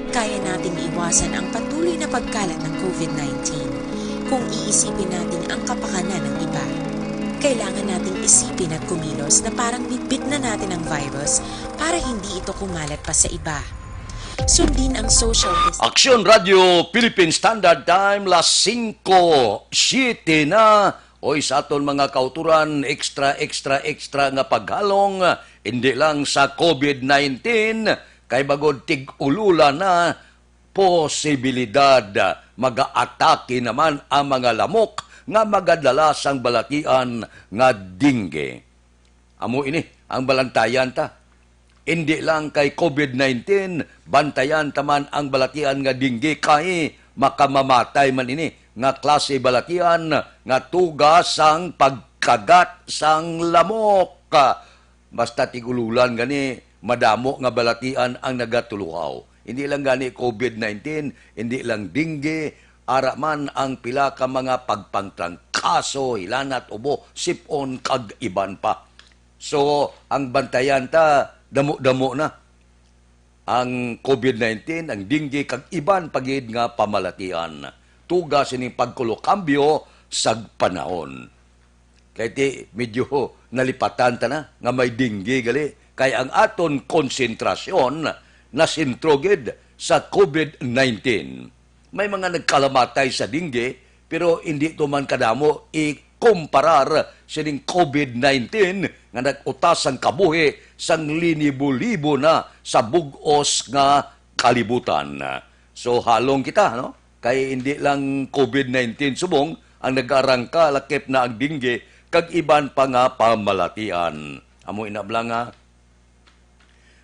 Kaya nating iwasan ang patuloy na pagkalat ng COVID nineteen kung iisipin natin ang kapakanan ng iba. Kailangan nating isipin at kumilos na parang bitbit na natin ang virus para hindi ito kumalat pa sa iba. Sundin ang social dis- Aksyon Radio Philippine Standard Time, las singko siete na. Oy, sa aton mga kauturan, extra, extra, extra nga paghalong, hindi lang sa COVID nineteen, kay bagod tig-ululan na posibilidad, mag-aatake naman ang mga lamok nga magadala sang balatian nga dengue. Amo ini ang balantayan ta. Indi lang kay COVID nineteen, bantayan ta man ang balatian nga dengue kay makamamatay man ini nga klase balatian nga tuga sang pagkagat sang lamok. Basta tig-ululan gani, madamo nga balatian ang nagatuluhaw. Hindi lang gani COVID nineteen, hindi lang dengue, ara man ang pila ka mga pagpangtrangkaso, hilanat, ubo, sipon, kag iban pa. So, ang bantayan ta, damo-damo na. Ang COVID nineteen, ang dengue, kag iban pa gid nga pamalatian. Tuga sining pagkulokambyo sa panahon. Kay ti, medyo nalipatan ta na nga may dengue gali. Kay ang aton konsentrasyon nasentro gid sa COVID nineteen. May mga nagkalamatay sa dengue, pero hindi to man kadamo ikumparar sining COVID nineteen nga nag-utas sang kabuhi sang linibo-libo na sa bug-os nga kalibutan. So, halong kita, no? Kay hindi lang COVID nineteen subong ang nag-arangka, lakip na ang dengue kag iban pa nga pamalatian. Amo ina bala nga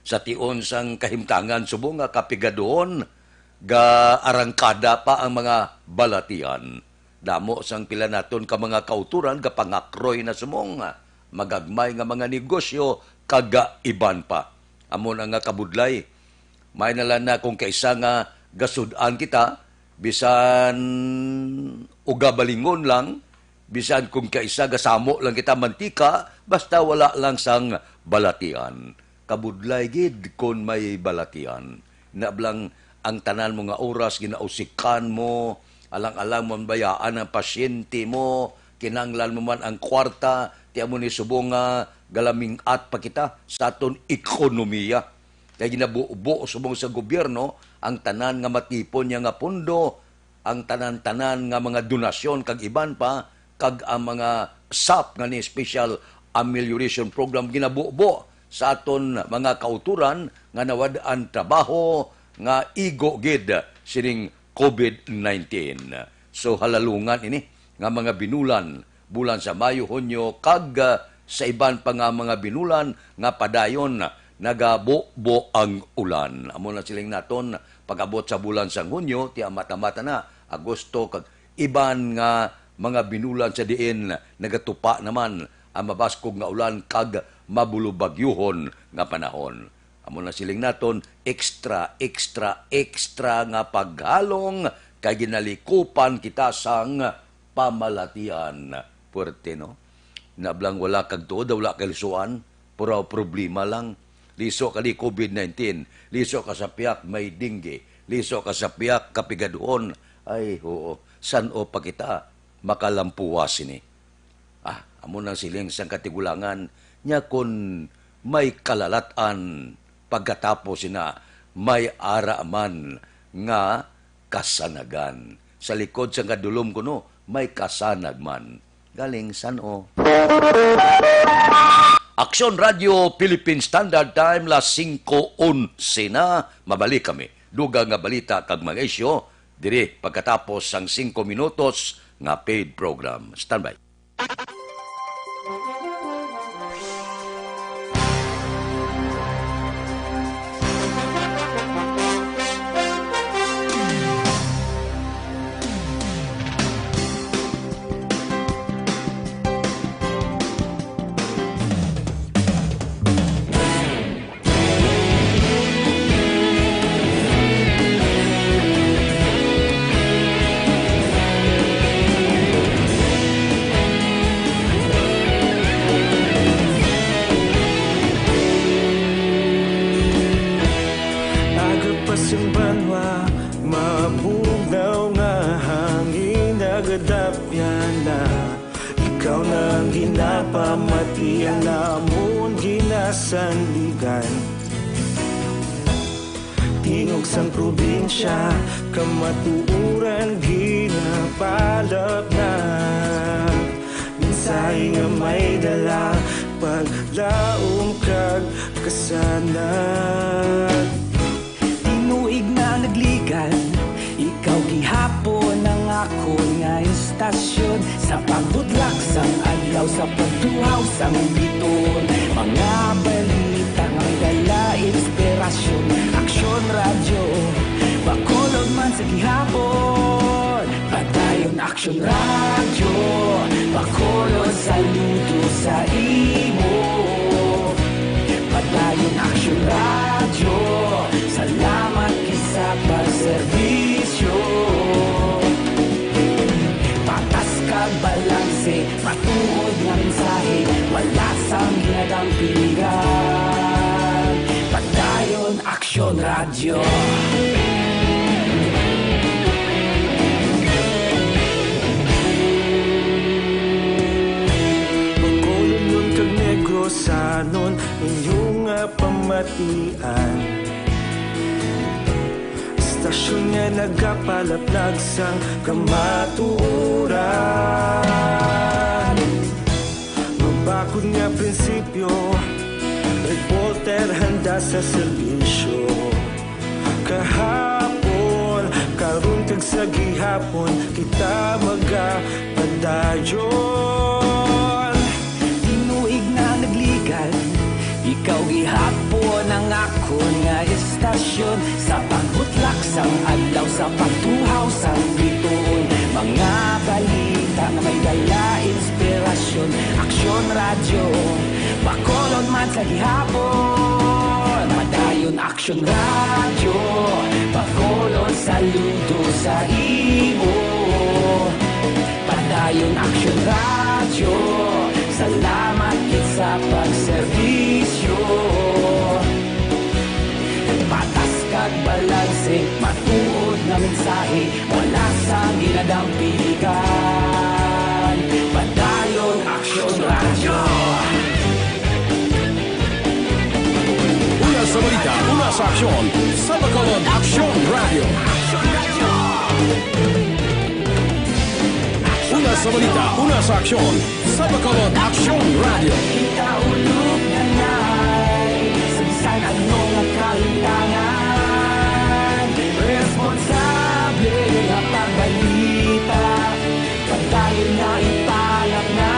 sa tion sang kahimtangan subong nga kapigaduhon, gaarangkada pa ang mga balatian. Damo sang pila naton ka mga kauturan gapangakroy na subong, magagmay nga mga negosyo, kag iban pa. Amo na nga kabudlay. May na lang na kung kaisa nga gasud-an kita, bisan uga balingon lang, bisan kung kaisa gasamo lang kita mantika, basta wala lang sang balatian. Kabudlay gid kon may balatian. Ina bala nga ang tanan mo nga oras ginausikan mo, alang-alang mo bayaan ang pasyente mo, kinahanglan mo man ang kwarta, ti amo ni subong nga galaming-at pa kita sa aton ekonomiya. kay ginabubo subong sa gobyerno ang tanan nga matipon niya nga pondo, ang tanan-tanan nga mga donasyon kag iban pa, kag ang mga sap nga ni Special Amelioration Program ginabubo sa aton mga kautoran nga nawad-an trabaho nga igo gid sining COVID nineteen. So, halalungan ini nga mga binulan, bulan sa Mayo, Hunyo, kag, ah, sa iban pa nga mga binulan nga padayon nagabubo ang ulan. Amo na siling naton, pag-abot sa bulan sang Hunyo, ti mata-mata na, Agosto, kag iban nga mga binulan sa diin nagatupa naman ang mabaskog nga ulan kag mabulubagyuhon nga panahon. Amo na siling naton, extra, extra, extra nga paghalong kay ginalikupan kita sang pamalatian. Puwerte, no? Nablang wala kag tuod, wala kay lusuan, puro problema lang. Liso ka ni COVID nineteen, liso ka sa piyak may dengue, liso ka sa piyak kapigadhon. Ay, oo, san-o pa kita makalampuwas sini? Ah, amo nang siling sang katigulangan niya, kon may kalalat-an, pagkatapos sina may ara man nga kasanagan. Sa likod sang kadulom kuno, may kasanag man. Galing san-o? Aksyon Radio Philippine Standard Time, las singko onse na. Mabalik kami. Dugang nga balita kag mga isyu diri pagkatapos sang singko minutos nga paid program. Standby. Aga pa sing banwa, mabugnaw nga hangin, nagadapyan na. Ikaw na ang ginapamati, ang namon ginasandigan. Tingog sang probinsya, kamatuoran ginapalapnag. Mensahe nga may dala, paglaom kag kasanag. Tinuig na nagligal, ikaw gihapon ang akon nga istasyon. Sa pagbutlak sang adlaw, sa pagtuhaw sang biton, mga balita nga may dala inspirasyon. Aksyon Radyo, Bacolod man sa gihapon. Padayon Aksyon Radyo, Bacolod, saludo sa imo. Padayon Aksyon Radyo, salamat gid sa pagserbisyo. Patas kag balanse, matuod nga mensahe, wala sang ginadampigan. Padayon Aksyon Radyo. Bacolodnon kag Negrosanon, inyo nga pamatian. Istasyon nga nagapalaplag sang kamatuoran. Mabakod nga prinsipyo, reporter handa sa serbisyo. Kahapon, karon kag sa gihapon, kita magapadayon. Tinuig na nagligal, ikaw gihapon ang akon nga istasyon. Sa pagbutlak sang adlaw, sa pagtuhaw sang bituon, mga balita nga may dala inspirasyon. Aksyon Radyo, Bacolod man sa gihapon. Padayon Aksyon Radyo, Bacolod, saludo sa imo. Padayon Aksyon Radyo, salamat gid sa pagserbisyo. Patas kag balanse, matuod nga mensahe, wala sang ginadampigan. Padayon Aksyon Radyo. Una sa Balita, una sa aksyon, sa Bacolod Aksyon Radio. Una sa balita, una sa aksyon, sa Bacolod Aksyon Radio. Kita ulog na nay, sa bisan ano nga kahitangan, responsable nga pagbalita. Padayon na ipalaknag,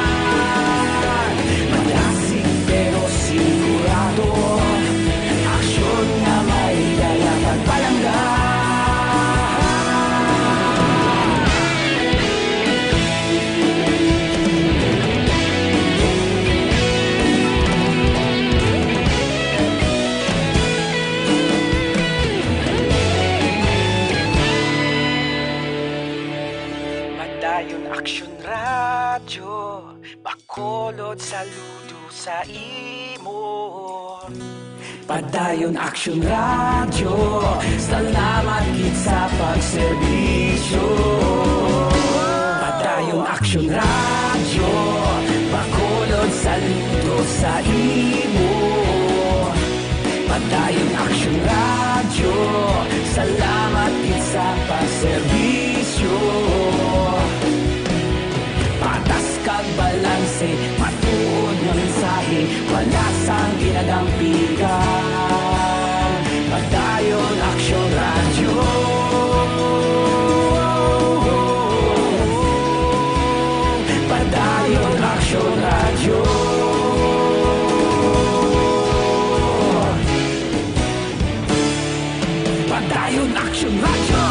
malasig pero sigurado. Aksyon nga may dala kag palangga. Padayon Aksyon Radyo, Bacolod, saludo sa imo. Padayon Aksyon Radyo, salamat gid sa pagserbisyo. Padayon Aksyon Radyo, Bacolod, saludo sa imo. Padayon Aksyon Radyo, salamat gid sa pagserbisyo. Patas kag balanse, matuod nga mensahe, wala sang ginadampigan. Padayon Aksyon Radyo. Padayon Aksyon Radyo. Padayon Aksyon Radyo.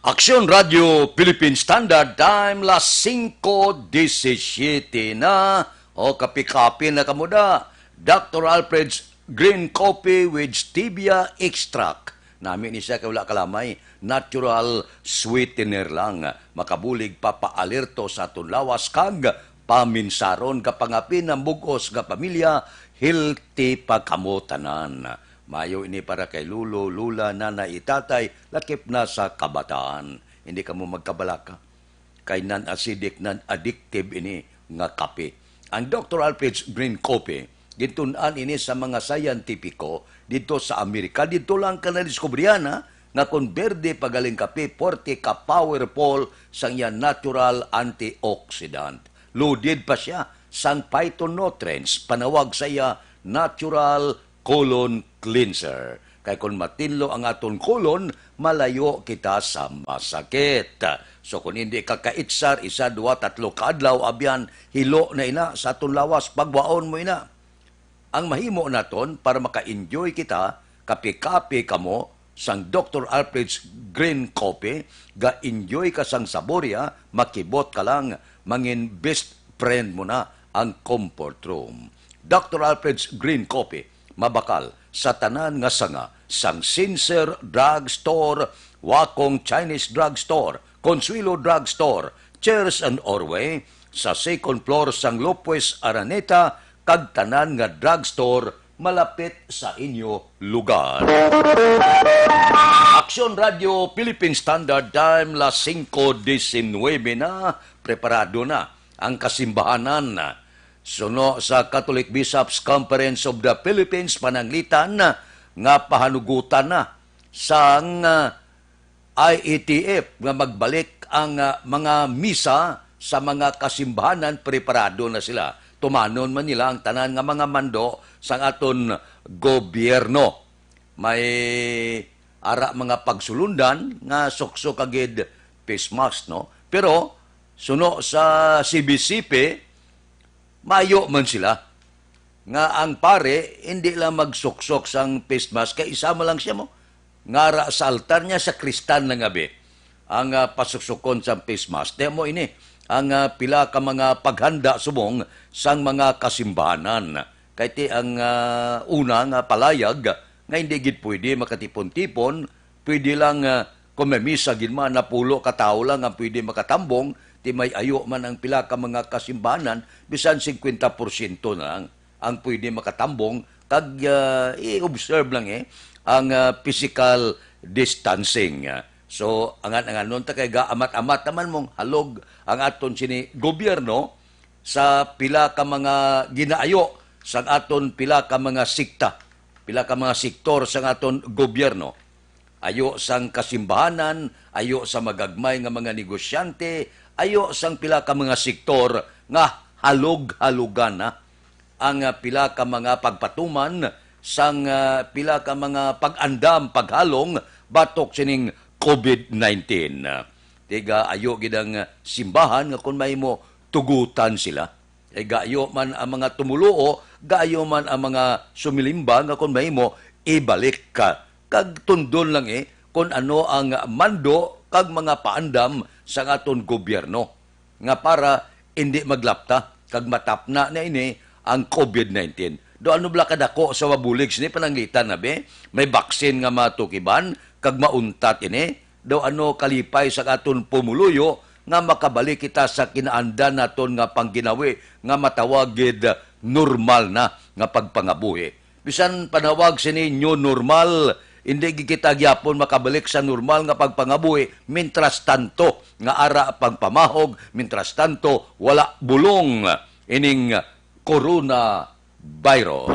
Aksyon Radio Philippine Standard Time, las singko disisiete na. O, kape-kape na kamo da. Doctor Alfred's Green Coffee with Stevia Extract. Nami ni siya kay wala kalamay. Natural sweetener lang. Makabulig papaalerto sa aton lawas kag paminsaron ka pangapin ang bug-os nga pamilya, healthy pa kamo tanan. Mayo ini para kay lolo, lula, nanay, itatay, lakip na sa kabataan. Hindi kamo magkabalaka. Kay non-acidic, non-addictive ini nga kape. Ang Doctor Alfred's Green Coffee, gintun-an ini sa mga siyentipiko didto sa Amerika. Didto lang ka nadiskubrihan, ha, nga kon berde pagaling kape, forte ka powerful sang iya natural antioxidant. Loaded pa siya sang phytonutrients, panawag sa iya natural colon cleanser. Kay kon matinlo ang aton colon, malayo kita sa masakit. So, kung hindi ka kaitsar, isa, dua, tatlo ka adlaw, abyan, hilo na ina sa aton lawas, pagwaon mo ina. Ang mahimo naton para maka-enjoy kita, kape-kape kamo sang Doctor Alfred's Green Coffee, ga-enjoy ka sang sabor ya, makibot ka lang, mangin best friend mo na ang comfort room. Doctor Alfred's Green Coffee, mabakal sa tanan nga sanga, sang Sincere Drug Store, Wakong Chinese Drug Store, Consuelo Drug Store, Chairs and Orway, sa second floor sang Lopez Araneta, kag tanan nga drugstore malapit sa inyo lugar. Aksyon Radio Philippine Standard Time, las singko disinuybe na, preparado na ang kasimbahanan. Suno sa Catholic Bishops' Conference of the Philippines, pananglitan nga pahanugutan na sang, ah, I E T F nga magbalik ang, ah, mga misa sa mga kasimbahanan, preparado na sila. Tumanon man nila ang tanan nga mga mando sang aton gobyerno. May ara mga pagsulundan nga suksok agid face mask, no? Pero suno sa C B C P, mayo man sila nga ang pare hindi lang magsuksok sang face mask kay isa man lang siya mo. Ngara sa altar niya, sakristan lang abi ang, ah, pasuksukon sang face mask. Di mo ini ang, ah, pila ka mga paghanda subong sang mga kasimbahanan. Kay ti ang, ah, una nga palayag nga hindi gid pwede makatipon-tipon, pwede lang, ah, kung may misa gid man, napulo ka tawo lang ang pwede makatambong, May ayo man ang pila ka mga kasimbahanan, bisan singkwenta porsyento na lang ang pwede makatambong kag, ah, i-observe lang, eh, ang, ah, physical distancing. So, angan-anganon ta kay gaamat-amat naman mong halog ang aton sini gobyerno sa pila ka mga ginaayo sang aton pila ka mga sekta, pila ka mga sektor sang aton gobyerno. Ayo sang kasimbahanan, ayo sa magagmay nga mga negosyante, ayo sang pila ka mga sektor nga halog-halugan na ang, ah, pila ka mga pagpatuman sang, ah, pila ka mga pag-andam paghalong batok sining covid nineteen. Tiga ayo gid ang simbahan nga kon mahimo tugutan sila. Kay gaayo man ang mga tumuluo, gaayo man ang mga sumilimba nga kon mahimo, ibalik ka. Kag tundon lang, eh, kon ano ang mando kag mga paandam sang aton gobyerno nga para indi maglapta kag matapna na ini ang covid nineteen. Do ano bala kadako sa mabulig sini pananglitan na, be? May baksin nga matukiban kag mauntat ini? Daw ano kalipay sa aton pumuluyo nga makabalik kita sa kinaandan naton nga pangginawi nga matawag gid normal na nga pagpangabuhi. Bisan panawag sini new normal, hindi gid kita gyapon makabalik sa normal nga pagpangabuhi, mintras tanto nga ara pagpamahog, mintras tanto wala bulong ining coronavirus.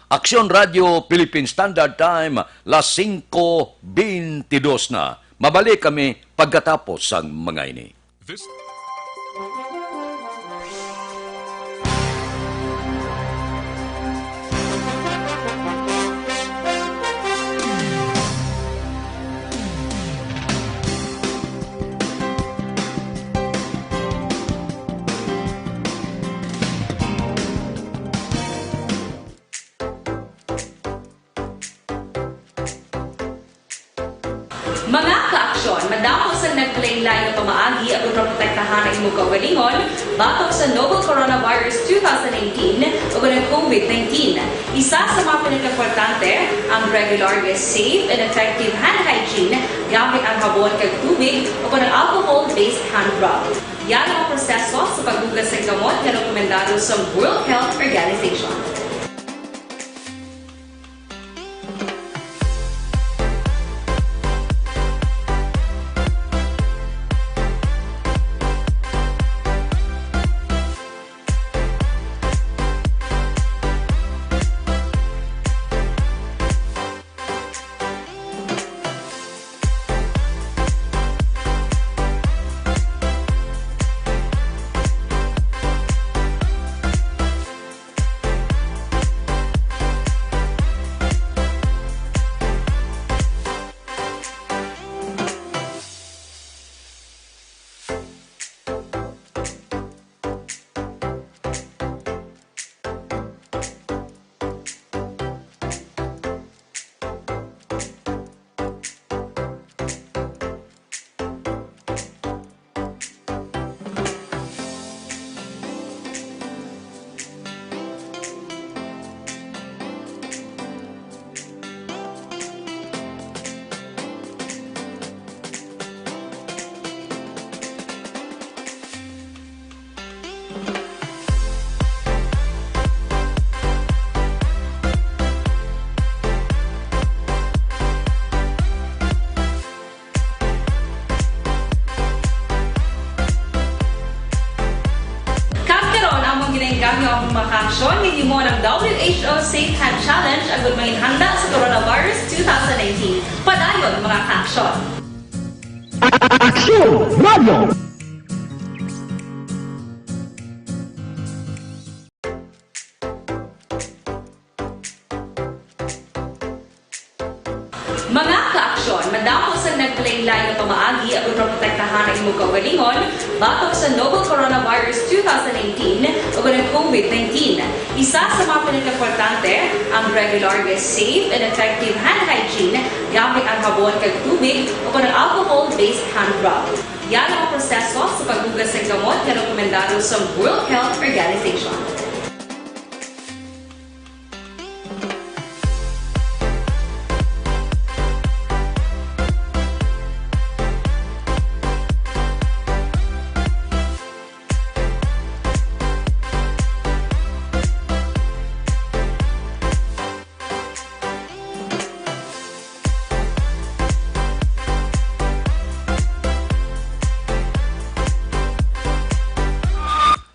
Aksyon Radio Philippine Standard Time, las singko beintidos na. Mabalik kami pagkatapos sang mga ini. This Mga ka-aksyon, madamo sang nagkalainlain nga pamaagi aron maprotektahan ang imo kaugalingon batok sa novel coronavirus two thousand nineteen o ang covid nineteen. Isa sa mga pinakaimportante ang regular nga safe and effective hand hygiene gamit ang habon kag tubig o ang alcohol-based hand rub. Yara ang proseso sa paghugas sang kamot nga rekomendado sa World Health Organization. Kag karon, amon ginaengganyo ang mga kaaksyon nga gihimo ng W H O Safe Hand Challenge agud manginhanda sa coronavirus two thousand nineteen. Padayon, mga kaaksyon. Aksyon Radio! Mga kaaksyon, madamo sang nagkalainlain nga pamaagi aron maprotektahan ang imong kaugalingon batok sa novel coronavirus two thousand nineteen o ang covid nineteen. Isa sa mga pinakaimportante ang regular nga safe and effective hand hygiene gamit ang habon kag tubig o ang alcohol-based hand rub. Yara ang proseso sa paghugas sang kamot nga rekomendado sa World Health Organization.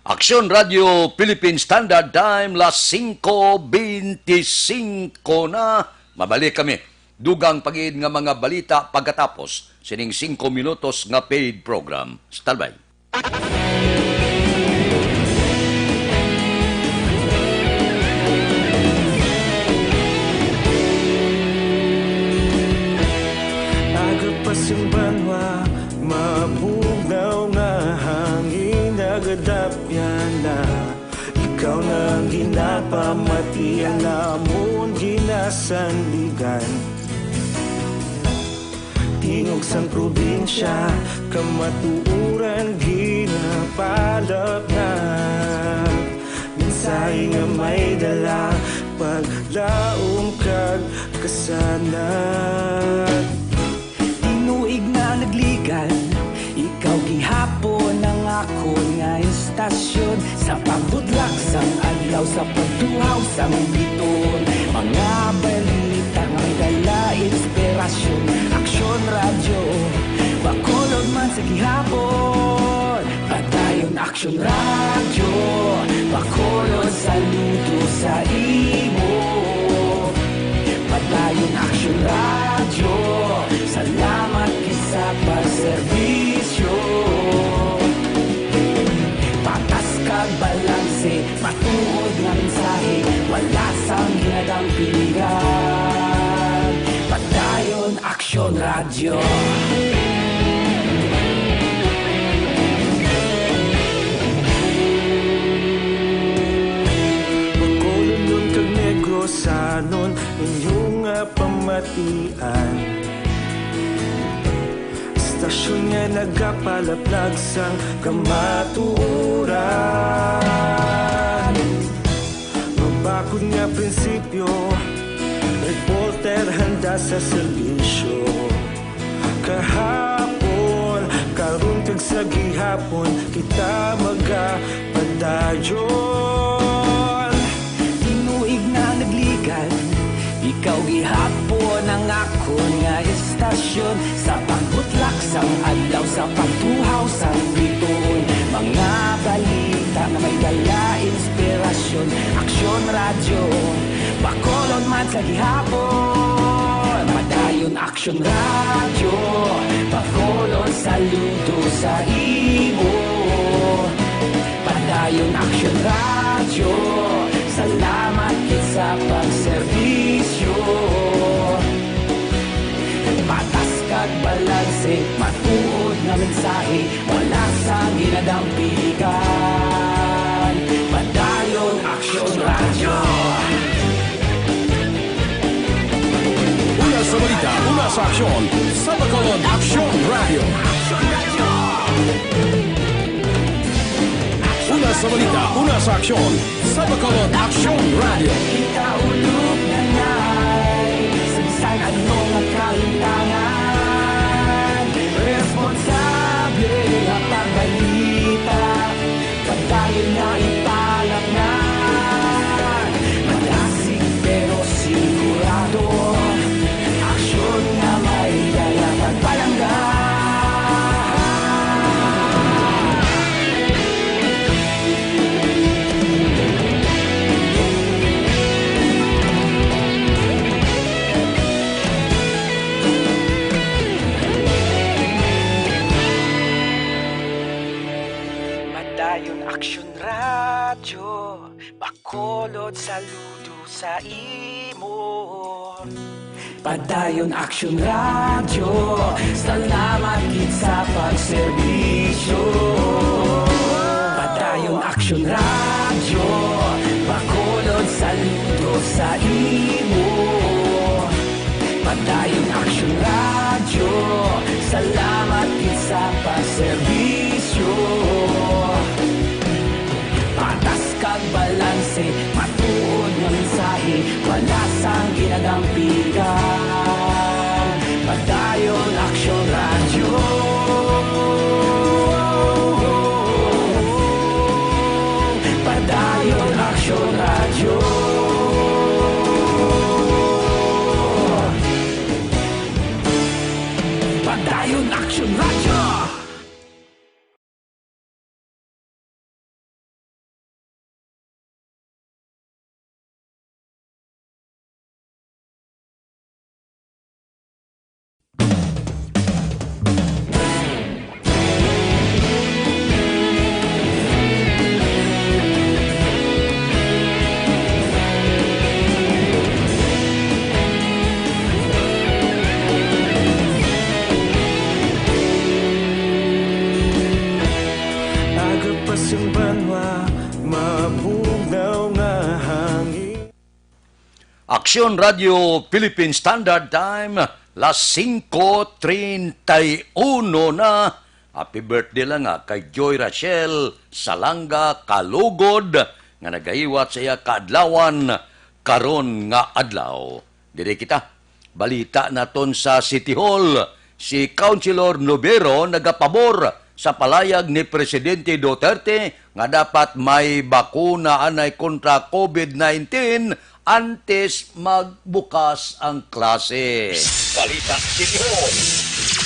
Aksyon Radio Philippine Standard Time, las singko beintisinko na. Mabalik kami. Dugang pagid nga mga balita pagkatapos sining singko minutos nga paid program. Standby. Aga pa sing banwa, mabugnaw nga hangin nagadapyan na. Ikaw na ang ginapamatian, amon ginasandigan. Tingog sang probinsya, kamatuoran ginapalapnag. Mensahe nga may dala, paglaom kag kasanag. Tinuig na nagligan, ikaw gihapon ang akon nga estasyon. Sa pagbudlak sang adlaw, sa pagtuhaw sang bituon, mga balita nga may dala inspirasyon. Aksyon Radyo, Bacolod man sa gihapon. Padayon Aksyon Radyo, Bacolod, saludo sa imo. Padayon Aksyon Radyo, salamat gid sa pagserbisyo. Patas kag balanse, matuod nga mensahe, wala sang ginadampigan. Padayon Aksyon Radyo. Bacolodnon kag Negrosanon, inyo nga pamatian. Estasyon nga nagapalaplag sang kamatuoran. Mabakod nga prinsipyo, reporter handa sa serbisyo. Kahapon, karon kag sa gihapon, kita magapadayon. Tinuig na nagligan, ikaw gihapon ang akon nga estasyon. Sa pagbutlak sang adlaw, sa pagtuhaw sang bituon, mga balita nga may dala inspirasyon. Aksyon Radyo, Bacolod man sa gihapon. Padayon Aksyon Radyo, Bacolod, saludo sa imo. Padayon Aksyon Radyo, salamat gid sa pagserbisyo. Patas kag balanse, matuod nga mensahe, wala sang ginadampigan. Padayon Aksyon Radyo. Una sa balita, una sa aksyon, sa Bacolod, Aksyon Radyo. Una sa balita, una sa aksyon, sa Bacolod, Aksyon Radyo. Kita ulog nanay, sa bisan ano nga kahintangan, responsable nga pagbalita. Padayon nga ipalapnag, madasig pero sigurado. Aksyon nga may dala kag palangga. Padayon Aksyon Radyo, Bacolod, saludo sa imo. Padayon Aksyon Radyo, salamat gid sa pagserbisyo. Padayon Aksyon Radyo, Bacolod, saludo sa imo. Padayon Aksyon Radyo, salamat gid sa pagserbisyo. Patas kag balanse, matuod nga mensahe, wala sang ginadampigan. Padayon Aksyon Radyo. Sing banwa, mabugnaw nga hangin. Aksyon Radio Philippine Standard Time, las singko treinta y uno na. Happy birthday lang nga kay Joy Rachel Salanga Kalugod nga nagahiwat sa iya kaadlawan karon nga adlaw. Diri kita. Balita naton sa City Hall, si Councilor Novero nagapabor sa palayag ni Presidente Duterte nga dapat may bakuna anay kontra covid nineteen antes magbukas ang klase. Balita City Hall.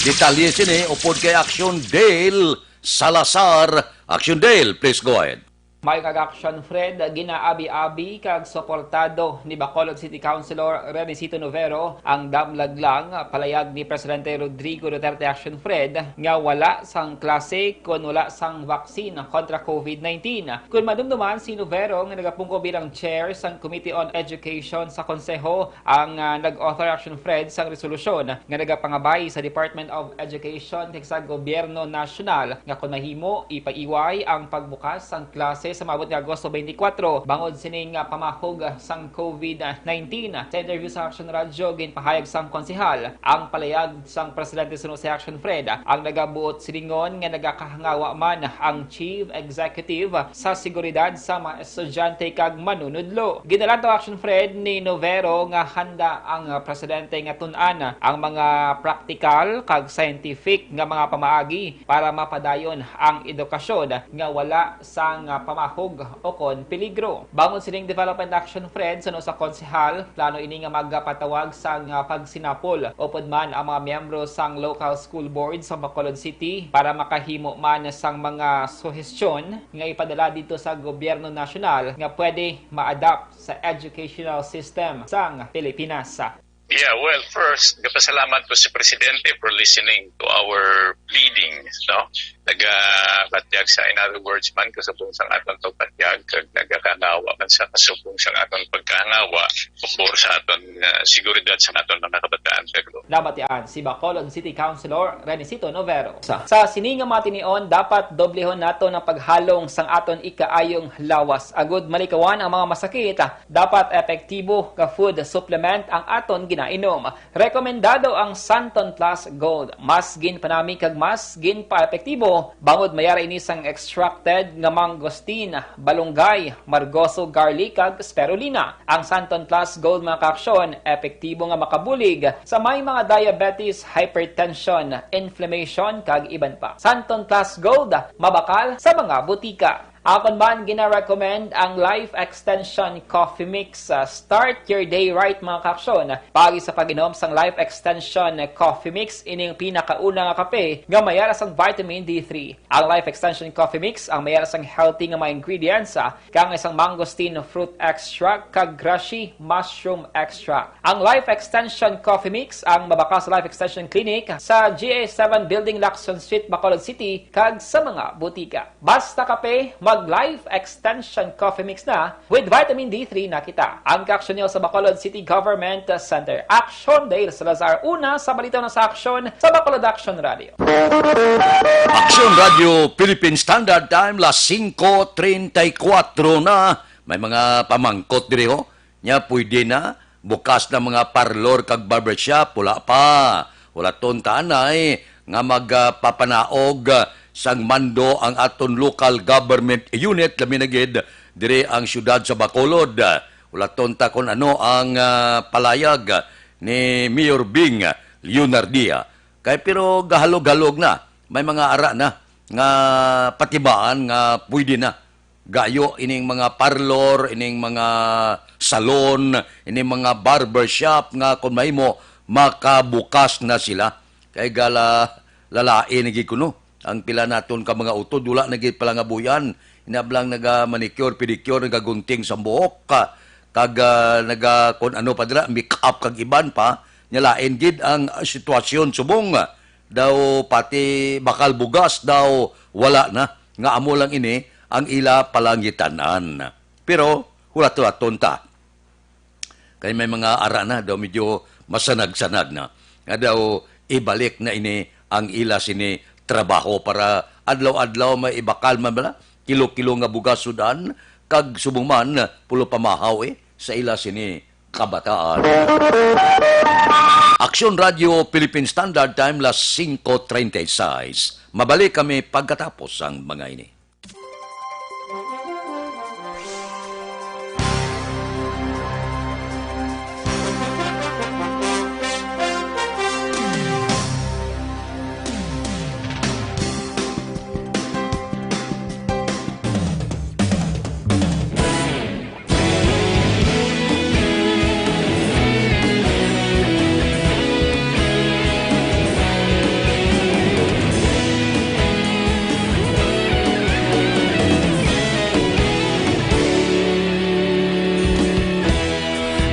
Detalye sini upod kay Action Dale Salazar. Action Dale, please go ahead. Maayong aga-, Action Fred, ginaabi-abi kag suportado ni Bacolod City Councilor Renicito Novero ang damlag lang palayag ni Presidente Rodrigo Duterte, Action Fred, nga wala sang klase kon wala sang vaccine kontra covid nineteen. Kon madumduman, si Novero nga nagapungko bilang chair sang Committee on Education sa Konseho ang, ah, nag-author, Action Fred, sang resolusyon nga nagapangabay sa Department of Education kag sa Gobyerno Nasyonal nga kon mahimo, ipaiway ang pagbukas sang klase sa maabot nga Agosto twenty-four bangod sining, ah, pamahog sang covid nineteen. Sa interview sa Action Radio, ginpahayag sang konsehal ang palayag sang Presidente suno si Action Fred ang nagabuot silingon nga nagakahangawa man ang Chief Executive sa seguridad sa mga estudyante kag manunudlo. Ginalantaw, Action Fred, ni Novero nga handa ang, ah, presidente nga tun-an ang mga praktikal kag scientific nga mga pamaagi para mapadayon ang edukasyon nga wala sang, ah, pamahog o kon peligro. Bangon sining development, Action Fred, suno sa konsehal, plano ini nga magapatawag sang, ah, pagsinapol upod man ang mga miyembro sang local school board sa Bacolod City para makahimo man sang mga suhestyon nga ipadala didto sa gobyerno nasyonal nga pwede ma-adapt sa educational system sang Pilipinas. Yeah, well, first, gapasalamat ko si Presidente for listening to our pleadings, no? Nagabatyag sa, in other words man, kasubong sang aton pagbatyag, kag nagakanawa man sa kasubong sang aton pagkahangawa, pabor sa aton, ah, seguridad sa aton mga kabataan, kag Nabatian si Bacolod City Councilor Renicito Novero. Sa, sa sini nga mga tinion, dapat doblehon naton ang paghalong sang aton ikaayong lawas. Agud malikawan ang mga masakit, dapat epektibo nga food supplement ang aton ginainom. Rekomendado ang Santon Plus Gold. Mas ginpanami kag mas ginpaepektibo bangod may ara ini sang extracted nga mangosteen, balunggay, margoso, garlic, kag spirulina. Ang Santon Plus Gold, mga kaaksyon, epektibo nga makabulig sa may mga diabetes, hypertension, inflammation, kag iban pa. Santon Plus Gold, mabakal sa mga butika. Akon man gina-recommend ang Life Extension Coffee Mix. Ah, start your day right, mga kaaksyon. Paagi sa pag-inom sang Life Extension Coffee Mix, ining pinakauna nga kape nga may ara sang vitamin D three. Ang Life Extension Coffee Mix ang may ara sang healthy nga mga ingredients, ah, kang isang mangosteen fruit extract kag reishi mushroom extract. Ang Life Extension Coffee Mix ang mabakal sa Life Extension Clinic sa G A seven Building, Lacson Street, Bacolod City, kag sa mga butika. Basta kape, mag Life Extension Coffee Mix na, with vitamin D three na kita. Ang kaaksyon niyo sa Bacolod City Government Center. Action Dale Salazar, una sa balita na sa aksyon sa Bacolod Action Radio. Action Radio Philippine Standard Time, las singko treinta y cuatro na. May mga pamangkot diri, ho. Nya, pwede na. Bukas na mga parlor kag barbershop, wala pa. Wala ton tanay nga magpapanaog, ah, sang mando ang aton local government unit, labi na gid diri ang siyudad sa Bacolod. Wala ton ta kon ano ang, ah, palayag ni Mayor Bing Leonardia. Kay pero gahalog-halog na, may mga ara na nga patibaan nga pwede na. Gayo ining mga parlor, ining mga salon, ining mga barbershop nga kon mahimo, makabukas na sila. Kay gala, lalain na gid kuno. Ang pila naton ka mga utod, wala na gid palangabuyan. Inablang naga-manicure, pedicure, nagagunting sa buhok, ka, kag, ah, naga, kun ano pa dira, make up kag iban pa. Nya lain gid ang, ah, sitwasyon subong, ah, daw pati bakal bugas daw wala na. Nga amo lang ini ang ila palangitan-an. Pero hulat-hulaton ta. Kay may mga ara na daw medyo masanag-sanag na. Nga daw ibalik na ini ang ila sini trabaho para adlaw-adlaw may ibakal man bala. kilo-kilo nga bugas sud-an, kag subong man pulo pamahaw, eh, sa ila sini kabataan. Aksyon Radyo Philippine Standard Time, las singko treinta y seis. Mabalik kami pagkatapos sang mga ini.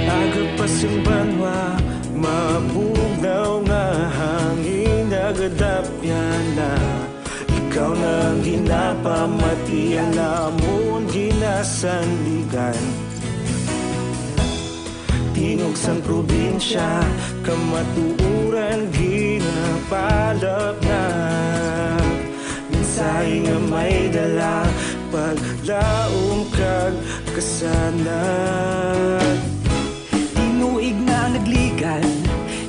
Aga pa sing banwa, mabugnaw nga hangin, nagadapyan na. Ikaw na ang ginapamati, ang amon ginasandigan. Tingog sang probinsya, kamatuoran ginapalapnag. Mensahe nga may dala, paglaom kag kasanag. Tinuig na nagligad,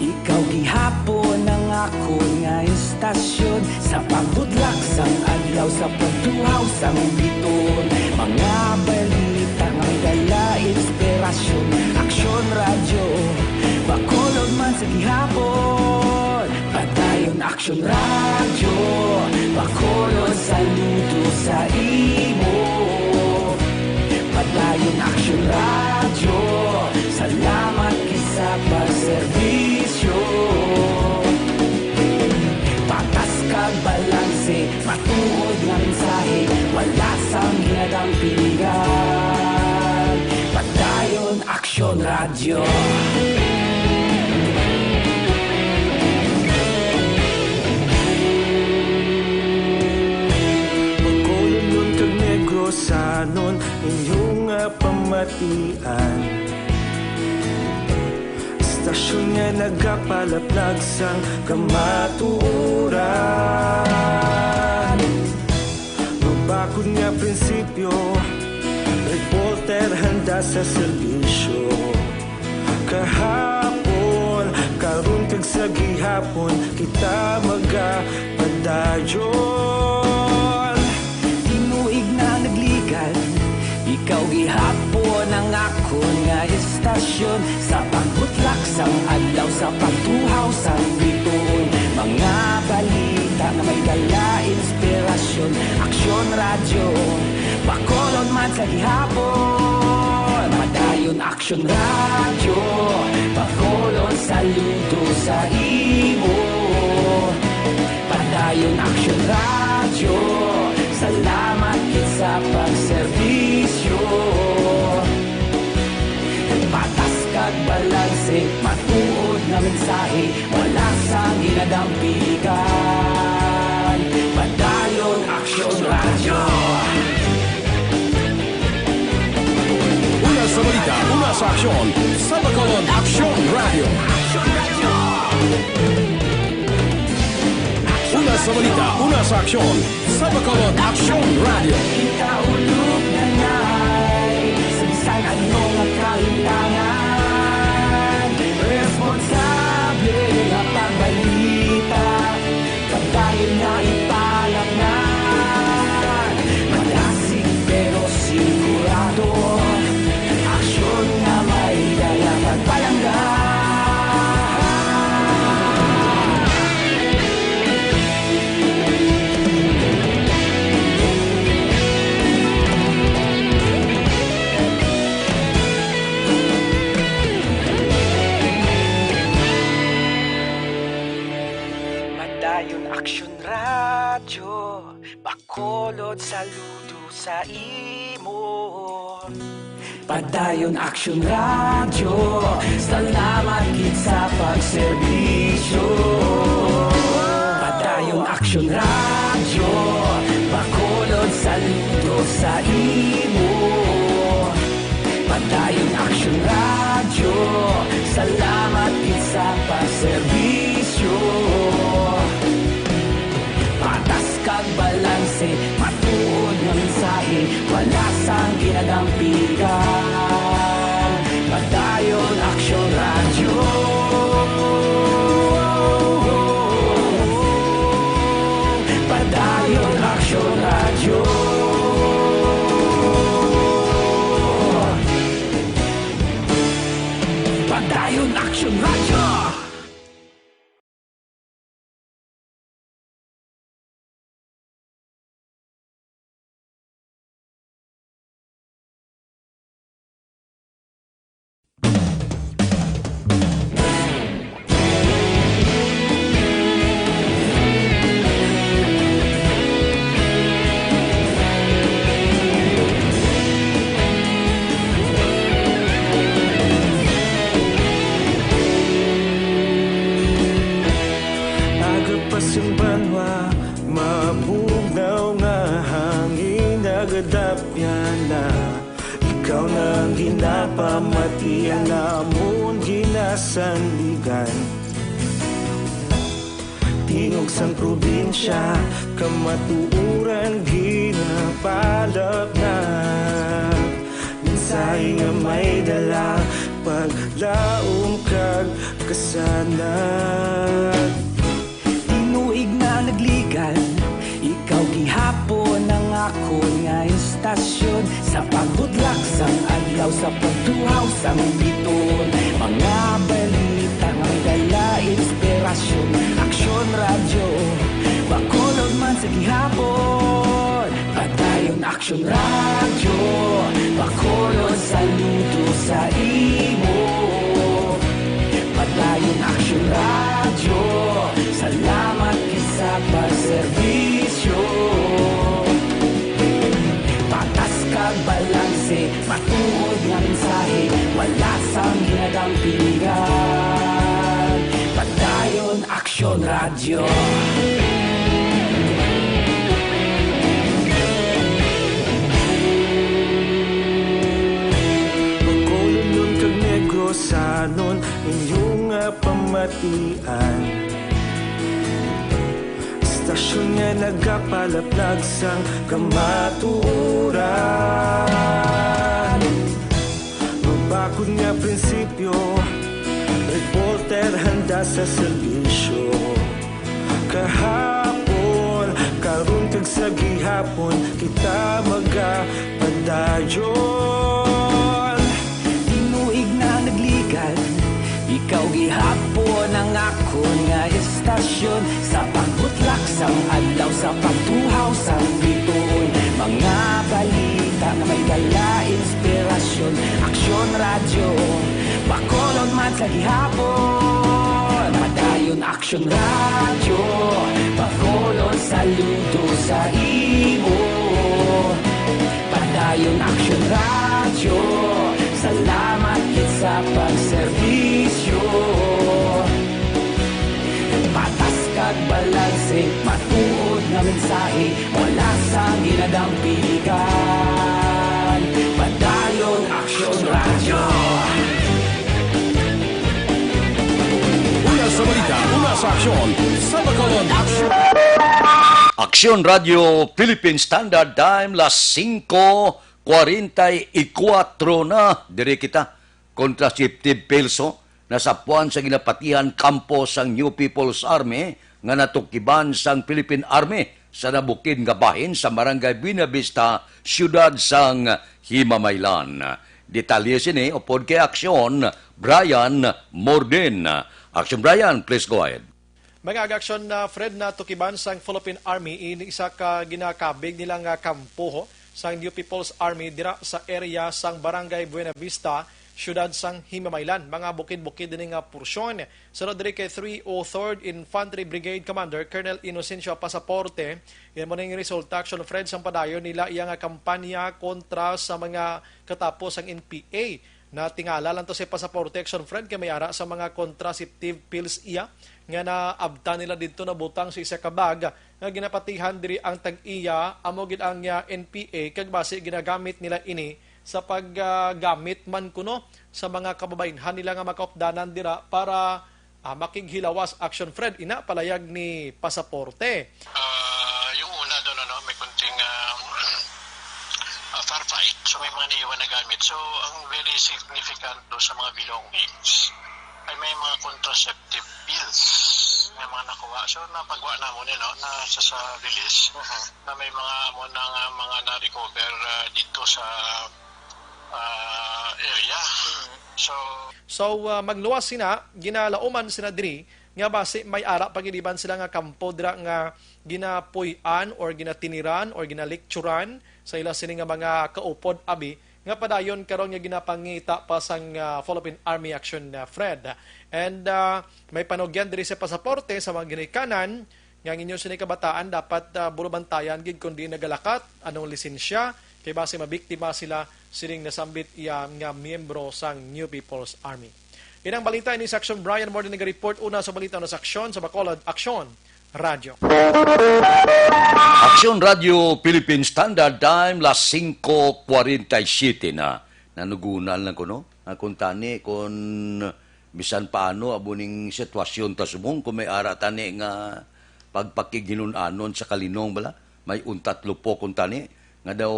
ikaw gihapon ang akon nga istasyon. Sa pagbutlak sang adlaw, sa pagtuhaw sang bituon, mga balita nga may dala inspirasyon. Aksyon Radyo, Bacolod man sa gihapon. Padayon Aksyon Radyo, Bacolod, saludo sa imo. Padayon Aksyon Radyo, salamat gid sa pagserbisyo. Patas kag balanse, matuod nga mensahe, wala sang ginadampingan. Padayon Aksyon Radyo. Bacolodnon kag Negrosanon, inyo nga pamatian. Istasyon nga nagapalaplag sang kamatuoran. Mabakod nga prinsipyo, reporter handa sa serbisyo. Kahapon, karon kag sa gihapon, kita magapadayon. Tinuig na nagligad, ikaw gihapon ang akon nga istasyon. Sa pagbutlak sang adlaw, sa pagtuhaw sang bituon, mga balita nga may dala inspirasyon. Aksyon Radyo, Bacolod man sa gihapon. Padayon Aksyon Radyo, Bacolod, saludo sa imo. Padayon Aksyon Radyo, salamat gid sa pagserbisyo. Patas kag balanse, matuod nga mensahe, wala sang ginadampigan. Padayon Aksyon Radyo. Una sa balita, una sa aksyon, sa Bacolod Aksyon Radyo. Una sa balita, una sa aksyon, sa Bacolod Aksyon Radyo. Ikaulog na ngay, sa bisan ano nga kahitangan, responsable nga pagbalita, padayon nga ipalapngan, madasig pero sigurado, aksyon nga may dala pagpalangga. Padayon Aksyon Radyo, Bacolod, saludo sa imo. Padayon Aksyon Radyo, salamat gid sa pagserbisyo. Padayon Aksyon Radyo, Bacolod, saludo sa imo. Padayon Aksyon Radyo, salamat gid sa pagserbisyo. Patas kag balanse, matuod nga mensahe. Gadapyana, ikaw na ang ginapamatian namon ginasandigan. Tingog sang probinsya, kamatuoran ginapalapnag. Mensahe nga may dala, paglaom kag kasanag. Tinuig na nagligal, ikaw gihapon ang akon nga istasyon. Sa pagbutlak sang adlaw, sa pagtuhaw sang biton, mga balita nga may dala inspirasyon. Aksyon Radyo, Bacolod man sa gihapon. Padayon Aksyon Radyo, Bacolod, saludo sa imo. Padayon Aksyon Radyo, salamat gid sa pagserbisyo. Patas kag balanse, matuod nga mensahe, wala sang ginadampigan. Padayon Aksyon Radyo. Bacolodnon kag Negrosanon, inyo nga pamatian. Istasyon nga nagapalaplag sang kamatuoran. Mabakod nga prinsipyo, reporter handa sa serbisyo. Kahapon, karon kag sa gihapon, kita magapadayon. Tinuig na nagligal, ikaw gihapon ang akon nga istasyon. Sa pagbutlak sang adlaw, sa pagtuhaw sang bituon, mga balita nga may dala inspirasyon. Aksyon Radyo, Bacolod man sa gihapon. Padayon Aksyon Radyo, Bacolod, saludo sa imo. Padayon Aksyon Radyo, salamat gid sa pagserbisyo. Patas kag balanse, matuod nga mensahe, wala sang ginadampigan. Padayon Aksyon Radyo. Una sa balita, una sa aksyon, sa Bacolod, aksyon. Aksyon Radyo Philippine Standard Time, las singko kwarenta y kuwatro na. Diri kita, contraceptive pills, oh, nasapuan sa ginapatihan kampo sang New People's Army nga natukiban sang Philippine Army sa nabukid nga bahin sa Barangay Buenavista, siyudad sang Himamaylan. Detalye sini upod kay Aksyon, Brian Morden. Aksyon, Brian, please go ahead. Mga aga-aksyon, na Fred, natukiban sang Philippine Army ini isa ka ginakabig nila nga kampo sang New People's Army dira sa area sang Barangay Buenavista, siyudad sang Himamaylan. Mga bukid-bukid ini nga porsyon. Sunod diri kay three oh third Infantry Brigade Commander Colonel Inocencio Pasaporte, yan mo ning resulta, Aksyon Fred, sang padayon nila iya nga kampanya kontra sa mga katapo sang N P A. Natingala lang to si Pasaporte, Aksyon Fred, kay may ara sa mga contraceptive pills iya nga naabtan nila didto, nabutang sa isa ka bag nga ginapatihan diri ang tag-iya, amo gid ang, ah, N P A, kag basi ginagamit nila ini sa paggamit man kuno sa mga kababaynhan nila nga makaupdanan dira para, ah, makighilawas, Aksyon Fred, ina palayag ni Pasaporte. Ah, yung una doon, ano, may kunting, ah, ah, far fight. So, may mga naiwan na gamit. So, ang very significant do sa mga belongings ay may mga contraceptive pills na mga nakuha. So, napagwa na mo, no, na sa, sa release na may mga amo na nga mga na-recover, ah, dito sa, ah, area. So, So, ah, magluwas sina, ginalauman sina diri nga basi may ara pa gid iban sila nga kampo dira nga ginapuy-an or ginatiniran or ginalikturan sa ila sini nga mga kaupod abi nga padayon karon nga ginapangita pa sang, ah, Philippine Army Action, ah, Fred. And, ah, may panugyan diri sa Pasaporte sa mga ginikanan nga ang inyo sini kabataan dapat, ah, bulubantayan gid kundi nagalakat anong lisensya, kay basi mabiktima sila sining nasambit iya nga miyembro sang New People's Army. Inang balita ini sa Aksyon, Brian Morden naga-report. Una sa balita, una sa aksyon sa Bacolod, Aksyon. Radyo. Aksyon Radyo Philippine Standard Time, las singko kwarenta y siyete na. Nanugunan lang ko, no? Nga kung tani, kung bisan paano, abo ning sitwasyon ta subong, kung may ara tani nga pagpakighinun-anon sa kalinong bala, may untat lupok kung tani, nga daw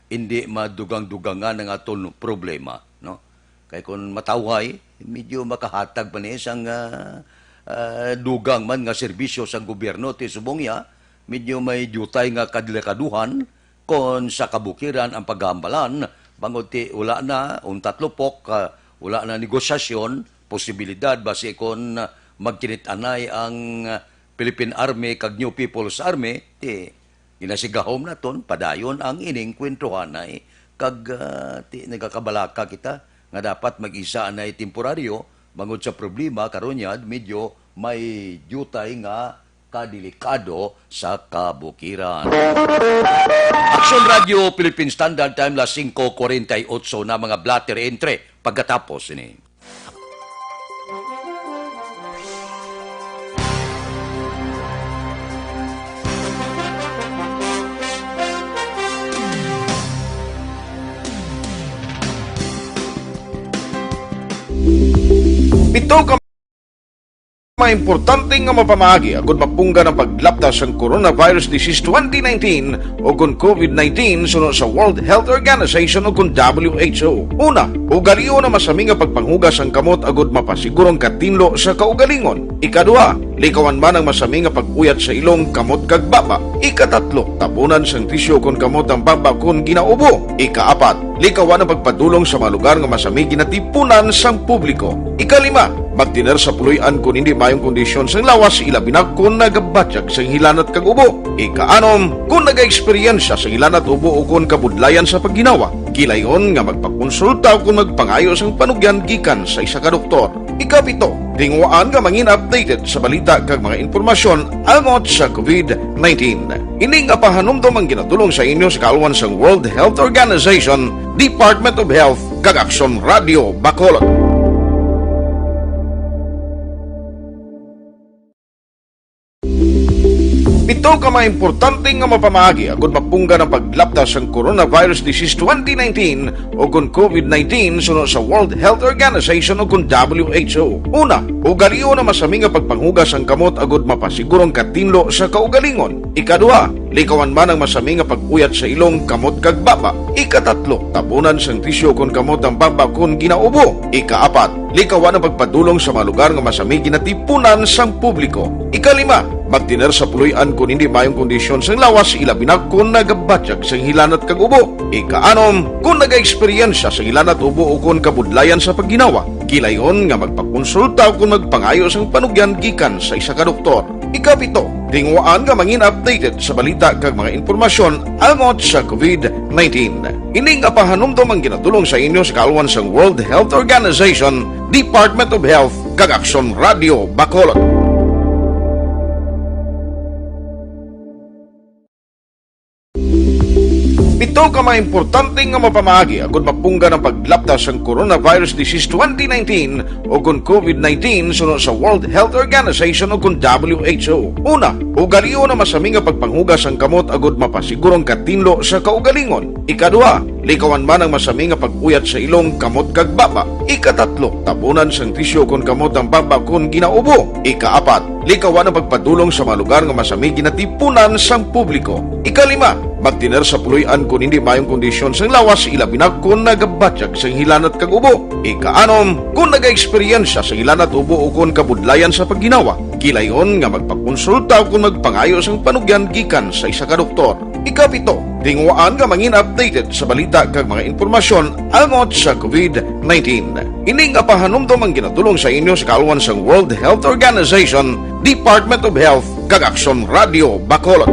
hindi madugang-dugangan ang aton problema, no? Kay kung matawhay, medyo makahatag pa ni sang, ah, ah, dugang man nga serbisyo sang gobyerno ti subong niya, medyo may diutay nga kadelikaduhan kon sa kabukiran ang paghambalan, bangod ti wala na, untat lupok, ah, wala na negosasyon, posibilidad basi kon, ah, magkinit-anay ang, ah, Philippine Army kag New People's Army, ti ginasigahom naton padayon ang ining kwentuhanay, kag, ah, ti nagakabalaka kita nga dapat mag-isa anay temporaryo bangod sa problema karon niya medyo may diutay nga kadelikado sa kabukiran. Aksyon Radyo Philippine Standard Time, las singko kwarenta y otso na, mga blotter entre pagkatapos ini. Pito ka mga importante nga mapamaagi agud mapunggan ang paglapta sang coronavirus disease twenty nineteen o kon covid nineteen suno sa World Health Organization o kon W H O. Una, ugalion ang masami nga pagpanghugas sang kamot agud mapasiguro ang katinlo sa kaugalingon. Ikaduha, likawan man ang masami nga pag-uyat sa ilong, kamot, kag baba. Ikatatlo, tabunan sang tisyu kon kamot ang baba kon ginaubo. Ikaapat, likawan ang pagpadulong sa mga lugar nga masami ginatipunan sang publiko. Ikalima, magtener sa puloy-an kon hindi maayong kondisyon sang lawas, ilabi na kon nagabatyag sang hilanat kag ubo. Ikaanom, kon nagaeksperyensya sang hilanat, ubo, o kon kabudlayan sa pagginawa, kilayon nga magpakonsulta o kon magpangayo sang panugyan gikan sa isa ka doktor. Ikapito, tinguhaan nga mangin updated sa balita kag mga impormasyon angot sa covid nineteen. Ini nga pahanumdom ang ginadulong sa inyo sa kaalwan sang World Health Organization, Department of Health, kag Aksyon Radio Bacolod. Pito ka mga importante nga mapamaagi agud mapunggan ang paglapta sang coronavirus disease twenty nineteen o kon covid nineteen suno sa World Health Organization o kon W H O. Una, ugalion ang masami nga pagpanghugas sang kamot agud mapasiguro ang katinlo sa kaugalingon. Ikaduha, likawan man ang masami nga pag-uyat sa ilong, kamot, kag baba. Ikatatlo, tabunan sang tisyu kon kamot ang baba kon ginaubo. Ikaapat, likawan ang pagpadulong sa mga lugar nga masami ginatipunan sang publiko. Ikalima, magtener sa puloy-an kon hindi maayong kondisyon sang lawas, ilabi na kon nagabatyag sang hilanat kag ubo. Ikaanom, kon nagaeksperyensya sang hilanat, ubo, o kon kabudlayan sa pagginawa, kilayon nga magpakonsulta o kon magpangayo sang panugyan gikan sa isa ka doktor. Ikapito, tinguhaan nga mangin updated sa balita kag mga impormasyon angot sa covid nineteen. Ini nga pahanumdom ang ginadulong sa inyo sa kaalwan sang World Health Organization, Department of Health, kag Aksyon Radio Bacolod. Pito ka mga importante nga mapamaagi agud mapunggan ang paglapta sang coronavirus disease twenty nineteen o kon covid nineteen suno sa World Health Organization o kon W H O. Una, ugalion ang masami nga pagpanghugas sang kamot agud mapasiguro ang katinlo sa kaugalingon. Ikaduha, likawan man ang masami nga pag-uyat sa ilong, kamot, kag baba. Ikatatlo, tabunan sang tisyu kon kamot ang baba kon ginaubo. Ikaapat, likawan ang pagpadulong sa mga lugar nga masami ginatipunan sang publiko. Ikalima, magtener sa puloy-an kon hindi maayong kondisyon sang lawas, ilabi na kon nagabatyag sang hilanat kag ubo. Ikaanom, kon nagaeksperyensya sang hilanat, ubo, o kon kabudlayan sa pagginawa, kilayon nga magpakonsulta o kon magpangayo sang panugyan gikan sa isa ka doktor. Ikapito, tinguhaan nga mangin updated sa balita kag mga impormasyon angot sa covid nineteen. Ini nga pahanumdom ang ginadulong sa inyo sa kaalwan sang World Health Organization, Department of Health, kag Aksyon Radio Bacolod.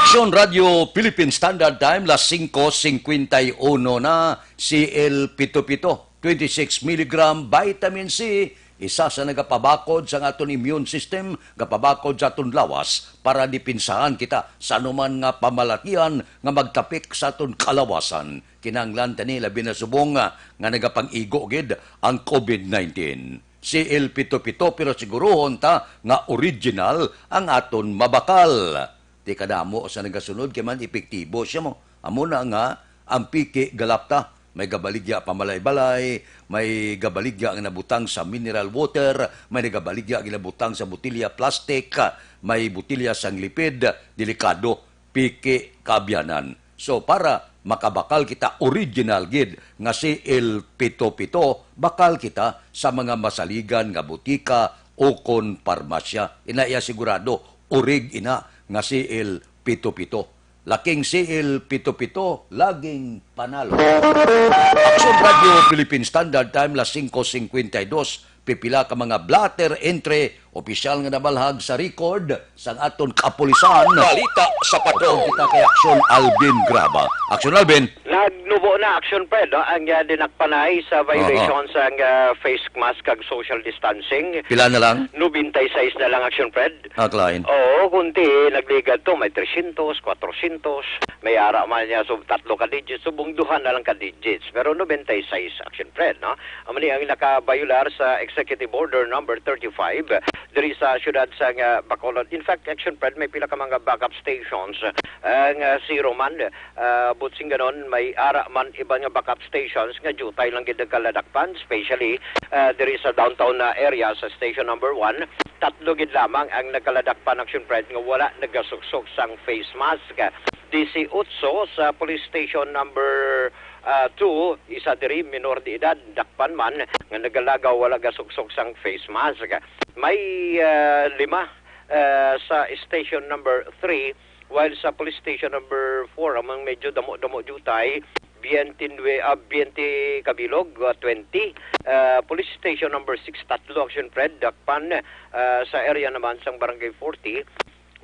Aksyon Radio Philippine Standard Time, las singko singkwenta y uno na. C L pito pito, twenty-six milligram vitamin C, isa sa nagapabakod sa aton immune system, gapabakod sa aton lawas para dipinsahan kita sa anuman nga pamalatian nga magtapik sa aton kalawasan. Kinahanglan tani labi na subong nga, nga nagapang-igo gid ang covid nineteen. C L pito pito, pero siguruhon ta nga original ang aton mabakal. Di kadamo sa nagasunod kay man epektibo siya mo. Amo na nga ang piki galapta. May gabaligya pamalay-balay, may gabaligya nga nabutang sa mineral water, may nagabaligya ginabutang sa botilya plastic, may botilya sang lipid, delikado, piki kaabyanan. So, para makabakal kita original gid nga C L pito pito, bakal kita sa mga masaligan nga butika ukon parmasya. Ina iya sigurado, orig ina nga C L pito pito. Laking C L pito pito, laging panalo. Aksyon Radio Philippine Standard Time, las singko singkwenta y dos. Pipila ka mga blotter entry, opisyal nga nabalhag sa record sang aton kapulisan. Balita sa Patrol. Kita kay Aksyon Alvin Graba. Aksyon Alvin. Nagnubo na, Aksyon Fred, no? Ang, ah, dinakpanay sa violation Aha. sang, ah, face mask kag social distancing. Pila na lang? Nobenta y seis na lang, Aksyon Fred. Ah, Klein. Oo, kunti, nagligad to, may trescientos, cuatrocientos, may ara man niya, so, tatlo ka digits, subong duha na lang ka digits. Pero nobenta y seis, Aksyon Fred, no? Amo ni ang nakabayular sa Executive Order number thirty-five diri sa siyudad sang, ah, Bacolod. In fact, Aksyon Fred, may pila ka mga backup stations, ah, nga zero man. Ah, buot sing ganon, may ara man iban nga backup stations nga diutay lang gid nagkaladakpan, especially, ah, diri sa downtown na area sa station number one. Tatlo gid lamang ang nagkaladakpan, Aksyon Fred, nga wala nagasuksok sang face mask. Disiotso sa police station number, ah, two, isa diri minor de edad, dakpan man, nga nagalagaw wala gasuksok sang face mask. May, ah, lima, ah, sa station number three, while sa police station number four, among medyo damo-damo diutay, twenty-nine, ah, twenty kabilog, ah, twenty. Ah, police station number six, tatlo, Aksyon Fred, dakpan, ah, sa area naman sang Barangay forty.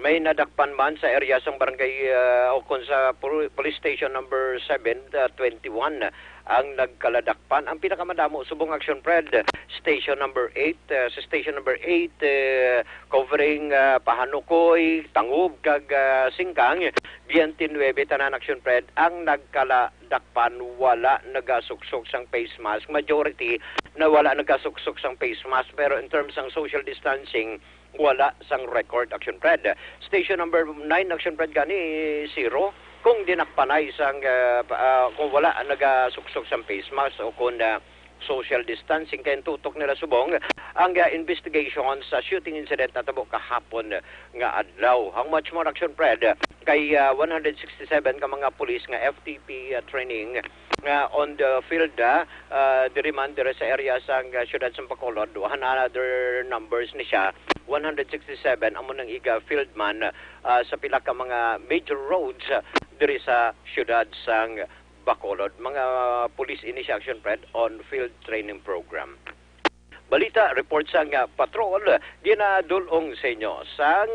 May nadakpan man sa area sang barangay, ah, o kon sa pol-, police station number seven, ah, twenty-one ang nagkaladakpan. Ang pinakamadamo subong, Aksyon Fred, station number eight, ah, sa station number eight, eh, covering, ah, Pahanukoy, Tangub, kag, ah, Singkang, twenty-nine tanan, Aksyon Fred, ang nagkaladakpan, wala nagasuksok sang face mask. Majority na wala nagasuksok sang face mask, pero in terms sang social distancing, wala sang record, Aksyon Fred. Station number nine, Aksyon Fred, gani zero. Kung dinakpanay sang, ah, pa-, ah, kung wala nagasuksok sang face mask o kung, ah, social distancing, kay ang tutok nila subong ang, ah, investigation sa shooting incident natabo kahapon nga adlaw. How much more, Aksyon Fred? Kay, ah, one hundred sixty-seven ka mga pulis nga F T P, ah, training nga on the field, ah, ah, diri man, diri sa area sang, ah, siyudad sang Bacolod. One another numbers ni siya, one hundred sixty-seven amo nang iga field man, ah, sa pila ka mga major roads, ah, diri sa siyudad sang Bacolod. Mga police ini siya, Aksyon Fred, on field training program. Balita, report sang, ah, patrol, ginadul-ong sa inyo sang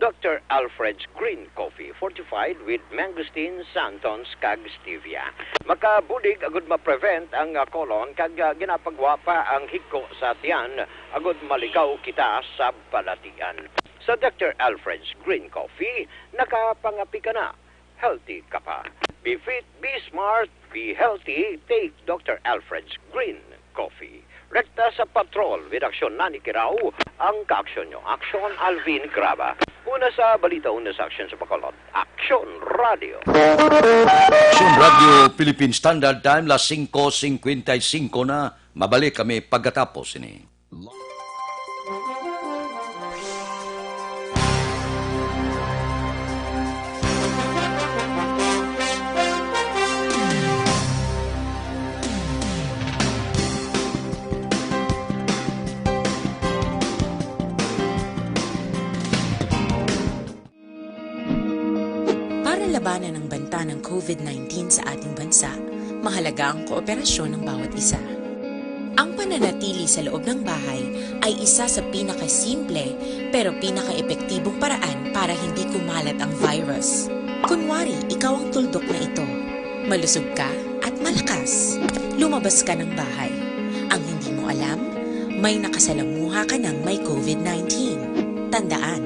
Doctor Alfred's Green Coffee, fortified with mangosteen, xanthons, kag stevia. Makabulig agud ma-prevent ang, ah, colon kag, ah, ginapagwapa ang higko sa tiyan agud maligaw kita sa balatian. Sa Doctor Alfred's Green Coffee, nakapangapi ka na. Healthy ka pa. Be fit, be smart, be healthy. Take Doctor Alfred's Green Coffee. Rekta sa patrol, redaksyon na ni Kirao, ang kaaksyon nyo. Aksyon, Alvin Graba. Una sa balita, una sa aksyon sa Bacolod. Aksyon Radio. Aksyon Radio Philippine Standard Time, las singko singkwenta y singko na. Mabalik kami pagkatapos ini. Para labanan ang banta ng covid nineteen sa ating bansa, mahalaga ang kooperasyon ng bawat isa. Ang pananatili sa loob ng bahay ay isa sa pinakasimple pero pinakaepektibong paraan para hindi kumalat ang virus. Kunwari, ikaw ang tuldok na ito. Malusog ka at malakas. Lumabas ka ng bahay. Ang hindi mo alam, may nakasalamuha ka ng may covid nineteen. Tandaan,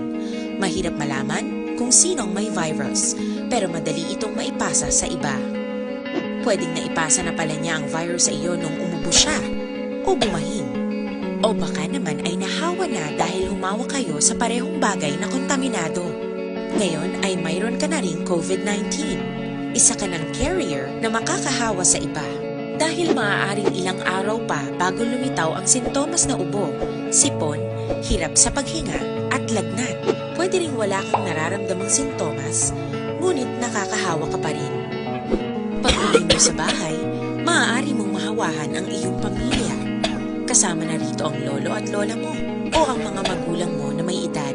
mahirap malaman kung sino ang may virus, pero madali itong maipasa sa iba. Pwedeng naipasa na pala niya ang virus sa iyo nung umubo siya o bumahin. O baka naman ay nahawa na dahil humawak kayo sa parehong bagay na kontaminado. Ngayon ay mayroon ka na ring COVID nineteen. Isa ka ng carrier na makakahawa sa iba. Dahil maaaring ilang araw pa bago lumitaw ang sintomas na ubo, sipon, hirap sa paghinga, at lagnat. Pwede ring wala kang nararamdamang sintomas, ngunit nakakahawa ka pa rin. Pag-uwi mo sa bahay, maaari mong mahawahan ang iyong pamilya. Kasama na rito ang lolo at lola mo o ang mga magulang mo na may edad.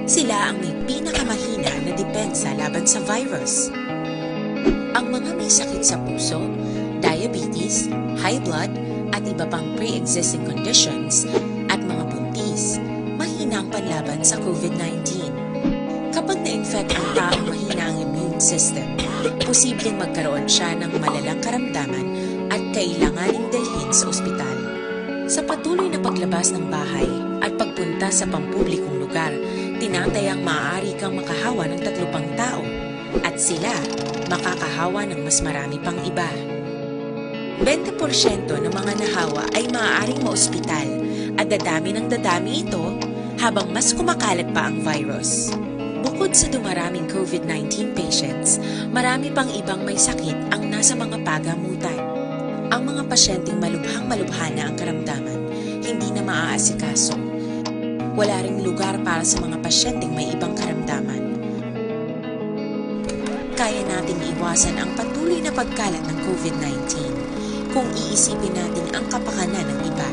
Sila ang may pinakamahina na depensa laban sa virus. Ang mga may sakit sa puso, diabetes, high blood, at iba pang pre-existing conditions, at mga buntis, mahina ang panlaban sa COVID nineteen. Kapag na-infect ang taong mahina ang immune system, posibleng magkaroon siya ng malalang karamdaman at kailanganing dalhin sa ospital. Sa patuloy na paglabas ng bahay at pagpunta sa pampublikong lugar, tinatayang maaari kang makahawa ng tatlo pang tao at sila makakahawa ng mas marami pang iba. Bente porsyento ng mga nahawa ay maaaring maospital at dadami ng dadami ito habang mas kumakalat pa ang virus. Bukod sa dumaraming COVID nineteen patients, marami pang ibang may sakit ang nasa mga pagamutan. Ang mga pasyenteng malubhang-malubha na ang karamdaman, hindi na maaasikaso. Wala ring lugar para sa mga pasyenteng may ibang karamdaman. Kaya nating iwasan ang patuloy na pagkalat ng COVID nineteen kung iisipin natin ang kapakanan ng iba.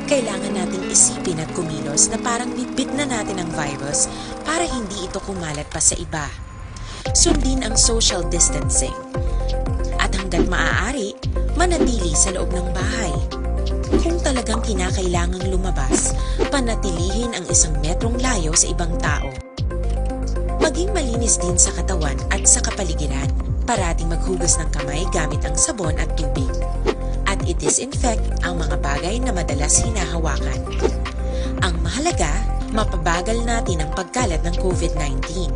Kailangan nating isipin at kumilos na parang bitbit na natin ang virus para hindi ito kumalat pa sa iba. Sundin ang social distancing. At hanggat maaari, manatili sa loob ng bahay. Kung talagang kinakailangang lumabas, panatilihin ang isang metrong layo sa ibang tao. Maging malinis din sa katawan at sa kapaligiran. Parating maghugas ng kamay gamit ang sabon at tubig. At i-disinfect ang mga bagay na madalas hinahawakan. Ang mahalaga, mapabagal natin ang pagkalat ng COVID nineteen.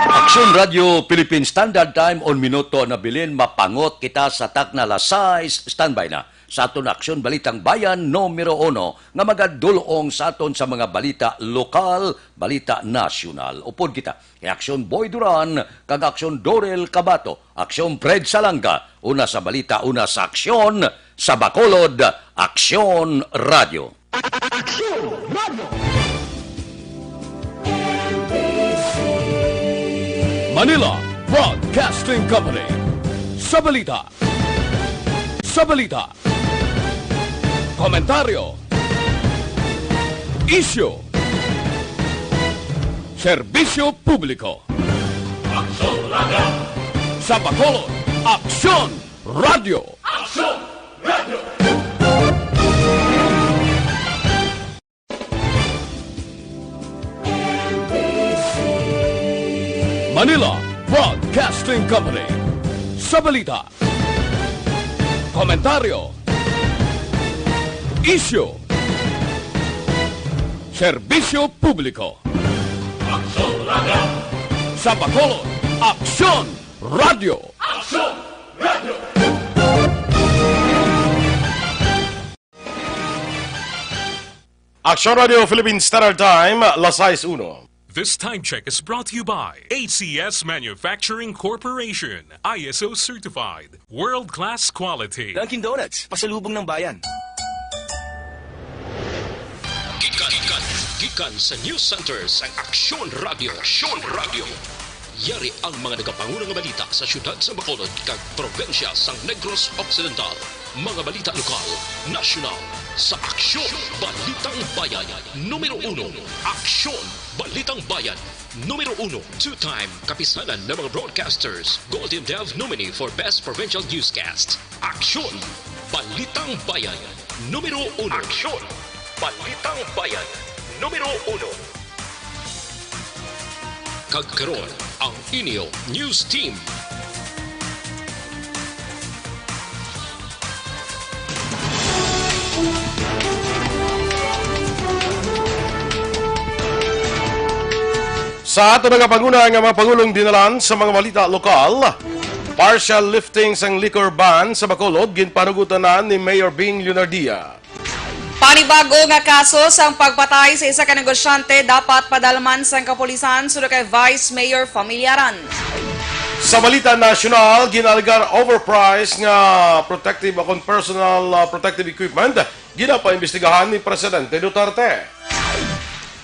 Aksyon Radio Philippine Standard Time, un minuto na bilin, mapangot kita sa takna alas sais, standby na. Sa aton Aksyon Balitang Bayan numero uno nga magadulong sa aton sa mga balita lokal, balita nasyonal. Upod kita kay Aksyon Boy Duran kag Aksyon Dorel Cabato, Aksyon Fred Salanga, una sa balita, una sa aksyon, sa Bacolod, Aksyon Radio. Aksyon Radio. Manila Broadcasting Company. Sa balita. Sa balita. Komentaryo. Isyu. Serbisyo publiko. Aksyon Radio. Sa Bacolod, Aksyon Radio. Aksyon Radio. Manila Broadcasting Company. Sa balita, komentaryo, isyu, serbisyo publiko. Aksyon Radio. Sa Bacolod, Aksyon Radio. Aksyon Radio. Aksyon Radio Philippine Standard Time, alas sais uno. This time check is brought to you by A C S Manufacturing Corporation, I S O certified, world-class quality. Dunkin' Donuts, pasalubong ng bayan. Gikan, gikan, gikan sa News Center sang Aksyon Radio. Aksyon Radio. Yari ang mga nagapanguna nga balita sa siyudad sa Bacolod kag probinsya sang Negros Occidental. Mga balita lokal, nasyonal, sa Aksyon Balitang Bayan numero uno. Aksyon Balitang Bayan numero uno. Two-time Kapisanan ng mga Broadcasters Golden Dove nominee for Best Provincial Newscast. Aksyon Balitang Bayan numero uno. Aksyon Balitang Bayan numero uno. Kag karon, ang inyo news team. Sa ato nagapanguna nga mga pangulong dinalan sa mga balita lokal, partial lifting sang liquor ban sa Bacolod ginpanugutan na ni Mayor Bing Leonardia. Panibag-o nga kaso sang pagpatay sa isa ka negosyante dapat padalman sang kapulisan, suno kay Vice Mayor Familiaran. Sa balita nasyonal, ginalegar overpriced nga protective o kon personal, ah, protective equipment ginapaimbestigahan ni Presidente Duterte.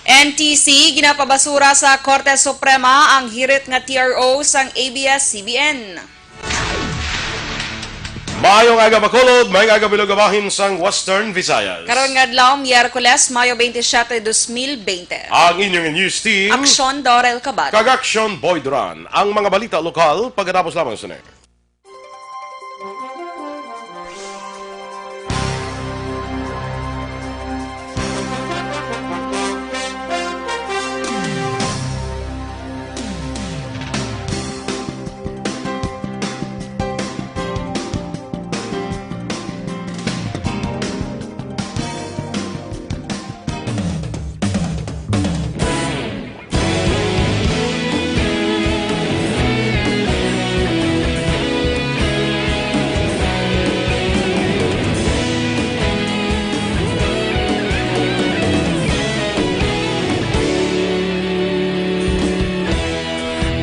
N T C, ginapabasura sa Korte Suprema ang hirit nga T R O sang A B S C B N. Maayong aga, Bacolod. Maayong aga, Bilog, bahin sang Western Visayas. Karon nga adlaw, Miyerkules, Mayo twenty-seven, dos mil bente. Ang inyong news team, Aksyon Dorel Cabal kag Aksyon Boy Duran. Ang mga balita lokal pagkatapos lamang sini.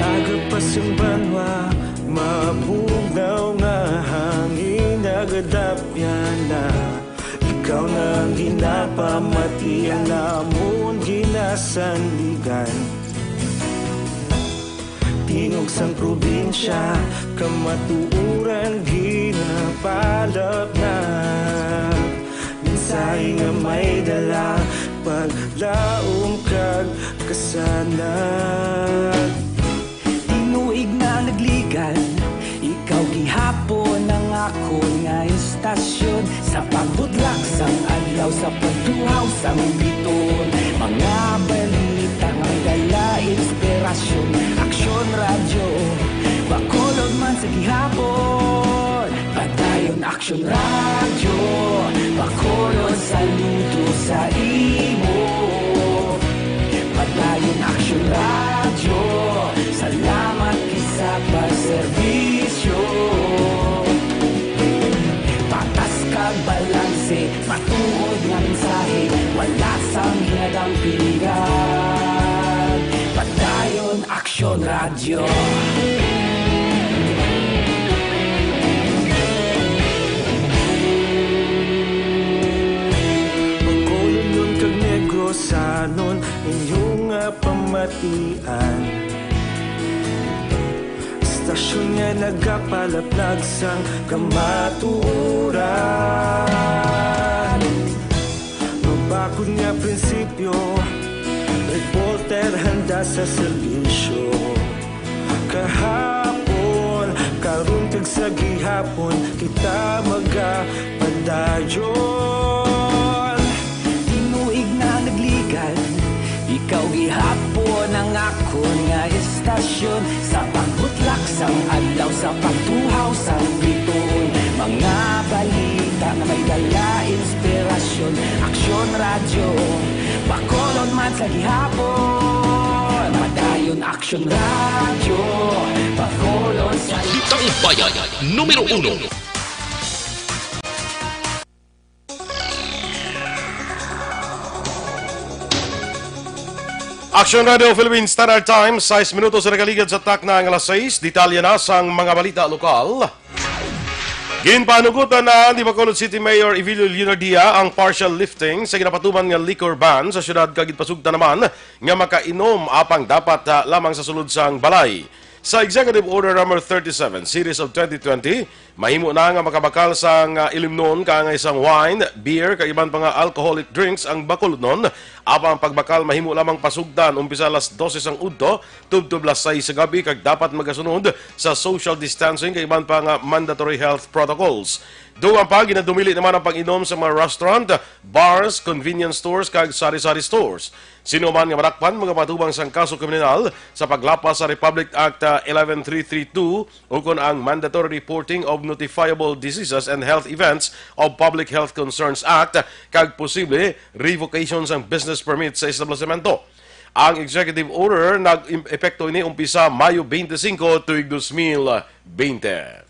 Aga pa sang banwa, mabugnaw nga hangin, nagadapyan na. Ikaw na ang ginapamati, ang namon ginasandigan. Tingog sang probinsya, kamatuoran ginapalapnag. Mensahe nga may dala, paglaom kag kasanag. Tinuig na nagligan, ikaw gihapon ang akon nga istasyon. Sa pagbutlak sang adlaw, sa pagtuhaw sang bituon, mga balita nga may dala inspirasyon. Aksyon Radyo, Bacolod man sa gihapon. Padayon Aksyon Radyo, Bacolod, saludo sa imo. Padayon Aksyon Radyo, salamat gid sa pagserbisyo. Patas kag balanse, matuod nga mensahe, wala sang hinadampingan. Padayon Aksyon Radyo. Bacolodnon kag Negrosanon, inyo nga pamatian. Istasyon nga nagapalaplag sang kamatuoran. Mabakod nga prinsipyo, reporter handa sa serbisyo. Kahapon, karon kag sa gihapon, kita magapadayon. Tinuig na nagligan, ikaw gihapon ang akon nga istasyon. Sa pagbutlak sang adlaw, sa pagtuhaw sang bituon, mga balita nga may dala inspirasyon. Aksyon Radyo, Bacolod man sa gihapon. Padayon Aksyon Radyo, Bacolod sa Balitang Bayan, numero uno. Aksyon Radyo Philippine Standard Time, sais minutos sa nakaligad sa takna nga alas sais. Detalye na sang mga balita lokal. Ginpanugutan na ni Bacolod City Mayor Evilio Leonardia ang partial lifting sa ginapatuman nga liquor ban sa syudad, kag ginpasugtan naman nga makainom apang dapat, ah, lamang sa sulod sang balay. Sa Executive Order Number thirty-seven, Series of twenty twenty, mahimo na nga makabakal sang, ah, ilimnon, kaangay sang wine, beer, kag iban pa nga alcoholic drinks ang Bacolodnon. Apang ang pagbakal mahimo lamang pasugtan umpisa alas doce sang udto tubtob alas sais sa gabi, kag dapat magasunod sa social distancing kag iban pa nga mandatory health protocols. Dugang pa, ginadumili naman ang pag-inom sa mga restaurant, bars, convenience stores, kag sari-sari stores. Sino man nga madakpan, magapatubang sang kaso kriminal sa paglapas sa Republic Act, ah, eleven three three two, ukon ang Mandatory Reporting of Notifiable Diseases and Health Events of Public Health Concerns Act, kag posible revocation sang business permit sa establisemento. Ang executive order nag-epekto ini umpisa Mayo twenty-five, tuig dos mil twenty.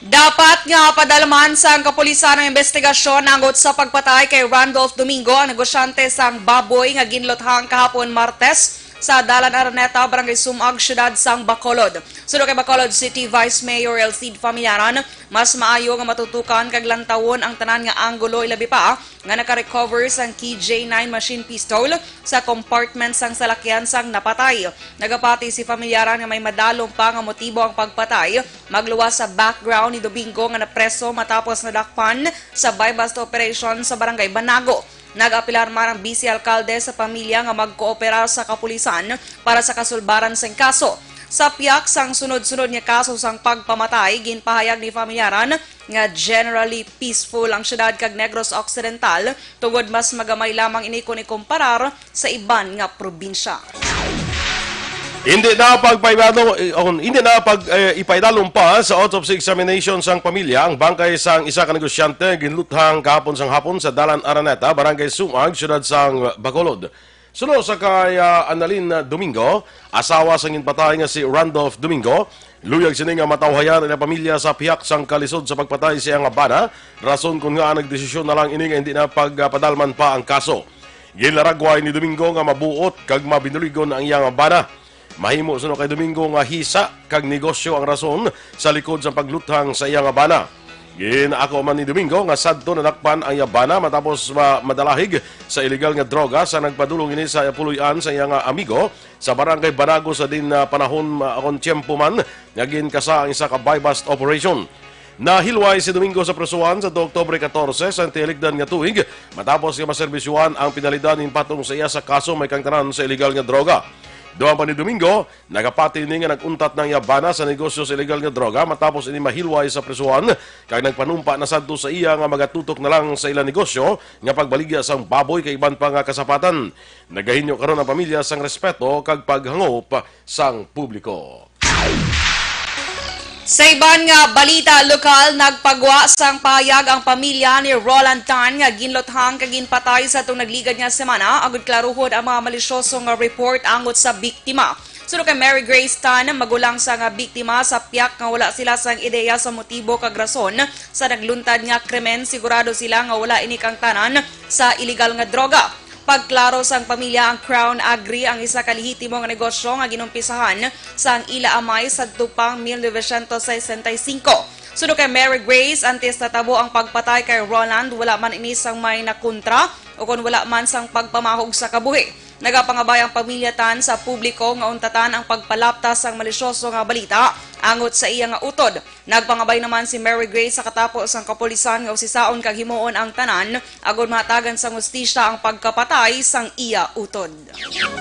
Dapat nga padalman sang kapulisan ang investigasyon angot sa pagpatay kay Randolph Domingo, ang negosyante sang baboy nga ginluthang kahapon Martes sa Dalan Araneta, Barangay Sumag, siyudad sang Bacolod. Suno kay Bacolod City Vice Mayor Elcid Familiaran, mas maayo nga matutukan kag lantawon ang tanan nga anggulo, ilabi pa nga naka-recover sang K J nine machine pistol sa compartment sang salakyan sang napatay. Nagapati si Familiaran nga may madalom pa nga motibo ang pagpatay, magluwas sa background ni Domingo nga napreso matapos nadakpan sa buy-bust operation sa Barangay Banago. Nag-apelar man ang Vice Alkalde sa pamilya nga magkoopera sa kapulisan para sa kasulbaran sang kaso. Sa piyak sang sunod-sunod nga kaso sang pagpamatay, ginpahayag ni Familiaran nga generally peaceful ang siyudad kag Negros Occidental tungod mas magamay lamang ini kon ikumparar sa iban nga probinsya. Hindi na pagpaidalom, eh, oh, hindi na pag, eh, ipaidalom pa sa autopsy examination sang pamilya ang bangkay sang isa ka negosyante ginluthang kahapon sang hapon sa Dalan Araneta, Barangay Sumag, siyudad sang Bacolod. Suno sa kay, ah, Annalyn Domingo, asawa sang ginpatay nga si Randolph Domingo, luyag sini nga matawhayan ang pamilya sa pihak sang kalisod sa pagpatay sa iyang bana, rason kon ngaa nagdesisyon na lang ini nga hindi na pagpadalman pa ang kaso. Ginlaragway ni Domingo nga mabuot kag mabinuligon ang iyang bana. Mahimo suno kay Domingo nga hisa kag negosyo ang rason sa likod sa pagluthang sa iya nga bana. Gin-ako man ni Domingo nga sadto nadakpan ang iya bana matapos ma-, madalahig sa iligal nga droga sa nagpadulong ini sa puloy-an sa iya nga amigo sa Barangay Banago sa din, ah, panahon, ah, kon tiyempo man nga ginkasa ang isa ka buy-bust operation. Nahilway si Domingo sa prisuhan sa Oktubre catorce sa tiyalikdan nga tuig matapos nga maserbisyuhan ang penalidad ginpatong sa iya sa kaso may kaangtanan sa iligal nga droga. Duman pa ni Domingo, nagapati ini nga nag-untat na ang iya bana sa negosyo sa iligal nga droga matapos ini mahilway sa prisuhan kag nagpanumpa na sadto sa iya nga magatutok na lang sa ila negosyo nga pagbaligya sang baboy kag iban pa nga kasapatan. Nagahinyo karon ang pamilya sang respeto kag paghangop sang publiko. Sa iban nga balita lokal, nagpagwa sang pahayag ang pamilya ni Roland Tan nga ginluthang kag ginpatay sa atong nagligad nga semana, agud klaruhon ang mga malisyoso nga report angot sa biktima. Suno kay Mary Grace Tan, magulang sang biktima, sa piyak nga wala sila sang ideya sa motibo kag rason sa nagluntad nga krimen, sigurado sila nga wala ini kaangtanan sa iligal nga droga. Pagklaro sang pamilya, ang Crown Agri ang isa ka lehitimo nga negosyo nga ginumpisahan sang ila amay sadto pang mil novecientos sesenta y cinco. Suno kay Mary Grace, antes natabo ang pagpatay kay Roland, wala man ini sang may nakontra o kon wala man sang pagpamahog sa kabuhi. Nagapangabay ang pamilya Tan sa publiko nga untatan ang pagpalapta sang malisyoso nga balita angot sa iya nga utod. Nagpangabay naman si Mary Grace sa katapo sang kapulisan nga usisaon kag himuon ang tanan agod mahatagan sang hustisya ang pagkapatay sang iya utod.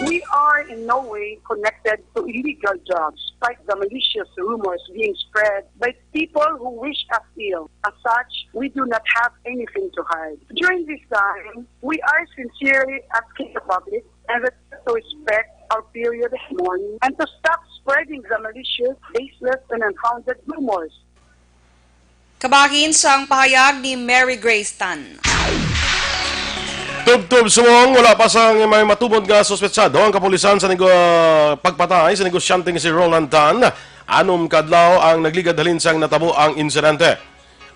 We are in no way connected to illegal drugs, despite the malicious rumors being spread by people who wish us ill. As such, we do not have anything to hide. During this time, we are sincerely asking the public and the to respect our period of mourning and to stop spreading the malicious, baseless, and unfounded rumors. Kabahin sang pahayag ni Mary Grace Tan. Tubtob subong wala pa sang may matumod nga suspetsado ang kapulisan sa nego-, pagpatay sa negosyante nga si Roland Tan. Anom ka adlaw ang nagligad halin sang natabo ang insidente.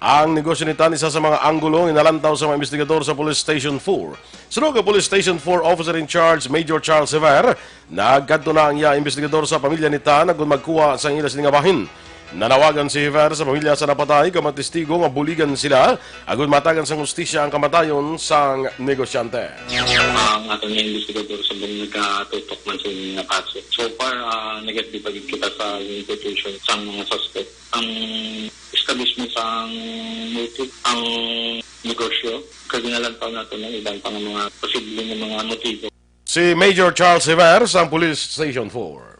Ang negosyo ni Tan isa sa mga anggulo nga nalantaw sa mga investigador sa Police Station four. Suno kay Police Station four Officer in Charge Major Charles Javier, nagkadto na ang iya investigador sa pamilya ni Tan agud magkuha sang ila sini nga bahin. Nanawagan si Javier sa pamilya sa napatay kag mga testigo nga buligan sila agud matagan sang hustisya ang kamatayon sang negosyante. Ang aton nga investigador subong nagatutok man sa mga kaso. So far, ah, negative pa gid kita sa identification sang mga suspect. Ang establishment sang motive, ang negosyo, kag ginalantaw nato ng iban pa nga mga posible nga mga motibo. Si Major Charles Javier sang Police Station four.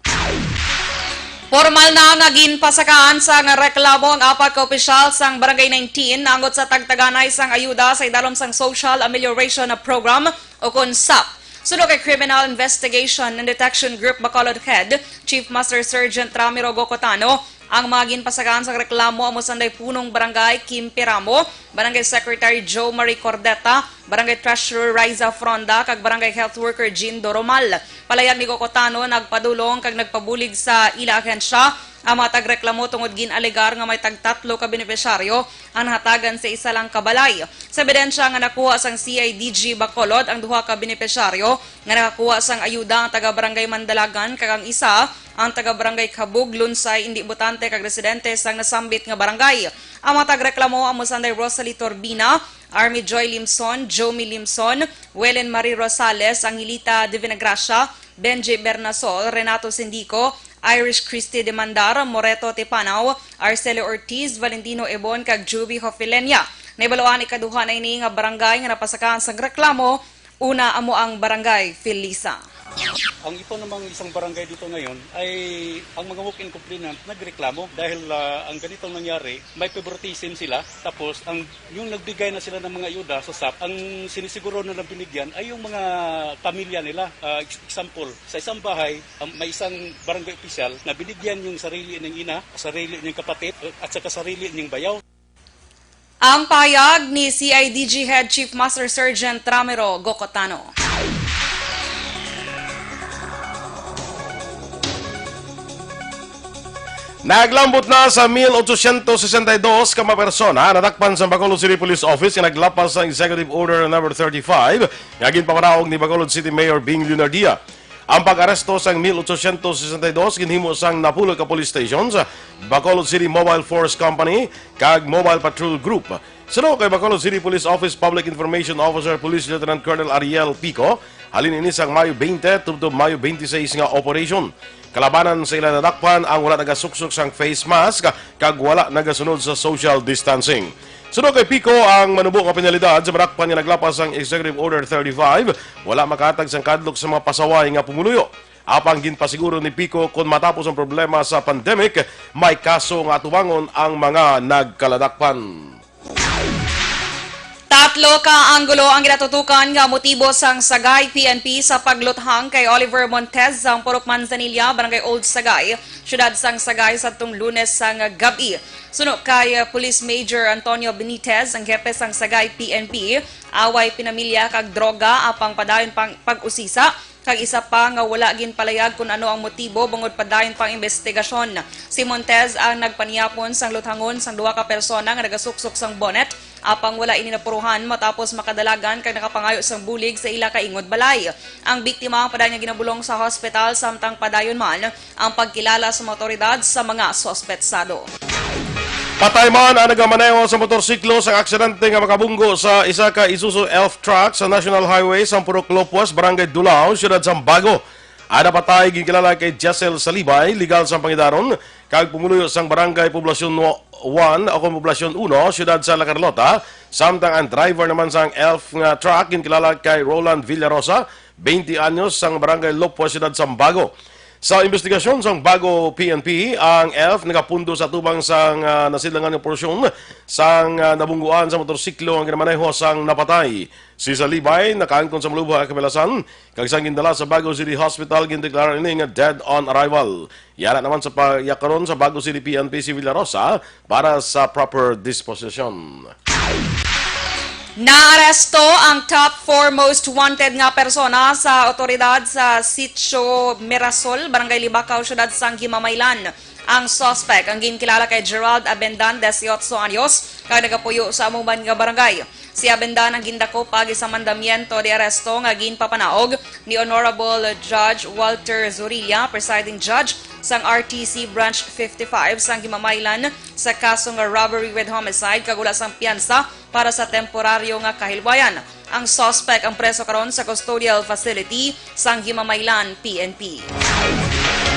Formal na nga ginpasakaan sang reklamo ang apat ka opisyal sang Barangay nineteen angot sa tagtaganay sang ayuda sa idalom sang Social Amelioration Program o kon sap. Suno kay Criminal Investigation and Detection Group Bacolod Head, Chief Master Sergeant Ramiro Gocotano, ang mga ginpasagaan sang reklamo amo sanday Punong Barangay Kimpi Ramo, Barangay Secretary Joe Marie Cordeta, Barangay Treasurer Riza Fronda, kag Barangay Health Worker Jean Doromal. Palayag ni Gocotano, nagpadulong kag nagpabulig sa ila ahensya Ang mga tagreklamo tungod gin-alegar nga may tagtatlo ka benepisyaryo ang nahatagan sa isa lang ka balay. Sa ebidensya nga nakuha sang C I D G Bacolod, ang duha ka benepisyaryo nga nakakuha sang ayuda ang taga-Barangay Mandalagan kag ang isa ang taga-Barangay Kabug, Lunsay, indi botante kag residente sang nasambit nga barangay. Ang mga tagreklamo amo sanday Rosalie Torbina, Army Joy Limson, Jomi Limson, Welen Marie Rosales, Angelita Divinagracia, Benji Bernasol, Renato Sindico, Irish Christy Demandar, Moreto Tipanaw, Arcelo Ortiz, Valentino Ebon, kag Juby Hofilenia. Nahibaluan ikaduha na ini nga barangay nga napasakaan sang reklamo. Una amo ang Barangay Felisa. Ang ito namang isang barangay dito ngayon ay ang mga walk-in complainant nagreklamo dahil, ah, ang ganitong nangyari, may favoritism sila. Tapos ang, yung nagbigay na sila ng mga ayuda sa sap, ang sinisiguro na binigyan ay yung mga pamilya nila. Ah, ex- example, sa isang bahay, ang, may isang barangay opisyal na binigyan yung sarili niyang ina, sarili niyang kapatid, at saka sarili niyang bayaw. Ang pahayag ni C I D G Head Chief Master Sergeant Ramiro Gocotano. Naglambot na sa mil ochocientos sesenta y dos ka mga persona ang nadakpan sa Bacolod City Police Office nga naglapas sa Executive Order Number thirty-five nga ginpamanaog ni Bacolod City Mayor Bing Leonardia. Ang pag-aresto sang mil ochocientos sesenta y dos ginhimo sang napulo ka police stations, Bacolod City Mobile Force Company, kag Mobile Patrol Group. Suno kay Bacolod City Police Office Public Information Officer Police Lieutenant Colonel Ariel Pico, halin ini sang Mayo twenty tubtob Mayo twenty-six nga operation. Kalabanan sa ila nadakpan ang wala nagasuksok sang face mask kag wala nagasunod sa social distancing. Suno kay Pico, ang manubo nga penalidad sa madakpan nga naglapas sang Executive Order thirty-five wala makahatag sang kadlok sa mga pasaway nga pumuluyo. Apang ginpasiguro ni Pico, kon matapos ang problema sa pandemic, may kaso nga atubangon ang mga nagkaladakpan. Tatlo ka anggulo ang ginatutukan nga motibo sang Sagay P N P sa pagluthang kay Oliver Montez sang Purok Manzanilla, Barangay Old Sagay, siyudad sang Sagay, sadtong Lunes sang gab-i. Suno kay, uh, Police Major Antonio Benitez, ang hepe sang Sagay P N P, away pinamilya kag droga, apang padayon pang pag-usisa kag isa pa nga wala ginpalayag kon ano ang motibo bangod padayon pang imbestigasyon. Si Montez ang nagpaniyapon sang luthangon sang duha ka persona nga nagasuksok sang bonnet, apang wala ini napuruhan matapos makadalagan kag nakapangayo sang bulig sa ila ka ingod balay. Ang biktima padayon nga ginabulong sa hospital, samtang padayon man ang pagkilala sa mga awtoridad sa mga suspetsado. Patay man ang nagamaneho sa motorsiklo sa aksidente nga makabunggo sa isa ka Isuzu Elf truck sa National Highway, Sampurok Lopuas, Barangay Dulao, Siyudad Sambago. Ang napatay ginkilala kay Jessel Salibay, legal sang pangidaron, kag pumuluyo sang Barangay Poblacion one o kon Poblacion uno, Siyudad sa La Carlota, samtang ang driver naman sang Elf nga truck ginkilala kay Roland Villarosa, twenty anyos, sang Barangay Lopuas, Siyudad Sambago. Sa investigasyon sang Bago P N P, ang Elf nagapundo sa tubang sang, ah, nasidlangan nga porsyon sang, ah, nabungguan sa motorsiklo nga ginamaneho sang napatay. Si Salibay nakaangkon sa malubha nga kapilasan, kag sang gindala sa Bago City Hospital, gindeklara ini nga dead on arrival. Yara naman sa pagyakan sa Bago City P N P si Villarosa para sa proper disposition. Naaresto ang top four most wanted nga persona sa awtoridad sa Sitio Mirasol, Barangay Libacao, Siyudad sang Himamaylan. Ang suspect ang ginkilala kay Gerald Abendan, dieciocho anyos, kag nagapuyo sa amo man nga barangay. Si Abendan ang gindakop paagi sa mandamiento de arresto nga ginpapanaog ni Honorable Judge Walter Zorilla, presiding judge sang R T C Branch fifty-five sang Himamaylan sa kaso nga robbery with homicide kag wala sang piyansa para sa temporaryo nga kahilwayan. Ang suspect ang preso karon sa custodial facility sang Himamaylan P N P.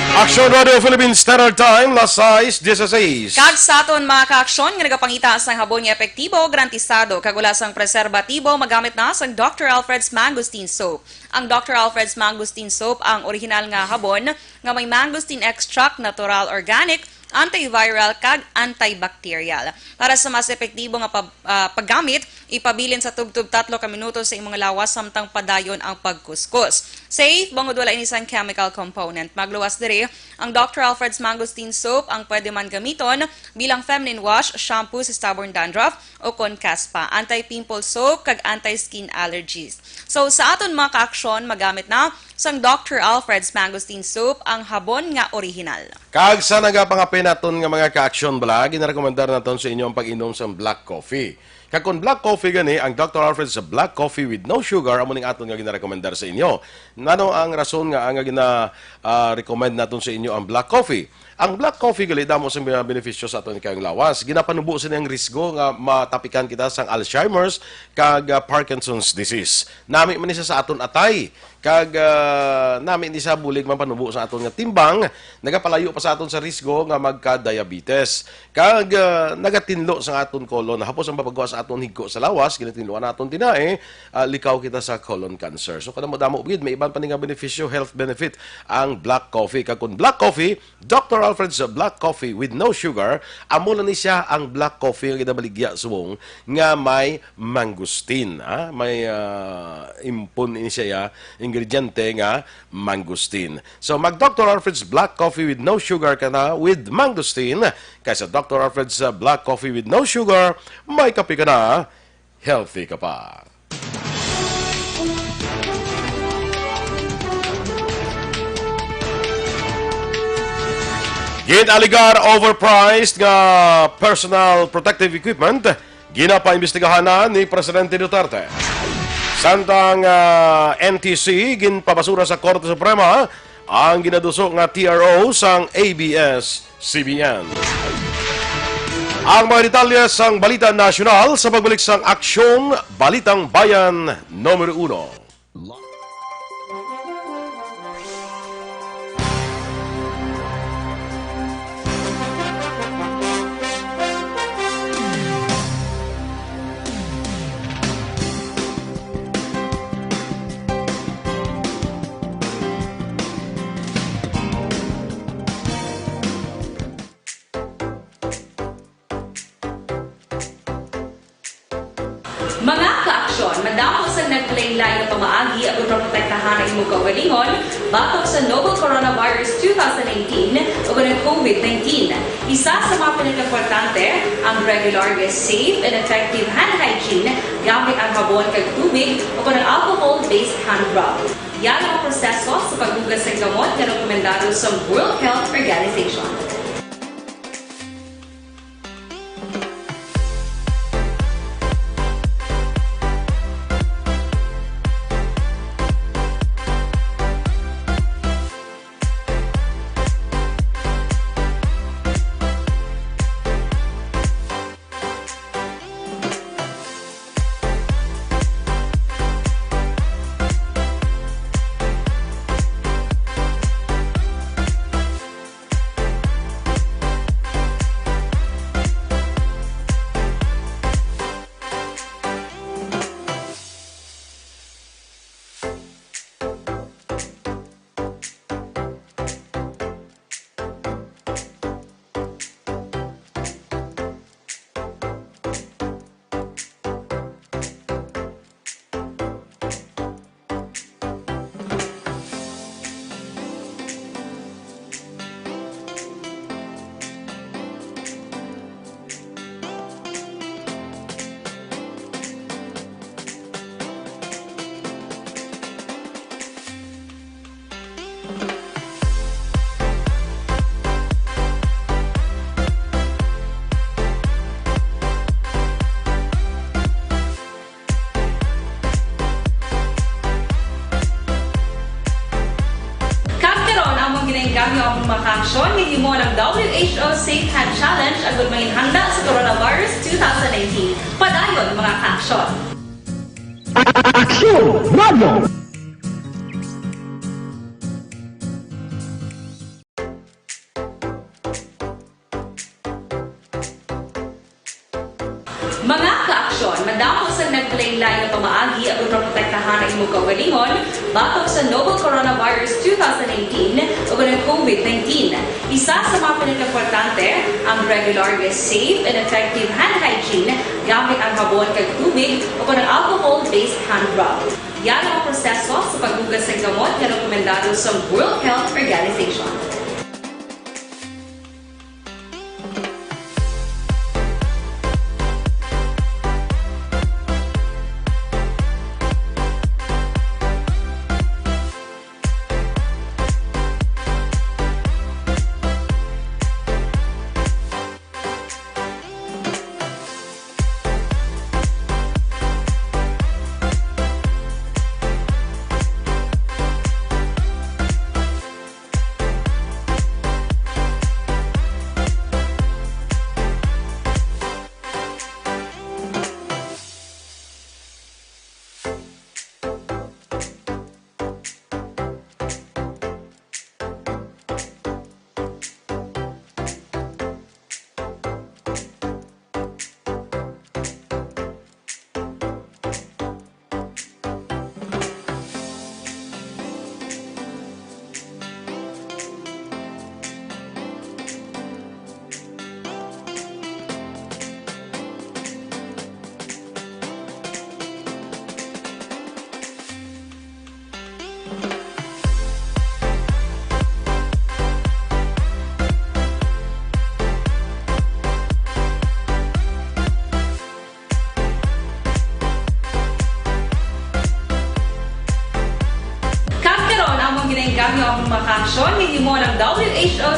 Aksyon Radio Philippines Standard Time, las sais dieciséis. Kag sa aton mga kaaksyon nga nagapangita sang habon nga epektibo, garantisado, kag wala sang preserbatibo, magamit na sang Doctor Alfred's Mangosteen Soap. Ang Doctor Alfred's Mangosteen Soap ang orihinal nga habon nga may mangosteen extract, natural, organic, antiviral, kag antibacterial. Para sa mas epektibo nga pab-, ah, paggamit, ipabilin sa tubtob tatlo ka minuto sa imong lawas samtang padayon ang pagkuskus. Safe, bangod wala ini sang chemical component. Magluwas diri, ang Doctor Alfred's Mangosteen Soap ang pwede man gamiton bilang feminine wash, shampoo sa stubborn dandruff, o kon kaspa, anti-pimple soap, kag anti-skin allergies. So, sa aton mga kaaksyon, magamit na Sang Doctor Alfred's Mangosteen Soap, ang habon nga orihinal. Kag sa nagapangapin naton nga mga ka-aksyon bala, ginarekomendar naton sa inyo ang pag-inom sang black coffee. Kag kon black coffee gani, ang Doctor Alfred's Black Coffee with no sugar amo ning aton nga ginarekomendar sa inyo. Ngano ang rason nga, nga gina, ah, recommend naton sa inyo ang black coffee? Ang black coffee gali damo sing mga benepisyo sa aton kayong lawas. Ginapanubo sini ang risgo nga matapikan kita sang Alzheimer's kag, ah, Parkinson's disease. Nami man ni siya sa aton atay. Kag, ah, nami ni sa bulig man panubo sa aton nga timbang, nagapalayo pa sa aton sa risgo nga magka-diabetes. Kag, ah, nagatinlo sa aton colon, hapos ang papagawa sa aton higko sa lawas, ginatinluan naton tinai, ah, likaw kita sa colon cancer. So, kadamo-damo gid, may iban pa ni nga benepisyo, health benefit, ang black coffee. Kag kung black coffee, Doctor Alfred's Black Coffee with no sugar, amo na ni siya ang black coffee nga ginabaligya subong nga may mangosteen, ha? May, ah, impon ini siya, ya, ingrediente nga mangosteen. So, mag Doctor Alfred's Black Coffee with no sugar ka na with mangosteen, kay sa Doctor Alfred's, ah, Black Coffee with no sugar, may kape ka na, healthy ka pa. Gin-alegar overpriced nga personal protective equipment ginapaimbestigahan na ni Presidente Duterte. Samtang, ah, N T C ginpabasura sa Korte Suprema ang ginaduso nga T R O sang A B S C B N. Ang mga detalye sang balita nasyonal sa pagbalik sang Aksyon Balitang Bayan Numero Uno. Mga ka-aksyon, madamo sang naglain-lain nga pamaagi ang pagprotektahan ang imong kaugalingon batok sa novel coronavirus two thousand nineteen o ang COVID nineteen. Isa sa mga pinakaimportante, ang regular nga safe and effective hand hygiene gamit ang habon kag tubig o ang alcohol-based hand rub. Yan ang proseso sa paghugas sa gamot nga rekomendado sa World Health Organization. Kag karon, among ginainggam ang mga kaaksyon nga himo ng W H O Safe Hand Challenge agud manginhanda sa coronavirus two thousand nineteen. Padayon, mga kaaksyon. Aksyon Radio! Mga kaaksyon, madamo sang naglain-lain nga pamaagi ang pagprotektahan ang imong kaugalingon batok sa novel coronavirus two thousand nineteen o ang COVID nineteen. Isa sa mga pinakaimportante, ang regular nga safe and effective hand hygiene gamit ang habon kag tubig o ang alcohol-based hand rub. Yan ang proseso sa paghugas sa gamot nga rekomendado sa World Health Organization.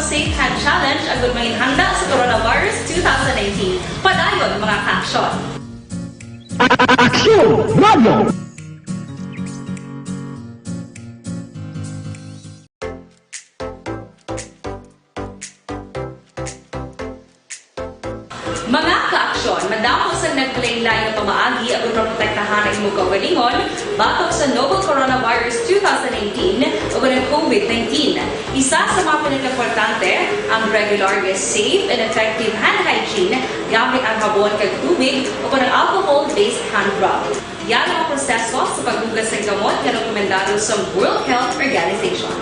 Safe Hand Challenge agud manginhanda sa coronavirus two thousand nineteen. Padayon, mga ka-aksyon! Aksyon Radio! Mga ka-aksyon, madamo sang naglain-lain nga pamaagi agud maprotektahan ang imong kaugalingon batok sa novel coronavirus two thousand nineteen ug ang COVID nineteen. Isa sa mga pinakaimportante ang regular nga safe and effective hand hygiene gamit ang habon kag tubig o kon ang alcohol-based hand rub. Yara ang proseso sa paghugas sang gamot nga rekomendado sa World Health Organization.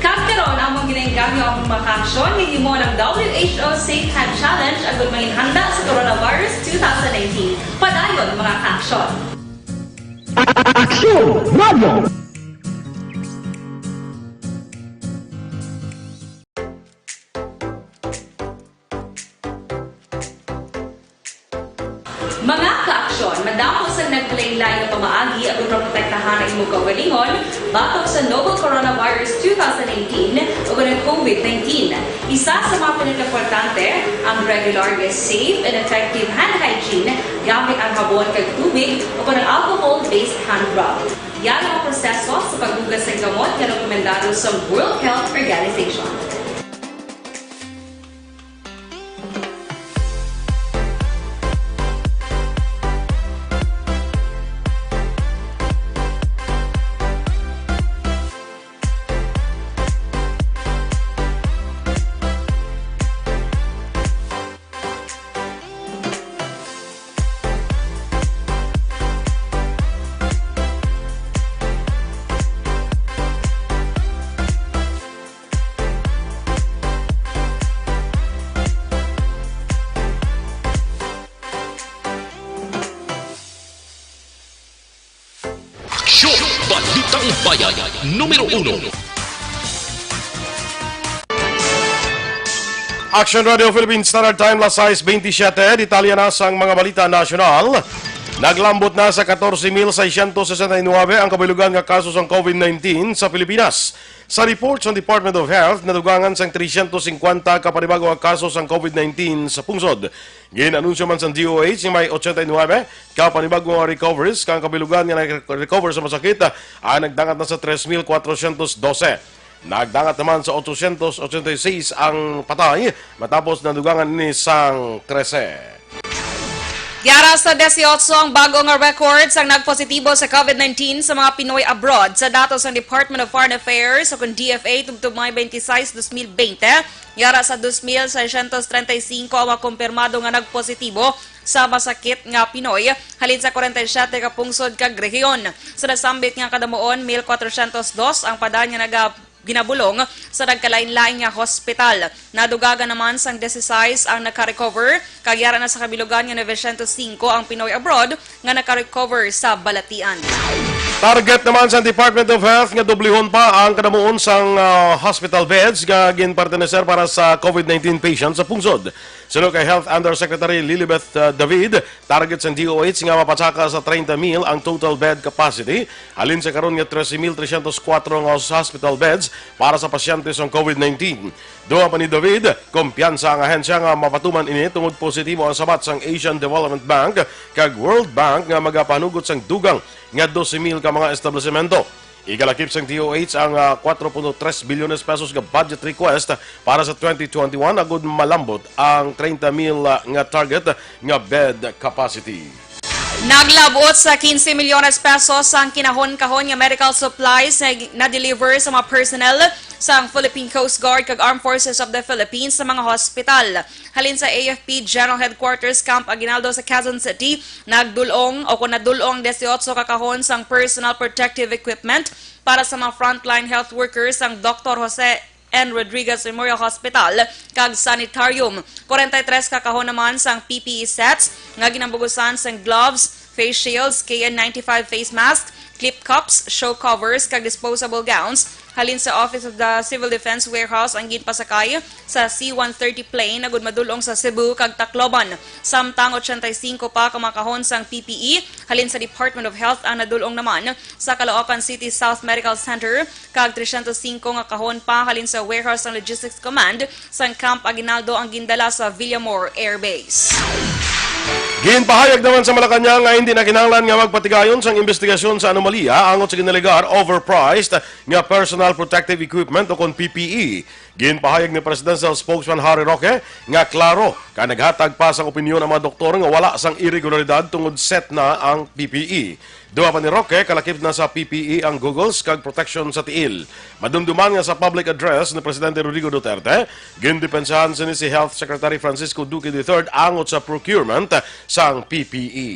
Kag karon, among ginaengganyo ang mga ka-aksyon nga himo ng W H O Safe Hand Challenge agud manginhanda sa coronavirus two thousand nineteen. Padayon, mga ka-aksyon. Aksyon Radio! Mga ka-aksyon, madamo sang naglain-lain nga pamaagi agud maprotektahan ang imong kaugalingon batok sa novel coronavirus two thousand nineteen ug ang COVID nineteen. Isa sa mga pinakaimportante ang regular nga safe and effective hand hygiene gamit ang habon kag tubig o kon ang alcohol-based hand rub. Yara ang proseso sa paghugas sang gamot nga rekomendado sa World Health Organization. Aksyon! Balitang Bayan, numero uno. Action Radio Philippine Standard Time, las sais bentisiete. Detalye na sang mga balita nasyonal. Naglambot na sa katorse mil seiscientos sesenta y nuebe ang kabilugan nga kaso sang COVID nineteen sa Pilipinas. Sa report sang Department of Health, nadugangan sang trescientos cincuenta ka panibago nga kaso sang COVID nineteen sa pungsod. Gin-anunsyo man sang D O H nga may ochenta y nuebe ka panibago nga recoveries, kag ang kabilugan nga nag-recover sa masakit, ah, nagdangat na sa tres mil cuatrocientos doce. Nagdangat naman sa ochocientos ochenta y seis ang patay, matapos nadugangan ini sang trese. Yara sa dieciocho ang bago nga record sang nagpositibo sa COVID nineteen sa mga Pinoy abroad. Sa datos sang Department of Foreign Affairs o kon D F A, tubtob May twenty-six, dos mil bente, yara sa dos mil seiscientos treinta y cinco ang mga kumpirmado nga nagpositibo sa masakit nga Pinoy halin sa kwarenta y siyete ka pungsod kag rehiyon. Sa nasambit nga kadamuon, mil cuatrocientos dos ang padan nga naga-, ginabulong sa nagkalain-lain nga hospital. Nadugagan naman sang dieciséis ang naka-recover, kag yara na sa kabilugan nga novecientos singko ang Pinoy abroad nga naka-recover sa balatian. Target naman sa Department of Health nga dublihon pa ang kadamuon sang, ah, hospital beds nga ginperteneser para sa COVID nineteen patients sa pungsod. Suno kay Health Undersecretary Lilibeth, ah, David, target sang D O H nga mapatsaka sa treinta mil ang total bed capacity, halin sa karon nga trese mil tresyentos kuwatro nga hospital beds para sa pasyente sang COVID nineteen. Dugang pa ni David, kumpiyansa ang ahensya nga mapatuman ini tungod positibo ang sabat sang Asian Development Bank kag World Bank nga magapanugot sang dugang nga dose mil ka mga establisemento. Ikalakip sang D O H ang, ah, kuwatro punto tres bilyones pesos nga budget request para sa twenty twenty-one agud malambot ang treinta mil, ah, nga target nga bed capacity. Naglabot sa quince milyones pesos ang kinahon-kahon nga medical supplies nga na-deliver sa mga personnel sang Philippine Coast Guard kag Armed Forces of the Philippines sa mga hospital. Halin sa A F P General Headquarters Camp Aguinaldo sa Quezon City, nagdul-ong o kung nadul-ong disiotso ka kahon sang personal protective equipment para sa mga frontline health workers sang Doctor Jose N. Rodriguez Memorial Hospital kag Sanitarium. Kwarenta y tres ka kahon naman sang P P E sets nga ginambugusan sang gloves, face shields, K N ninety-five face mask, clip cups, show covers, kag disposable gowns halin sa Office of the Civil Defense Warehouse ang ginpasakay sa C one thirty plane agud madul-ong sa Cebu kag Tacloban. Samtang ochenta y cinco pa ka mga kahon sang P P E halin sa Department of Health ang nadul-ong naman sa Caloocan City South Medical Center, kag tresyentos singko nga kahon pa halin sa warehouse sang Logistics Command sang Camp Aguinaldo ang gindala sa Villamor Air Base. Ginpahayag naman sa Malacañang nga hindi na kinahanglan nga magpatigayon sang imbestigasyon sa anomalya angot sa ginalegar overpriced nga personal protective equipment o kon P P E. Ginpahayag ni Presidential Spokesman Harry Roque nga klaro kay naghatag pa sang opinyon ang mga doktor nga wala sang iregularidad tungod set na ang P P E. Dugang pa ni Roque, kalakip na sa P P E ang goggles kag proteksyon sa tiil. Madumduman nga sa public address ni Presidente Rodrigo Duterte, gindepensahan sini si Health Secretary Francisco Duque the third angot sa procurement sang P P E.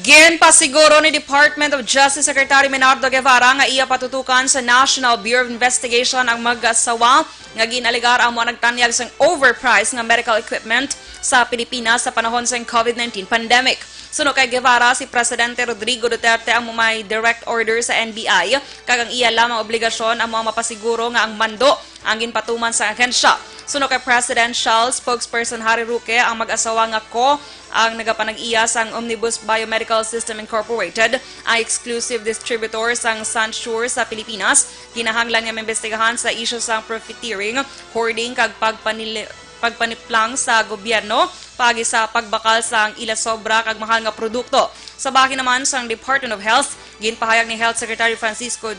Ginpasiguro ni Department of Justice Secretary Menardo Guevara nga iya patutukan sa National Bureau of Investigation ang mag-asawa nga ginalegar amo ang nagtanyag sang overpriced nga medical equipment sa Pilipinas sa panahon sang COVID nineteen pandemic. Suno kay Guevara, si Presidente Rodrigo Duterte ang may direct order sa N B I, kag ang iya lamang obligasyon amo ang mapasiguro nga ang mando ang ginpatuman sa ahensya. Suno kay Presidential Spokesperson Harry Roque, ang mag-asawa nga Ko ang nagapanag-iya sang Omnibus Biomedical System Incorporated, ang exclusive distributor sang Sansure sa Pilipinas, kinahanglan nga maimbestigahan sa isyu sang profiteering, hoarding, kag pagpanili-, pagpaniplang sa gobyerno paagi sa pagbakal sang ila sobra kag mahal nga produkto. Sa bahin naman sang Department of Health, ginpahayag ni Health Secretary Francisco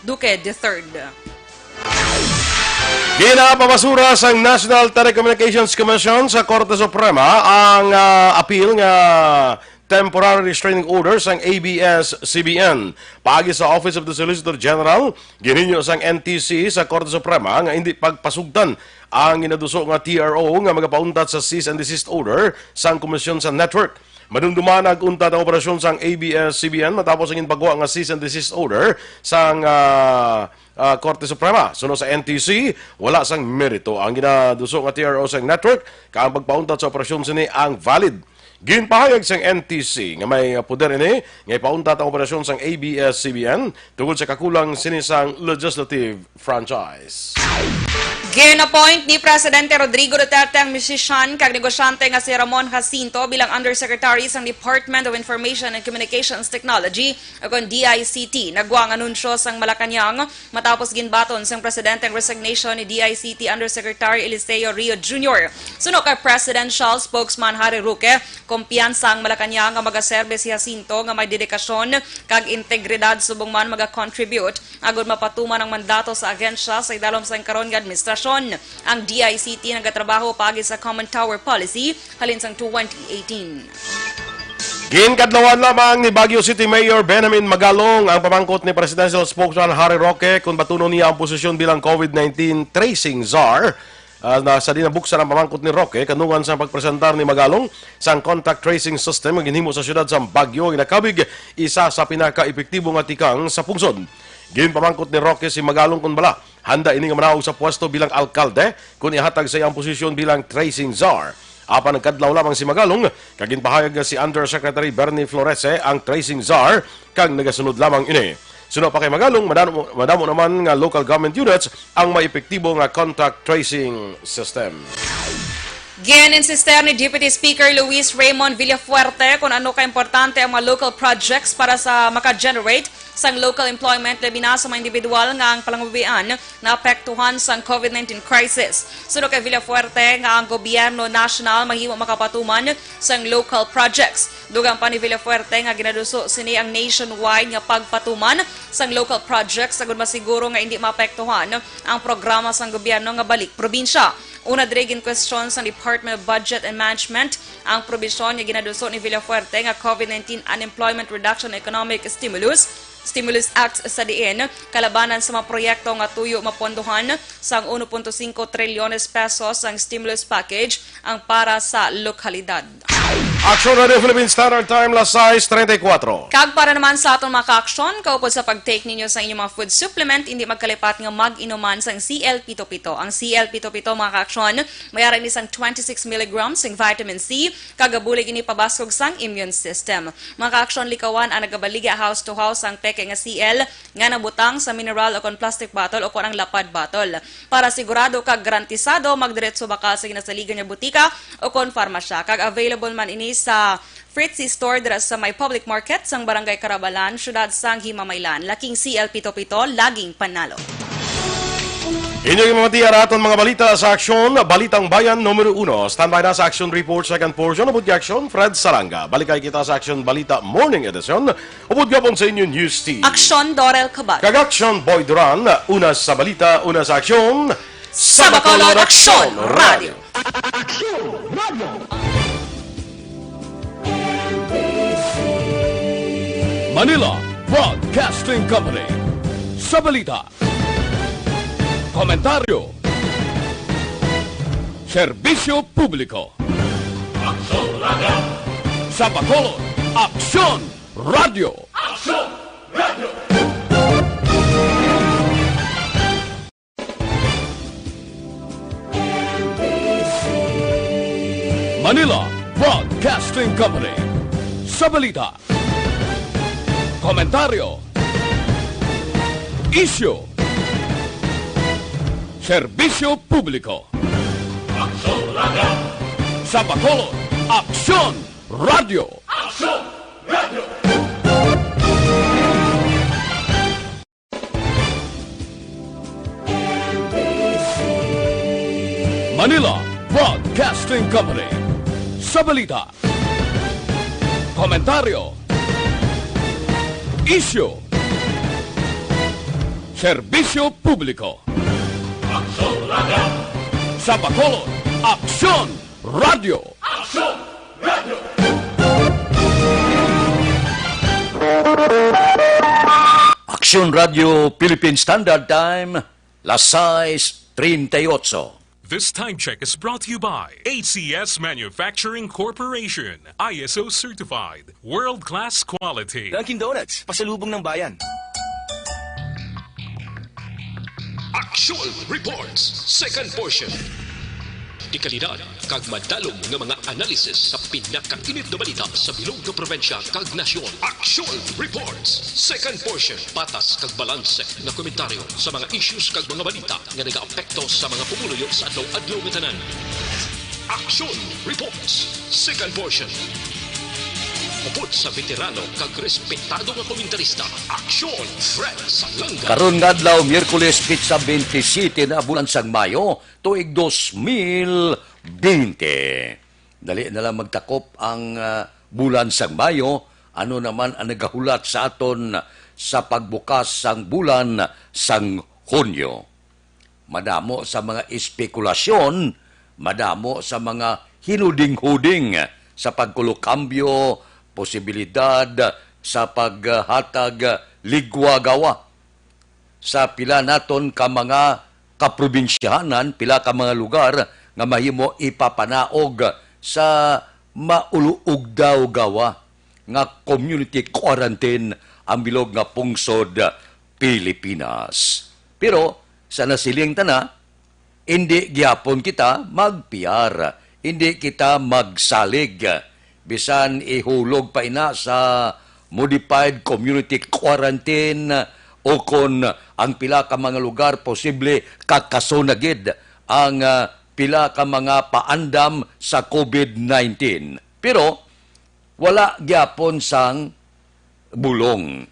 Duque the third. Ginapabasura sang National Telecommunications Commission sa Korte Suprema ang, ah, apil nga temporary restraining order sang A B S C B N. Paagi sa Office of the Solicitor General, ginhinyo sang N T C sa Korte Suprema nga hindi pagpasugtan ang ginaduso nga T R O nga magapauntat sa cease and desist order sang Komisyon sa Network. Madumduman nag-untat ang operasyon sang A B S C B N matapos ang ginpagwa nga cease and desist order sang, ah, ah, Korte Suprema. Suno sa N T C, wala sang merito ang ginaduso nga T R O sang network, kag ang pagpauntat sa operasyon sini ang valid. Ginpahayag sang N T C nga may poder ini nga ipauntat ang operasyon sang A B S C B N tungod sa kakulang sini sang legislative franchise. Gin-appoint ni Presidente Rodrigo Duterte ang musician kag negosyante nga si Ramon Jacinto bilang Undersecretary sang Department of Information and Communications Technology, o kon D I C T. Nagwa ang anunsyo sang Malacañang matapos ginbaton sang Presidente ang resignation ni D I C T Undersecretary Eliseo Rio Junior. Suno kay Presidential Spokesman Harry Roque, kumpiyansa ang Malacañang nga magaserbe si Jacinto nga may dedikasyon kag integridad subong man magakontribute agud mapatuman ang mandato sa agensya sa idalom sang karon nga administrasyon. Ang D I C T nagatrabaho paagi sa Common Tower Policy halin sang twenty eighteen. Ginkadlawan lamang ni Baguio City Mayor Benjamin Magalong ang pamangkot ni Presidential Spokesman Harry Roque kung batunon niya ang posisyon bilang COVID nineteen tracing czar. Ah, na, sa dinabuksan ang pamangkot ni Roque, kanungan sa pagpresentar ni Magalong sang contact tracing system nga ginhimo sa siyudad sa Baguio, ginakabig isa sa pinaka-epektibo nga tikang sa pungsod. Ginpamangkot ni Roque si Magalong kung bala handa ini nga manaog sa pwesto bilang alkalde kung ihatag sa iya ang posisyon bilang tracing czar. Apan nagkadlaw lamang si Magalong, kag ginpahayag nga si Undersecretary Bernie Florese ang tracing czar, kag nagasunod lamang ini. Suno pa kay Magalong, madamo, madamo naman nga local government units ang may epektibo nga contact tracing system. Gin-insister ni Deputy Speaker Luis Raymond Villafuerte kung ano kaimportante ang mga local projects para sa maka-generate sang local employment, labi na sa mga individual nga ang palangabuhian naapektuhan sang COVID nineteen crisis. Suno kay Villafuerte nga ang gobyerno nasyonal mahimo makapatuman sang local projects. Dugang pa ni Villafuerte nga ginaduso sini ang nationwide nga pagpatuman sang local projects agud masiguro nga indi maapektuhan ang programa sang gobyerno nga Balik Probinsya. Una diri, ginkwestiyon sang Department of Budget and Management ang probisyon nga ginaduso ni Villafuerte nga COVID nineteen Unemployment Reduction Economic Stimulus, Stimulus Act, sa diin kalabanan sa mga proyekto nga tuyo mapondohan sang uno punto singko trilyones pesos ang stimulus package ang para sa lokalidad. Aksyon Radio Philippine Standard Time, las sais treinta y cuatro. Kag para naman sa aton mga ka-aksyon, kaupod sa pag-take ninyo sa inyong mga food supplement, hindi magkalipat nga mag-inuman sang C L pito pito. Ang C L pito pito, mga ka-aksyon, may ara ini sang twenty-six milligrams sing vitamin C, kag gabulig ini pabaskog sang immune system. Mga ka-aksyon, likawan ang nagabaligya house to house ang peke nga C L nga nabutang sa mineral o kon plastic bottle o kon ang lapad bottle. Para sigurado kag garantisado, magdiretso bakal sa ginasaligan nga butika o kon farmasya, kag available man ini sa Fritzy Store dira sa may public market sang Barangay Carabalan, siyudad sang Himamaylan. Laking C L pito pito, laging panalo. Inyo ginamatian ang aton mga balita sa Aksyon, Balitang Bayan numero uno. Standby na sa Aksyon Report second portion. Upod kay Aksyon, Fred Saranga. Balik kay kita sa Aksyon Balita Morning Edition. Upod gihapon sa inyo news team. Aksyon, Dorel Cabal. Kag Aksyon, Boy Duran. Una sa balita, una sa aksyon. Sa Bacolod, Aksyon Radio. Aksyon Radio. Manila Broadcasting Company. Sa balita, komentaryo, serbisyo publiko. Aksyon Radio. Sa Bacolod, Aksyon Radio. Aksyon Radio. Manila Broadcasting Company. Sa balita, komentaryo, isyu, serbisyo publiko. Aksyon Radio. Sa Bacolod, Aksyon Radio. Aksyon Radio. Manila Broadcasting Company. Sa balita, komentaryo, isyu, serbisyo publiko. Aksyon Radio. Sa Bacolod, Aksyon Radio. Aksyon Radio. Aksyon Radio Philippine Standard Time, las sais treinta y ocho. This time check is brought to you by A C S Manufacturing Corporation, I S O certified, world-class quality. Dunkin' Donuts, pasalubong ng bayan. Aksyon Reports, second portion. Dekalidad kag madalom nga mga analisis sa pinakainit nga balita sa bilog nga probinsya kag nasyon. Aksyon Reports, second portion. Patas kag balanse nga komentaryo sa mga issues kag mga balita nga nagaapekto sa mga pumuluyo sa adlaw-adlaw nga tanan. Aksyon Reports, second portion. Upod sa veterano kag respetado nga komentarista, Aksyon Fred Salanga. Karon nga adlaw, Miyerkules, petsa twenty-seven na bulan sang Mayo, tuig dos mil bente. Dali na lang magtakop ang, ah, bulan sang Mayo. Ano naman ang nagahulat sa aton sa pagbukas sang bulan sang Hunyo? Madamo sa mga espekulasyon, madamo sa mga hinuding-huding sa pagkulokambyo, posibilidad sa paghatag ligwa gawa sa pila naton ka mga kaprobinsyahanan, pila ka mga lugar nga mahimo ipapanaog sa mauluog daw gawa nga community quarantine ang bilog nga pungsod Pilipinas. Pero sa nasiling tana, indi gyapon kita mag-P R. hindi kita magsalig. Bisan ihulog pa ina sa modified community quarantine o kon ang pila ka mga lugar posible kakaso na gid ang, ah, pila ka mga paandam sa COVID nineteen. Pero wala gyapon sang bulong.